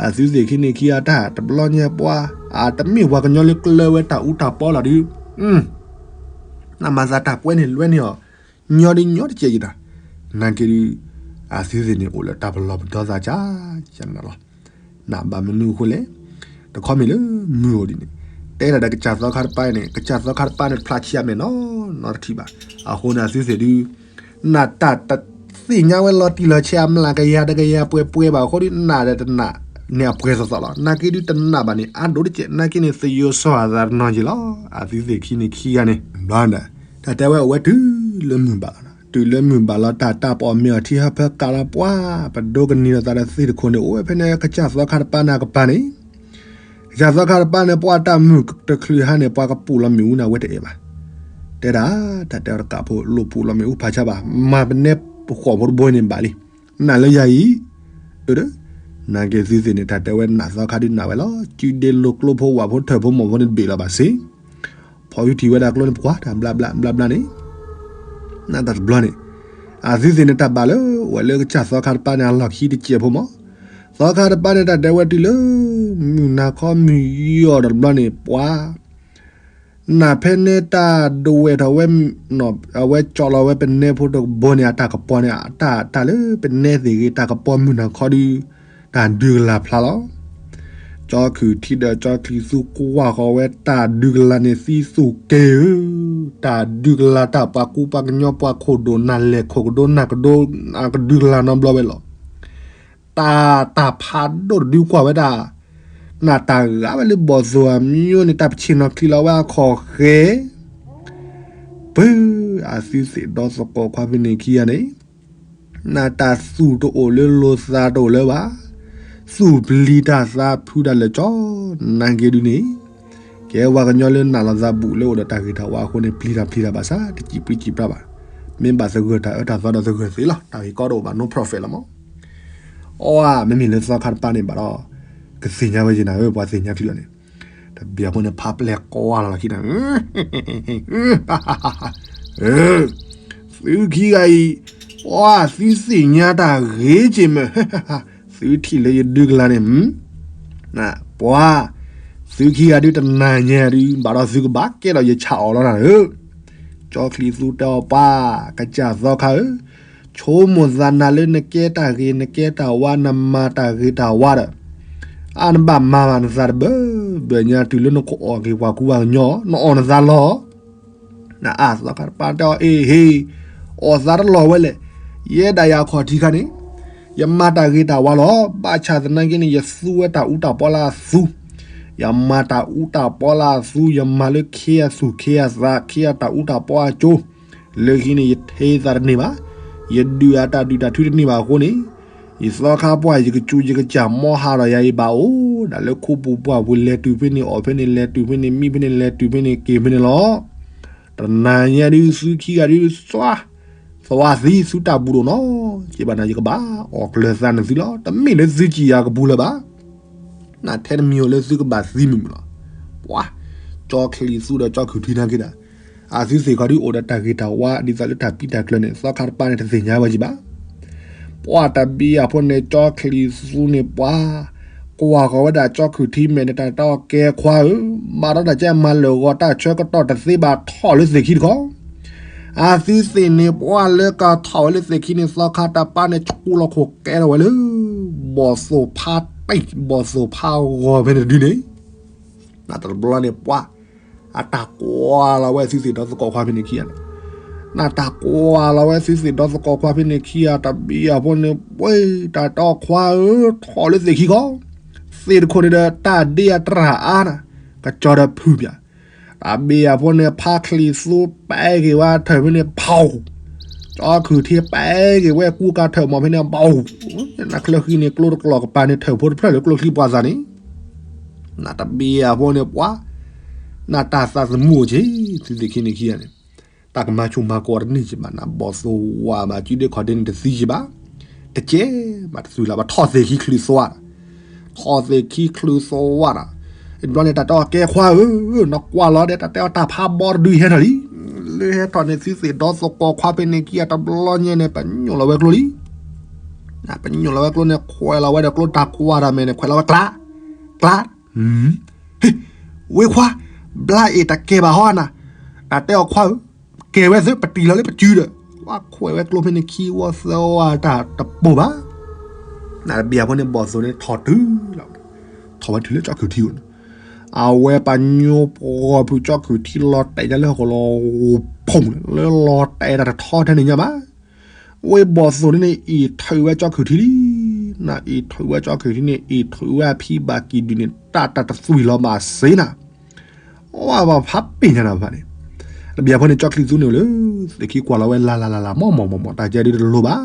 အသုသ့ၣ်ခံန့ၣ်ခံဂၤတၢ်တဘျီညါပှၤ, အတမ့ၢ်ပှၤကညီလၢကျၢၤဝဲတၢ်အူတၢ်ပီလီၤဒုး, နမၤသးတၢ်ကွဲန့ၣ်လွဲန့ၢ်အီၤ, ညီဒုးညီတကဲးယတၢ်, နာ်က့ဒုး, အသုသ့ၣ်န့ၣ်အိၣ်လၢတၢ်ပလီၢ်ပဒီသးကၢ်, ကနၣ်လီၤ, နဘၣ်မနုၤအဃိလဲၣ်, တခီမ့ၢ်လၢမုၢ်အိၣ်ဒ်န့ၣ်, တဲဒၣ်ဒီးကစၢ်သီခါတပၤန့ၣ် ကစၢ်သီခါတပၤန့ၣ် တဖျါဆံးအမဲာ်နီၤ, နီတထံၣ်ဘၣ်, အဃိန့ၣ်အသုသ့ၣ်ဒုး နတၢ်တသ့ၣ်ညါဝဲလီၤတံၢ်လီၤဆဲးအမျးကယၤတကယၤပှဲၤပှဲၤဘၣ်အဃိဒီး နတနၢ်န့ၣ်အပှဲၤသီသီလီၤ. နာ်က့ဒုးတနၢ်ဘၣ်န့ၣ် အါဒိၣ်တကဲး, နာ်က့န့ၣ် သယိၤစီၤအသးတနီၤက့ၤလီၤ. အသုသ့ၣ်ခံန့ၣ်ခံဂၤန့ၣ် ဘျီဒီး တၢ်တဲဝဲအိၣ်ဝဲတုၤလၢမုၢ်ဘၣ်လီၤ. တုၤလၢမုၢ်ဘၣ်လီၤ တၢ်တၢ်ပအီၣ်မ့ၤအီထံဟၢဖၢကးလီၤပှၤ, ပဒိကနံၤဒီးသးဒီးသ့ၣ်တခိၣ်န့ၣ် အိၣ်ဝဲဖဲန့ၣ် ကစၢ်သီခါတပၤန့ၣ်အကပၤန့ၣ် ကစၢ်သီခါတပၤန့ၣ် ပှၤတၢ်မုာ်တချုးဟါန့ၣ် ပှၤကပူၤလီၤမ့ၣ်အူန့ၣ် အဝဲတအဲၣ်ဘၣ်. တဲဒၣ်, တၢ်တဲအီၤတကးဖိ လိၣ်ပူၤလီၤမ့ၣ်အူဖးဆါဘၣ်, မၤပနဲဃိးဖိတဘိန့ၣ်ဘၣ်လံ. နၢ်လၢယၤအံၤ, အၢ, နာ်က့သုသ့ၣ်န့ၣ် တၢ်တဲဝဲနၢ်သီခါဒုးနၢ်ဝဲလီၤ. စုဒ့လိာ်ကျိဖိဝၣ်ဖိထၢၣ်ဖိမီၢ်ဖိန့ၣ်တဘ့ၣ်လီၤဘၣ်စ့ၢ် ဖီယူထံၣ်ဝဲဒၣ်ကျိန့ၣ် ပကွၢ်တၢ်ဘျါဘျါဘျါဘျါန့ၣ်, နတၢ်တဘျီန့ၣ်, အသုသ့ၣ်န့ၣ် တၢ်ဘၣ်လၢ ဝဲလၢကစၢ်သီခါတပၤန့ၣ် အလီၢ်ခံတစဲးဖိမီၢ်, သီခါတပၤန့ၣ် တၢ်တဲဝဲတုၤလၢ မုၢ်နၤခီမုၢ်ယီၢ်ဒီးတဘျီန့ၣ် ပှၤ နၢ်ဖဲန့ၣ်တၢ်ဒဝဲၢ်ထီၣ်ဝဲ, အဝဲကၠီလီၤဝဲပနဲဖိတဘိန့ၣ် အတၢ်ကပီၤန့ၣ် တၢ်တၢ်လၢပနဲသ့ၣ်ဂ့ၤ တၢ်ကပီၤမုၢ်နၤခီဒုး တၢ်ဒုးကလၤဖျါလီၤ. ကၠီခုၣ်ထံဒီးကၠီချံသူကွၢ်ဃီၤဝဲတၢ်ဒုးကလၤန့ၣ် သံသူၣ်က့ၤဧၢ, တၢ်ဒုးကလၤတၢ်ပှၤကူပှၤကညီပှၤခိၣ်ဒိၣ် နၢ်လဲၢ်ခိၣ်ကဒိနၢ်ကဒိ အကဒုးကလၤနီတဘျီဝဲလီၤ. တၢ်တၢ်ဖးဒိၣ်တဒုကွၢ်ဝဲဒၣ်, နၢ်တၢ်ဂၤဝဲလၢဘီၣ်သိၣ်အမံၤန့ၣ် တၢ်ပဆ့ၣ်နီၤချံလီၤဝဲအခီၣ်ဃဲ, ပၢ်, အသုသ့ၣ်ဒီသကိးခွါဖဲန့ၣ်ခံဂၤန့ၣ် နၢ်တၢ်သူၣ်တအိၣ်လၢလိာ်သးတအိၣ်လၢၤဘၣ်, သူၣ်ပျံၤတၢ်သးဖုးတၢ်လၢာ်ကၠီ, နာ်က့ဒုးန့ၣ်, ကဲပှၤကညီလၢနၢ်လီၤသးဘူးလၢအိၣ်ဒီးတၢ်ဂ့ၤတၢ်ဝါအဃိန့ၣ် ပျံၤတၢ်ပျံၤတၢ်ဘၣ်ဆၣ် တစံၣ်ပြံစံၣ်ပြါဘၣ်, မ့ၢ်ဘၣ်သဂၢၢ်တၢ်အၢတၢ်သီဒီးသဂၢၢ်သ့လီၤ, တၢ်ဂ့ၢ်ကီတအိၣ်ဘၣ် no profit လီၤမး. အီ, မ့မ့ၢ်လၢသီခါတပၤန့ၣ်ဘၣ်ဒီး, ကသ့ၣ်ညါဝဲယနၤဧၢ ပှၤသ့ၣ်ညါချံအီၤန့ၣ်, တဘျီဖိန့ၣ် ဖးပျဲၢ်ကွၢ်လီၤလီၤခံန့ၣ် သုခံဂၤအံၤ, အီ, သုသ့ၣ်ညါတၢ်ဂ့ၤက့ၤမ့ၢ်, သုထံၣ်လၢယဒုးကလၤန့ၣ်, ပှၤ, သုခံဂၤဒုးတနၤညါဒုး ဘၣ်ဒီးသုကဘၣ်ကဲဒီးယဆၣ်အီၤလီၤနၤဧၢ. ကၠီချံသူတဲအီၤပှၤ, ကစၢ်သီခါဧၢ, ဆိကမိၣ်သးနၤလၢနကဲတၢ်ဂ့ၤ နကဲတၢ်ဝါ နမၤတၢ်ဂ့ၤတၢ်ဝါဒီး အါနဘၣ်မၤဘၣ်နသးတဘၢဘၢညါ တုၤလၢနကအီၣ်က့ၤပှၤကူပှၤကညီ နအီၣ်နသးလီၤ. နအါသီခါတပၤတဲအီၤ အ့ဟ့, အီၣ်သးတလီၢ်ဝဲလဲၣ်. ယဲဒၣ်ယၤခီၣ်ထံးခါန့ၣ် ယမၤတၢ်ဂ့ၤတၢ်ဝါလီၤ. ဘၣ်ဆၣ်သနာ်က့န့ၣ် ယသူဝဲတၢ်အူတၢ်ပီလၢအသူ, ယမၤတၢ်အူတၢ်ပီလၢအသူ, ယမၤလၢခ့အသူၣ်ခ့အသး ခ့အတၢ်အူတၢ်ပီအကၠိ, လၢခံန့ၣ် ယထ့သးတန့ၢ်ဘၣ်, ယဒုးအတၢ်ဒုးတၢ်ထုတန့ၢ်ဘၣ်အဃိန့ၣ်, ယသီခါပှၢ် ယကစူးယကစၢ် မီဟးဒီးယၤအံၤဘၣ်အိၣ်ဒၣ်လၢခိပူၤပှၢ်ပူၤ လဲၤတုၤဖဲန့ၣ် အီၣ်ဖဲန့ၣ် လဲၤတုၤဖဲန့ၣ် မံဖဲန့ၣ် လဲၤတုၤဖဲန့ၣ် က့ၤဖဲန့ၣ်လီၤ. တနၤညါဒုး သုခံဂၤဒုး သွါ, သွါသံ သုတၢ်ဘူၣ်ဒိၣ်နီၤ, က့ဘၣ်နၤ ယကဘၣ်အီၣ်ကျၢၤသးနသုလီၤ. တမ့ၢ်လၢသုစံၣ်ယၤကပူၤလၢၤဘၣ်. နထဲတမံၤဧိၤလၢသုကဘၣ်သံမုာ်မုာ်လီၤ. ပှၤ, ကၠီချံးသူဒီးကၠီခုၣ်ထံနာ်က့ဒီး, အသုသ့ၣ်ခီဒုးအိၣ်ဒီးတၢ်ဂ့ၤတၢ်ဝါ ဒ်သိးလၢတၢ်ပံတၢ်ကျၢၤန့ၣ် သီခါတပၤန့ၣ် တသ့ၣ်ညါဝဲက့ၤဘၣ်. ပှၤတဘျီအဖိန့ၣ် ကၠီချံးသူန့ၣ်ပှၤ, ကွၢ်ဃီၤဝဲဒၣ်ကၠီခုၣ်ထံမဲာ်န့ၣ် တၢ်တဲအီၤ ကဲခွါဧၢ, ဘၣ်ဒီးတၢ်ကဲမၤလၢာ်ဂီၤ တၢ်ဆၢကတီၢ်တသ့ဘၣ် ထီၣ်လၢသ့ၣ်ခံတခီ. အသုသ့ၣ်န့ၣ် ပှၤလၢကထီၣ်ဝဲလၢသ့ၣ်ခံန့ၣ် သီခါတပၤန့ၣ် ဆူလီၤခိၣ်ကဲထီၣ်ဝဲလၢ ဘီၣ်သိၣ်ဖါတံၢ် ဘီၣ်သိၣ်ဖါဂီၤဖဲန့ၣ်တဒုန့ၣ်, နတဘျီန့ၣ်ပှၤ, အတၢ်ကွၢ်လီၤဝဲသုသ့ၣ်ဒီသကိးခွါဖဲန့ၣ်ခံဂၤန့ၣ်, နတၢ်ကွၢ်လီၤဝဲသုသ့ၣ်ဒီသကိးခွါဖဲန့ၣ်ခံဂၤ တဘျီအဖိန့ၣ် ပှၤတၢ်တဲအီၤ ခွါဧၢ, ထီၣ်လၢသ့ၣ်ခံခီ, သ့ၣ်တခိၣ်န့ၣ်ဒီး တၢ်ဒ့အတြၢ်အါနၤ, ကစီၤဒီးဖုၣ်ပၠး တၢ်ဘ့ၣ်အဖိန့ၣ် ဖါချံးသူပဲက့ၤဝဲထၢၣ်ဖဲန့ၣ် ဘီၣ်, ကၠီခုၣ်ထံပဲက့ၤဝဲကူကၤထၢၣ်မီၢ်ဖဲန့ၣ် ဘီၣ်, နချၢဃံန့ၣ် ကျိတကျိာ်ကပၤန့ၣ် ထၢၣ်ဖိတဖျၢၣ်လၢကျိချံပှၤသးန့ၣ်, နတဘ့ၣ်အဖိန့ၣ်ပှၤ, နတၢ်သးသမူအိၣ်က့ၤ သုသ့ၣ်ခံန့ၣ်ခံဂၤန့ၣ်, တၢ်ကမၤဆူၣ်မၤကိးတန့ၢ်က့ၤဘၣ် နဘီၣ်သိၣ်ဝါဘၣ် စုဒ့ခီၣ်ဒ့န့ၣ် တသံက့ၤဘၣ်, တကဲဘၣ်တသွံၣ်လၢၤဘၣ် ထီၣ်သ့ၣ်ခံချုးသွါ ထီၣ်သ့ၣ်ခံချုးသွါတၢ်, တဘျီန့ၣ် တၢ်တဲအီၤ ကဲခွါဧၢ, နကွၢ်လီၤဒီး တၢ်တဲအီၤ တၢ်ဖးဘီတဒုဟဲထီၣ်လံ, လၢဟဲထီၣ်န့ၣ် သုသ့ၣ်ဒီသကိးခွါဖဲန့ၣ်ခံဂၤ တဘျီညါန့ၣ် ပညိၣ်လီၤဝဲကျိလံ, ပညိၣ်လီၤဝဲကျိန့ၣ် ခွဲးလီၤဝဲဒီးကျိတၢ်ကွၢ်တၢ်မဲာ်န့ၣ် ခွဲးလီၤဝဲကျါ, ကျါ, ဟ့ၣ်, ဝ့ခွါ, ဘျါအ့ၣ်တကဲဘၣ်ဟီနၤ, တၢ်တဲအီၤခွါဧၢ, ကဲဝဲသ့ ပတံၢ်လီၤလၢပစုဒီး, ဝဲခွဲးဝဲကျိဖဲန့ၣ်ခံဝီသၢဝီတၢ်တပိၢ်ဘၣ်, နတဘ့ၣ်အဖိန့ၣ် ဘီၣ်သိၣ်န့ၣ်ထီၣ်တုၤလီၤ, ထီၣ်ဝဲတုၤလၢကၠီခုၣ်ထံအိၣ်န့ၣ်, အဝဲပညိပှီၢ်ဖုးကၠီခုၣ်ထံလီၤတဲာ်ညါလၢဟီၣ်ခိၣ်လီၤ, ဖုၣ်လၢလီၤတဲာ်တၢ်တထီထဲန့ၣ်ညါဘၣ် ဝ့ၢ်ဘီၣ်သိၣ်ဒ်န့ၣ် အံးထုးဝဲကၠီခုၣ်ထံလံ, နအံးထုးဝဲကၠီခုၣ်ထံန့ၣ် အံးထုးဝဲအဖံဘၣ်ကံၢ်ဒုးန့ၣ် တၢ်တၢ်တသွံၣ်လီၤဘၣ်စ့နၤ, အဝဲဘၣ်ဖးပ့ၢ်ညါနၤဖးန့ၣ်, တဘ့ၣ်အဖိန့ၣ် ကၠီချံးသူန့ၣ်လၢ သ့ၣ်ခံကွၢ်လီၤဝဲလၢ်လၢ်လၢ်လၢ် မီၢ်မီၢ်မီၢ်မီၢ် တၢ်ကဲဒ်တလိၤဘၣ်,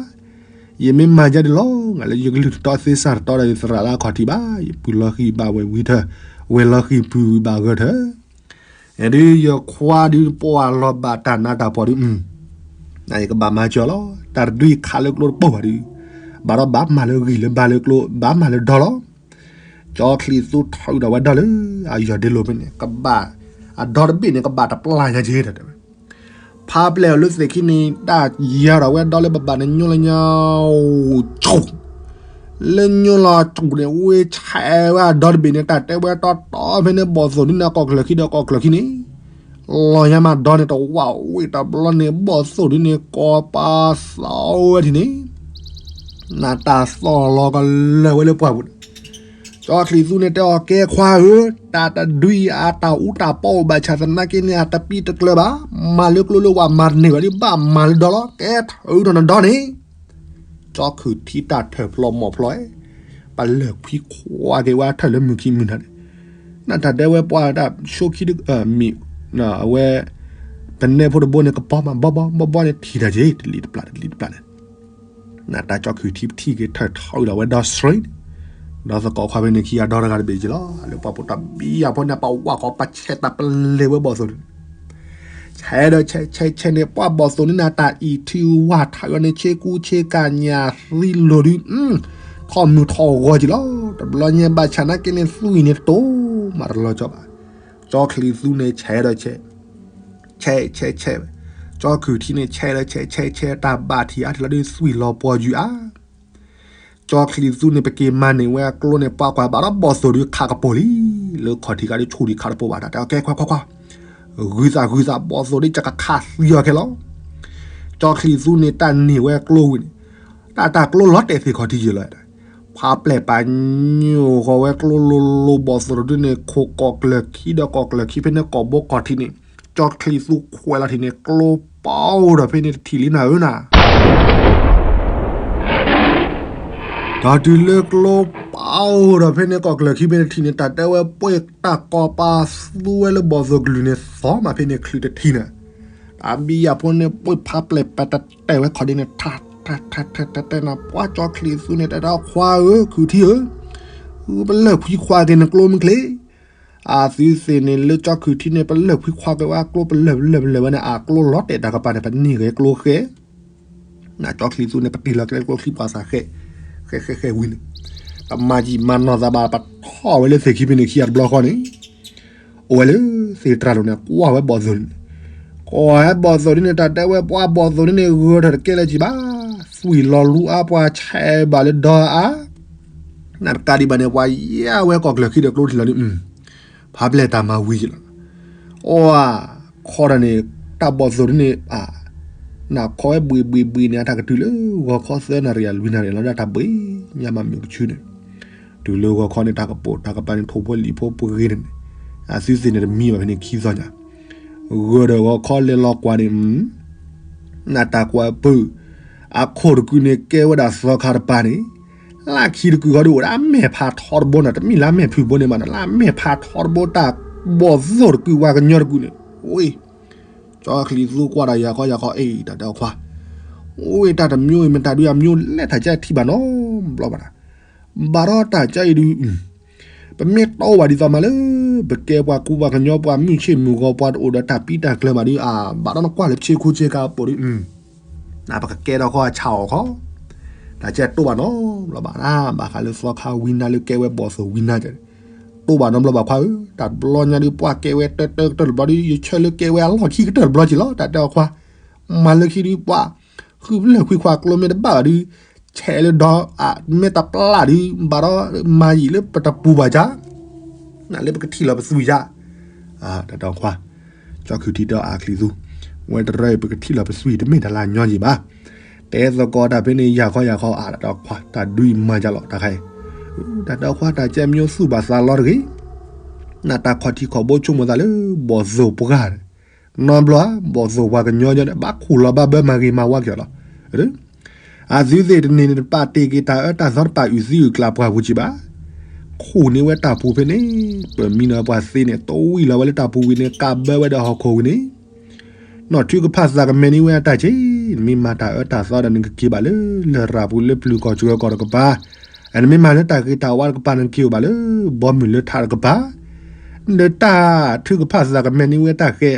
ယမ့ၢ်မၤကဲဒ်လီၤ ငါလၢယကလုၢ်တတီသ့စၢ်တတီဒီးယသရၣ်လၢအခီၣ်ထံးဘၣ် ယပုၢ်လီၤဃံၤဘၣ်ဝဲဝံၤထၢၣ်, ဝဲၢ်လီၤဃံၤပုၢ်ဝံၤဘၣ်ဂၢၢ်ထၢၣ် ဒ်ယခွါဒုးပှၢ်လီၤဘၣ်တၢ်နးတၢ်ဖှီၣ်ဒုး, နယကဘၣ်မၤစၢၤလီၤ, တၢ်တဒုအံၤခးလၢကျိတပိၢ်ဘၣ်ဒုး, ဘၣ်ဒီးဘၣ်မၤလၢဂံၢ်လၢဘါလၢကျိ ဘၣ်မၤလၢဒီလီၤ, ကၠီချံးသူထုးဒီးဝဲဒီလၢ အယီၢ်ဒ့လိာ်ဖဲန့ၣ် ကဘၣ်, အဒီတဘ့ၣ်န့ၣ် ကဘၣ်တပျၢ်ညါက့ၤတၢ်တဲဝဲ ဖးပျဲၢ်အီၤလၢသ့ၣ်ခံန့ၣ် တၢ်ယၤဒီးဝဲဒီလၢဘၣ်ဘၣ်န့ၣ် ညိလၢညါ, ဆူၣ်, လၢညိလီၤဆူၣ်န့ၣ် ဝ့ၢ်ဆဲးဝဲအဒီတဘ့ၣ်န့ၣ် တၢ်တဲဝဲတီတီဖဲန့ၣ် ဘီၣ်သိၣ်ဒ်န့ၣ် အကိာ်ချၢခံဒီးကိာ်ချၢခံန့ၣ်, လီၤညါမးဒီန့ၣ် တဝၢ်ဝ့ၢ်တဘျီန့ၣ် ဘီၣ်သိၣ်ဒ်န့ၣ် ကိးပာ်သီဝဲထံၣ်န့ၣ် နတၢ်သီၣ်လီၤကလၢာ်ဝဲလၢပှၢ်ပူၤန့ၣ်, ကၠီချံးသူန့ၣ်တဲအီၤ ကဲခွါဧၢ, တၢ်တဒုအံၤအတၢ်အူတၢ်ပီအိၣ်ဘၣ်ဆၣ်သနာ်က့န့ၣ် အတပံတကျၢၤဘၣ်, မၤလၢကျိလၢဝဲမၤတန့ၢ်ဘၣ်ဒ်ဘၣ်မၤလၢဒီလီၤ, ကဲထုးဒီးနဒီန့ၣ်, ကၠီခုၣ်ထံတၢ်ထၢၣ်ဖျိးမီၢ်ဖျိး, ပလၢၢ်ခွံခွါက့ၤဝဲထၢၣ်လၢမုၢ်ခံမုၢ်နၤန့ၣ်, နတၢ်တဲဝဲပှၤတၢ်ဆိခံဒ်, မ့ၢ်, အဝဲ, ပနဲဖိတဘိန့ၣ် ကပီၤမးဘီဘီဘီဘီန့ၣ် ထံၣ်တၢ်က့ၤ တလံၤတပျၢ်တလံၤတပျၢ်န့ၣ် နတၢ်ကၠီခုၣ်ထံပထံၣ်က့ၤထၢၣ်ထီၣ်ဝံၤဒီးဝဲဒီစ့, ဒီသကိးခွါဖဲန့ၣ်ခံဂၤဒီတဂၤတဘ့ၣ်က့ၤလီၤ, လၢပှၤပိာ်တၢ်ဘံၣ်အဖိန့ၣ် ပဝၢ်ဃီပဆဲးတၢ်ပလဲၤဝဲဘီၣ်သိၣ်န့ၣ်, ဆဲးဒီးဆဲးဆဲးဆဲးန့ၣ် ပှၤဘီၣ်သိၣ်န့ၣ်နၤတၢ်အံးထုးဝၢ်ထၢၣ်အီၤန့ၣ် ဆ့ကူဆ့ကၤညၣ်သံလိာ်ဒုး, ထီၣ်မုၢ်ထီၣ်ဂီၤက့ၤလီၤ, တဘျီညါဘၣ်ဆၣ်နာ်က့န့ၣ် သွံၣ်န့ၣ်တတိၤမးတလီၤကၠီဘၣ်, ကၠီချံးသူန့ၣ် ဆဲးဒီးဆဲး ဆဲးဆဲးဆဲး, ကၠီခုၣ်ထံန့ၣ် ဆဲးဒီးဆဲးဆဲးဆဲး တၢ်ဘၣ်ထံၣ်အါထံၣ်လီၤဒုး သွံၣ်လီၤပှီၤယုာ်အါ, ကၠီချံးသူန့ၣ် ပက့ၤမၤန့ၢ်ဝဲအကျိန့ၣ် ပှၤကွၢ်ဘၣ်ဒီးဘီၣ်သိၣ်ဒုးခးကပိာ်လံ, လၢခီၣ်ထံးခါဒုးဆူၣ်ဒံးခးတပိာ်ဘၣ် တၢ်တဲအီၤကဲခွါခွါခွါ, ဂုၤသးဂုၤသးဘီၣ်သိၣ်ဒုးကကခးသံအီၤခဲလီၤ, ကၠီချံးသူန့ၣ် တၢ်န့ၢ်ဝဲကျိဝံၤန့ၣ်, တၢ်တၢ်ကျိလီၤတဲာ်သ့ၣ်ခီၣ်ထံးယဲၢ်လီၤ. ဖးပျဲၢ်ပာ်ညိၣ်ဃီၤဝဲကျိလိၤလိၤ ဘီၣ်သိၣ်တဒုန့ၣ် ခိၣ်ကီၢ်ကျၢၢ်ခံဒီးကီၢ်ကျၢၢ်ခံဖဲန့ၣ် ကီၢ်ဘိကီၢ်ထံးန့ၣ်, ကၠီချံးသူခွဲးလီၤထံးန့ၣ် ကျိပီဒီးဖဲန့ၣ်တထံၣ်လံနၤဧၢနၤ ဒီးတုၤလၢကျိပီဒီးဖဲန့ၣ် ကီၢ်ကျၢၢ်ခံဖဲန့ၣ်တထံၣ်န့ၣ် တၢ်တဲဝဲပှ့ၤတၢ်ကီပာ်သူဝဲလၢဘီၣ်သိၣ်ကလုၢ်န့ၣ် သီမးဖဲန့ၣ်ချုးတထံၣ်နၤ, တၢ်ဘံယၢ်ဖိန့ၣ်ပှ့ၤဖးပျဲၢ်ပာ်တတဲာ်ဝဲခီၣ်ဒ်န့ၣ် ထါထါထါထါတဲနၤ ပှၤကၠီချံးသူန့ၣ် တၢ်တဲအီၤခွါဧၢ ခုၣ်ထံဧၢ, ပလၢၢ်ဖှံခွါက့ၤနကျိမ့ၢ်ချ့ အသုသ့ၣ်န့ၣ်လၢကၠီခုၣ်ထံန့ၣ် ပလၢၢ်ဖှံခွါက့ၤဝဲအကျိ ပလၢၢ်ပလၢၢ်ပလၢၢ်ဝဲန့ၣ် အကျိလီၤတဲာ်တၢ်ကပၤန့ၣ် ပန့ၢ်ဂ့ၤကျိဃဲ, နကၠီချံးသူန့ၣ် ပတ့ၢ်လီၤကျဲကျိချံပှၤသးဃဲ, ဃဲဃဲဃဲဝံၤန့ၣ်, တမၤယံာ်မၤနီၢ်သးဘၣ် ပထီၣ်ဝဲလၢသ့ၣ်ခံဖဲန့ၣ်ခံဂၤတဘျီဃီန့ၣ် အိၣ်ဝဲလၢသ့ၣ်တြၢ်လိၤန့ၣ် ကွၢ်ဝဲဘီၣ်သိၣ်န့ၣ်, ကွၢ်ဝဲဘီၣ်သိၣ်ဒ်န့ၣ် တၢ်တဲဝဲပှၤဘီၣ်သိၣ်ဒ်န့ၣ် ဂၢၢ်ထီၣ်တကဲလၢၤကံဘၣ်, သွံၣ်လီၤလူအါ ပှၤဆဲးဘၣ်လၢဒီအါ, နတကးဒံးဘၣ်န့ၣ် ပှၤယါဝဲကီၢ်ကျၢၢ်ခံဒီးကျိထံၣ်လီၤဒ်, ဖးပျဲၢ်တၢ်မၤဝံၤက့ၤလီၤ, အိၣ်ဧါ, ခီတၢ်န့ၣ် တၢ်ဘီၣ်သိၣ်ဒ်န့ၣ်, နခီဝဲဘှံးဘှံးဘှံးန့ၣ် အတၢ်ကတုၤလၢဂီၤခီသၢနၣ်ရံၣ် လွံၢ်နၣ်ရံၣ်လီၤ ဒၣ်တၢ်ဘှံးညါမးမုၢ်ကဆူန့ၣ်, တုၤလၢဂီၤခီန့ၣ် တၢ်ကပိာ်တၢ်ကပၤန့ၣ် ထိၣ်ဖိလံၣ်ဖိပှ့ၤဂ့ၤန့ၣ်, အသုသ့ၣ်န့ၣ်တမံဘၣ်ဖဲန့ၣ်ခံသီညါ, ဂၢၢ်ဒီးဂီၤခီလဲၤလီၤကွၢ်န့ၣ် နတၢ်ကွၢ်ပုၢ်, အခိၣ်တကုာ်န့ၣ် ကဲဝဲဒၣ်သီခါတပၤန့ၣ်, လၢခံတကုာ်ဃီဒုးအိၣ်ဒၣ်အမဲာ်ဖးထီတဘိန့ၣ် တမ့ၢ်လၢအမဲာ်ဖုၣ်ဘိန့ၣ်မးနီၤ လၢအမဲာ်ဖးထီတဘိတၢ်ဘီၣ်သိၣ်တကုာ်ဝၤကညီတကုာ်န့ၣ်, ဝ့ၢ်, ကၠီချံးသူကွၢ်ဒီးယၤခီယၤခီ အ့ တၢ်တဲအီၤခွါ, ဝ့ၢ် တၢ်တမံၤအံၤ မ့ၢ်တၢ်ဒုးအမံၤလဲၣ် တၢ်ကဲထံၣ်ဘၣ်နီတဘျီဘၣ်နီၤ ဘၣ်ဒီးတၢ်ကဲအံၤဒုး ပမ့ၢ်တီဘၣ်ဒ်သိးမးလၢ ပကဲပှၤကူပှၤကညီ ပှၤမုၢ်ဆ့ၣ်မုၢ်ဂီၤ ပှၤတအိၣ်ဒီးတၢ်ပံတၢ်ကျၢၤဘၣ်ဒုး အါ ဘၣ်ဒီးနကွၢ်လၢဆ့ခိဆ့ကၤအပူၤဒုး, ပကကဲထီၣ်ခီအဆၣ်အီၤခီ, တၢ်ကဲတိၢ်ဘၣ်နီတဘျီဘၣ်, ဘၣ်ဃးလၢသီခါဝံၤနၤ လၢကဲဝဲဘီၣ်သိၣ်ဝံၤနၤန့ၣ်, တိၢ်ဘၣ်နီတဘျီဘၣ်ခွါဧၢ, တၢ်တဘျီညါဒုး ပှၤကဲဝဲတၢတၢကတၢၢ်တဘျီဒုး ယဆၢလၢကဲဝဲအလီၢ်ခံကတၢၢ်တဘျီက့ၤလီၤ တၢ်တဲအီၤခွါ, မၤလၢခံဒုး ပှၤ ဃုပလၢၢ်ခွံခွါကျိမ့ၢ်တဘၣ်ဘၣ်ဒုး, ဆဲးလၢဒီး မ့ၢ်တပျၢ်ဒုး ဘၣ်ဒီးမၤယံာ်လၢပတပူၤဘၣ်ယါ, နလၢပကထံၣ်လီၤပသွံၣ်ယါ, တၢ်တဲအီၤခွါ, ကၠီခုၣ်ထံဒီးအါချံးသူ, ဝဲတရၢအံၤ ပကထံၣ်လီၤပသွံၣ်တမ့ၢ်တၢ်လၢညီယံာ်ဘၣ်, တဲသကိးတၢ်ဖဲန့ၣ် ယၤခီယၤခီ အါ တၢ်တဲအီၤခွါ တၢ်ဒုးအံၤမၤယါလီၤ တၢ်ခါအံၤ, တၢ်တဲအီၤခွါ တၢ်ကဲမံၤသူၣ်ဘၣ်သးလီၤတဂ့ၤ, နတၢ်ခီၣ်ထံးခီၣ်ဘိဆိကမိၣ်သးလၢ ဘီၣ်သိၣ်ပှၢ် နီတဘျီ ဘီၣ်သိၣ်ပှၤကညီညီန့ၣ် ဘၣ်ခူၣ်လီၤဘၣ်ဘၢမၤဂ့ၤမၤဝါက့ၤအီၤလီၤ. အသုသ့ၣ်တနံၤန့ၣ် တပာ်တ့ၢ်က့ၤတၢ်အၢတၢ်သီ တပာ်အုၣ်သံအုၣ်ကျၢ်ပှၢ်ပူၤက့ၤဘၣ်. ခူၣ်န့ၢ်ဝဲတၢ်ပူၤဖဲန့ၣ် ပမံနီၤပှၤသ့န့ၣ် တဝံၣ်လီၤဝဲလၢတၢ်ပူၤဝံၤန့ၣ် ကးဘၢဝဲဒီးဟီၣ်ခိၣ်ဝံၤန့ၣ် နီၢ်ထုကဖၣ်သးကမဲာ်န့ၢ်ဝဲအတၢ်က့ၤ နမ့ၢ်မၤတၢ်အၢတၢ်သီဒီး နကက့ၤဘၣ်လၢလရာ်ပူၤလၢပျုၤကီၢ်ကၠီၤကီၢ်တကပၤ, နမ့ၢ်မၤလၢတၢ်ဂ့ၤတၢ်ဝါတကပၤ နကက့ၤအိၣ်ဘၣ်လၢဘီမုၢ်လၢထးတကပၤ, ဒီးတၢ်ထုကဖၣ်သးကမဲာ်န့ၢ်ဝဲတၢ်ဃဲ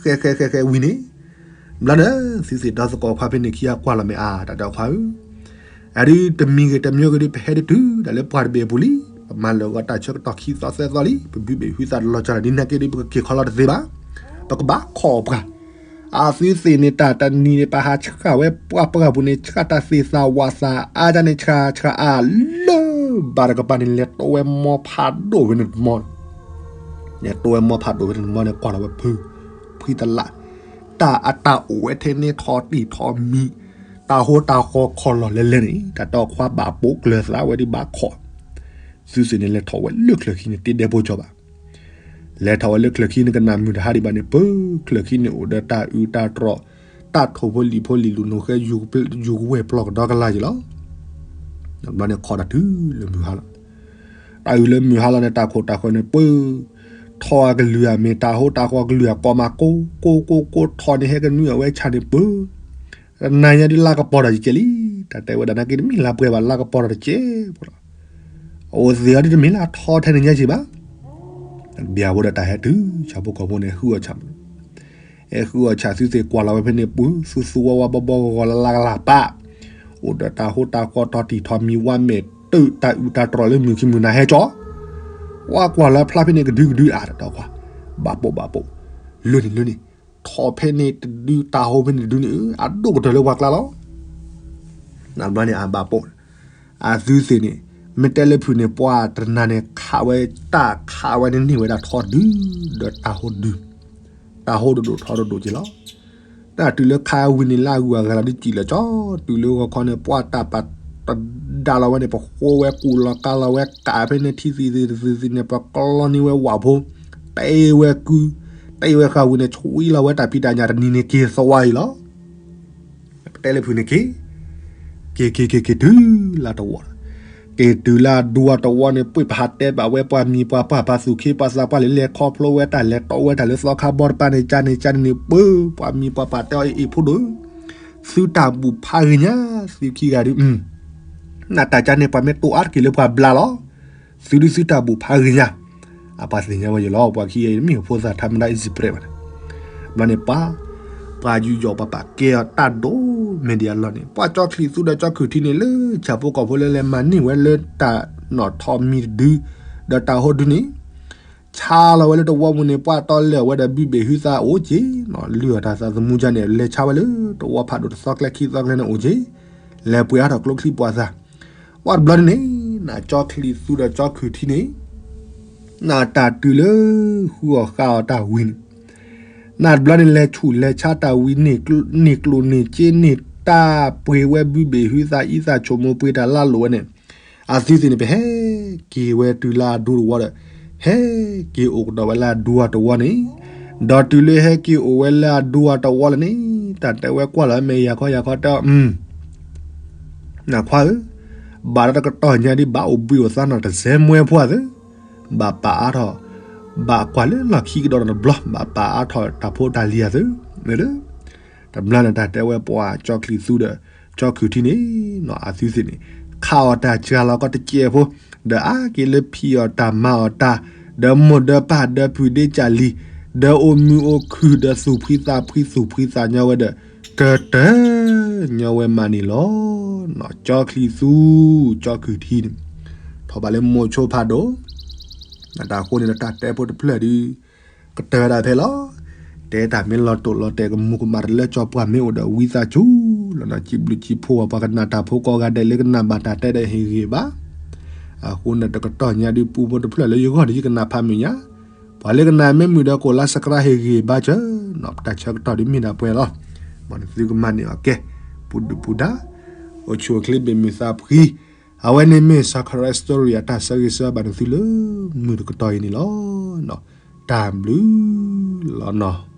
ဃဲဃဲဃဲဃဲဝံၤန့ၣ်, ဘျီဒီး သုသ့ၣ်ဒီသကိးခွါဖဲန့ၣ်ခံဂၤကွၢ်လီၤမ့ၢ်အါ တၢ်တဲအီၤခွါဧၢ, အဒုးတမံၤဂ့ၤတမံၤဂ့ၤဒုး ပဟဲဒုးတုၤဒၣ်လၢပှၢ်တဘ့ၣ်အပူၤလံ, ပမၤလၢာ်ဂီၤတၢ်ဆၢကတီၢ်ခံသီသၢသီလံ, ပဘုးဘ့ၣ်ဟုသးတလီၤကၢ်လၢဒ်န့ၣ်က့ဒုး ပကက့ၤခီလီၤတသ့ဘၣ်, ပကဘၣ်ခီၣ်ပှၢ် အသုသ့ၣ်န့ၣ် တၢ်တနံၤန့ၣ် ပဟးဆှၣ်ဝဲပှၢ်ပှၢ်ပူၤန့ၣ် ဆှၣ်တၢ်သ့ၣ်သးဝးသးအါဒၣ်န့ၣ် ဆှၣ်ဆှၣ်အါလၢဘၣ်တကပၤန့ၣ် လဲၤတိဝဲမီဖးဒိၣ်ဝဲန့ၣ်တမီၢ်, လဲၤတိဝဲမီဖးဒိၣ်ဝဲန့ၣ်တမီၢ်န့ၣ် ကွၢ်လီၤဝဲဖု ဖှံသလး, တၢ်အတၢ်အိၣ်ဝဲထဲန့ၣ်ထီၣ်တံၢ်ထီၣ်မံၤ, တၢ်ဟိတၢ်ဃီခီၣ်လီၢ်လဲၤလဲၤန့ၣ် တၢ်တဲအီၤခွါဘၣ်ပိာ်ကျၢၤသးဝဲဒ်ဘၣ်ခီၣ်, သုသ့ၣ်န့ၣ် လဲၤထီၣ်ဝဲလၢချၢၣ်ခံန့ၣ် တ့ဒဲဖိကၠီဘၣ် လဲၤထီၣ်ဝဲလၢချၢၣ်ခံန့ၣ် ကနၣ်မုၢ်တဟါဒံးဘၣ်န့ၣ် ပၢချၢၣ်ခံန့ၣ် အိၣ်ဒီးတၢ်အုးတၢ်တြီၣ်, တၢ်ထိၣ်ဖိလံၣ်ဖိလံၣ်လူၤနိၣ်ဃဲ ယူၤကဝဲၢ်ပျီကဒီကလၢ်က့ၤလီၤ. ဘျီန့ၣ်ခီတၢ်တုၤလၢမုၢ်ဟါလီၤ. တၢ်အုးလၢမုၢ်ဟါလီၤန့ၣ် တၢ်ခိၣ်တၢ်ဃၢၤန့ၣ် ပၢ ထီၣ်အကလုၢ်အမ့ၢ် တၢ်ဟိတၢ်ဃီကလုၢ်အကိးမး ကိးကိးကိးကိးထီၣ်န့ၣ် ဟဲကနွံအဝဲဆၣ်န့ၣ် ပၢ တနၤညါဒ်လါကပီၤတၢ်တကဲလံ. တၢ်တဲဝဲဒၣ်နာ်က့တမ့ၢ်လါပှဲၤဘၣ် လါကပီၤတၢ်တကဲဖိလီၤ. အအိၣ်သ့ၣ်အီၤဒ်တမ့ၢ်လၢအထီထဲန့ၣ်ညါက့ဘၣ်. ဘၣ်ဘျီဒီးတၢ်ဟဲတုၤ ဆၣ်ဖိကီၢ်ဖိန့ၣ် ဟုအီၣ်ဆၣ်မး, ဟဲဟုအီၣ်ဆၣ်သုသ့ၣ်ကွၢ်လီၤဝဲဖဲန့ၣ် ပှၤသူသူဝါဝါဘီဘီဂီၤဂီၤလၢလါကလၢ်ပၢ်, အိၣ်ဒီးတၢ်ဟိတၢ်ဃီထီၣ်တံၢ်ထီၣ်မံၤဝါမဲာ်တုၤ တၢ်အုးတၢ်တြီၣ်လၢမုၢ်ခံမုၢ်နၤဟဲကၠီ, ဝါကွၢ်လၢဖျါဖဲန့ၣ်ကဒုကဒုအါတၢ်တီခွါ, ဘၣ်ပိာ်ဘၣ်ပိာ်, လၢန့ၣ်လၢန့ၣ်, ထီၣ်ဖဲန့ၣ်တဒု တၢ်ဟိဖဲန့ၣ်တဒုန့ၣ် အဒိၣ်ကတၢၢ်လၢပှၤကျါလီၤ. နဘျီန့ၣ်အဘၣ်ပိာ်, အသုသ့ၣ်န့ၣ် မ့ၢ်တဲလၢဖုၣ်န့ၣ် ပှၤတနၤန့ၣ် ခးဝဲတၢ်ခးဝဲန့ၣ်န့ၢ်ဝဲဒၣ်ထီတဒု, ဒီးတၢ်ဟိတဒု, တၢ်ဟိတဒိၣ်ထီတဒိၣ်က့လီၤ. တၢ်တုၤလၢခါဝံၤန့ၣ် လၢအဂုၤအဂၤလီၤဒ်စံးလၢာ်ကၠီ, တုၤလၢဂီၤခီန့ၣ် ပှၢ်တၢ်ပာ်တဒါလီၤဝဲန့ၣ် ပဃိဝဲကူးလီၤကါလီၤဝဲကးဖဲန့ၣ်ထံသံသံတသံသံန့ၣ် ပကျီန့ၢ်ဝဲဝးဖိ, တ့ဝဲကု, တ့ဝဲဃာ်ဝံၤန့ၣ် ဆွံလီၤဝဲတၢ်ဖံးတၢ်ညၣ်တနံၤန့ၣ်က့ၤသဝါအံၤလီၤ. ပတဲလၢဖုးန့ၣ်က့ၤ, က့ၤက့ၤက့ၤက့ၤတုၤလၢတဝီ, က့ၤတုၤလၢအဒူအတဝီန့ၣ် ပှ့ၤပဟးတဲဘၣ်ဝဲပှၤမံၤပှၤပှၢ်ပှၤသူၣ်ခ့ပှၤသးပှၢ်လၢလဲၤခီဖျိဝဲတၢ်လဲၤတီဝဲတၢ်လၢသီခါဘီတပၤန့ၣ် ကန့ၣ်ကန့ၣ်န့ၣ် ပှၤ ပှၤမံၤပှၤပှၢ်တဲအီၤအ့ၣ်ဖိဒိၣ်, သုတၢ်ဘူၣ်ဖးဂ့ၤညါ, သုခံဂၤဒုး နတၢ်ကန့ၣ်ပှၤမ့ၢ်တိၢ်အါတက့ၢ်လၢပှၤဘျါလီၤ. သုဒုးသုတၢ်ဘူၣ်ဖးဂ့ၤညါ, အပှၤသ့ၣ်ညါဝဲယလီၤ ပှၤခံဂၤအံၤ မ့ၢ်ဖိသၣ်ထါမတၤအံၤစံးပြဲးဘၣ်န့ၣ်, ဘျီန့ၣ်ပှၤ, ပှၤယူးယီၣ်ပှၤပာ်ကဲအီၤတၢ်ဒိၣ်မဲာ်ဒံးအလီၢ်န့ၣ် ပှၤကၠီချံသူဒီးကၠီခုၣ်ထံန့ၣ် လၢဆၣ်ဖိကီၢ်ဖိလၢလဲၤမၤန့ၢ်ဝဲလၢတၢ်နီၣ်ထီၣ်မံၤတဒု, ဒီးတၢ်ဟိဒုန့ၣ် ဆါလီၤဝဲလၢတဝီပူၤန့ၣ် ပှၤတီလဲၢ်အဝဲဒီးဘုဘ့ၣ်ဟုသးအိၣ်က့ၤ, လုၢ်အီၣ်တၢ်သးသမူကန့ၣ် လဲၤဆါဝဲလၢတဝီဖးဒိၣ်တသီကျဲခံသီကျဲန့ၣ်အိၣ်က့ၤ, လဲၤပှ့ၤအါထီၣ်ကျိချံပှၤသး, ပှၤတဘျီန့ၣ်န့ၣ် နကၠီချံသူဒီးကၠီခုၣ်ထံန့ၣ် နတၢ်တုၤလၢ ဃုအီၣ်ဃါအီၣ်တၢ်ဝံၤန့ၣ်, နတဘျီန့ၣ်လဲၤဆူၣ်လဲၤဆါတၢ်ဝံၤ န့ၢ်ကျိၣ်န့ၢ်စ့န့ၢ်တၢ်ပှ့ၤဝဲဘုဘ့ၣ်ဟုသးအံသး ဆိကမိၣ်ပှ့ၤတၢ်လၢအလိၣ်ဝဲန့ၣ်, အသုသ့ၣ်န့ၣ် ပဟဲက့ၤဝဲတုၤလၢအဒူတဝီဒီး ဟဲက့ၤအိၣ်ကဒီးဝဲလၢအဒူအတဝီန့ၣ်, ဒီးတုၤလၢဟဲက့ၤအိၣ်ဝဲလၢအဒူအတဝီလၢန့ၣ် တၢ်တဲဝဲကွၢ်လီၤမ့ၢ်ယၤခီယၤခီတဲအီၤ နခွါဧၢ, ဘၣ်တၢ်တကတီၢ်ညါဒ်ဘၣ်အိၣ်ဘှံးအိၣ်သါနီၢ်တစဲးမွဲဖိသ့ၣ်, ဘၣ်ပာ်အါထီၣ်, ဘၣ်ကွၢ်လၢလီၢ်ခံကဒီးနီၢ်တဘျီ ဘၣ်ပာ်အါထီၣ်တၢ်ဖိတၢ်လံၤအသ့ၣ်, တဘျီန့ၣ်တၢ်တဲဝဲပှၤကၠီချံသူဒီး ကၠီခုၣ်ထံန့ၣ်, အသုသ့ၣ်န့ၣ် ခးအီၣ်တၢ်စှၤလီၤကီးတစဲးဖိ, ဒီးအါက့ၤလၢဖံးအီၣ်တၢ်မၤအီၣ်တၢ်, ဒီးမိၢ်ဒီးပၢ်ဒီးဖုးဒ့ကၢ်လံၤ, ဒီးအိၣ်မုာ်အိၣ်ခုၣ်ဒီးသူၣ်ဖှံသးဖှံသူၣ်ဖှံသးညီဝဲဒီး ကတၢၢ်ညီဝဲမးန့ၣ်လီၤ. ကၠီချံသူ, ကၠီခုၣ်ထံန့ၣ်, ထီၣ်ဘးလၢမိၢ်ဆိဖးဒိၣ်, နတၢ်ဃိန့ၣ်ဒီးတၢ်တဲဖိတဖျၢၣ်ဒီး ကတၢၢ်ဝဲဒၣ်ဖဲလီၤ. တဲတၢ်မ့ၢ်လီၤတိာ်လီၤတဲာ်ကမူၤကမၣ်တလၢကၠီပှၤမ့ၢ်အိၣ်ဒီးဝံသးစူၤလီၤနီၤ စံးဘျုးစံးဖှိၣ်ဝဲ ပှၤကနၣ်တၢ်ဖိကိးဂၤဒဲးလၢကနၣ်ဘၣ်တၢ်တဲဒီးဟ့ၣ်ဂ့ၤဘၣ်. အဃိန့ၣ်တကတီၢ်ညါဒုးပူဖိတဖျၢၣ်လၢယဂီၢ်ဒီးယကနၣ်ဖးမုာ်ညါ, ပှၤလၢကနၣ်မ့ၢ်မုာ်ဒီးကိးလါစကရၣ်ဟ့ၣ်ဂ့ၤဘၣ်စၢၤနီၤ ပတၢ်ဆၢကတီၢ်ဒုးမ့ၢ်ဒၣ်ပှဲၤလီၤ. မ်နသုကမၤန့ၢ်အီၤကဲ, ပူၤဒုၣ်ပူၤဒါ, အိၣ်ဆူၣ်အိၣ်ချ့ဘၣ်မုာ်သးဖှံ, အဝဲန့ၣ်မ့ၢ် Sakura Story အတၢ်ဆၢဂ့ၤဆၢဝါဘၣ်နသုလၢမုၢ်တကတီၢ်အံၤန့ၣ်လီၤ. တၢ်ဘျုးလီၤနီၤ.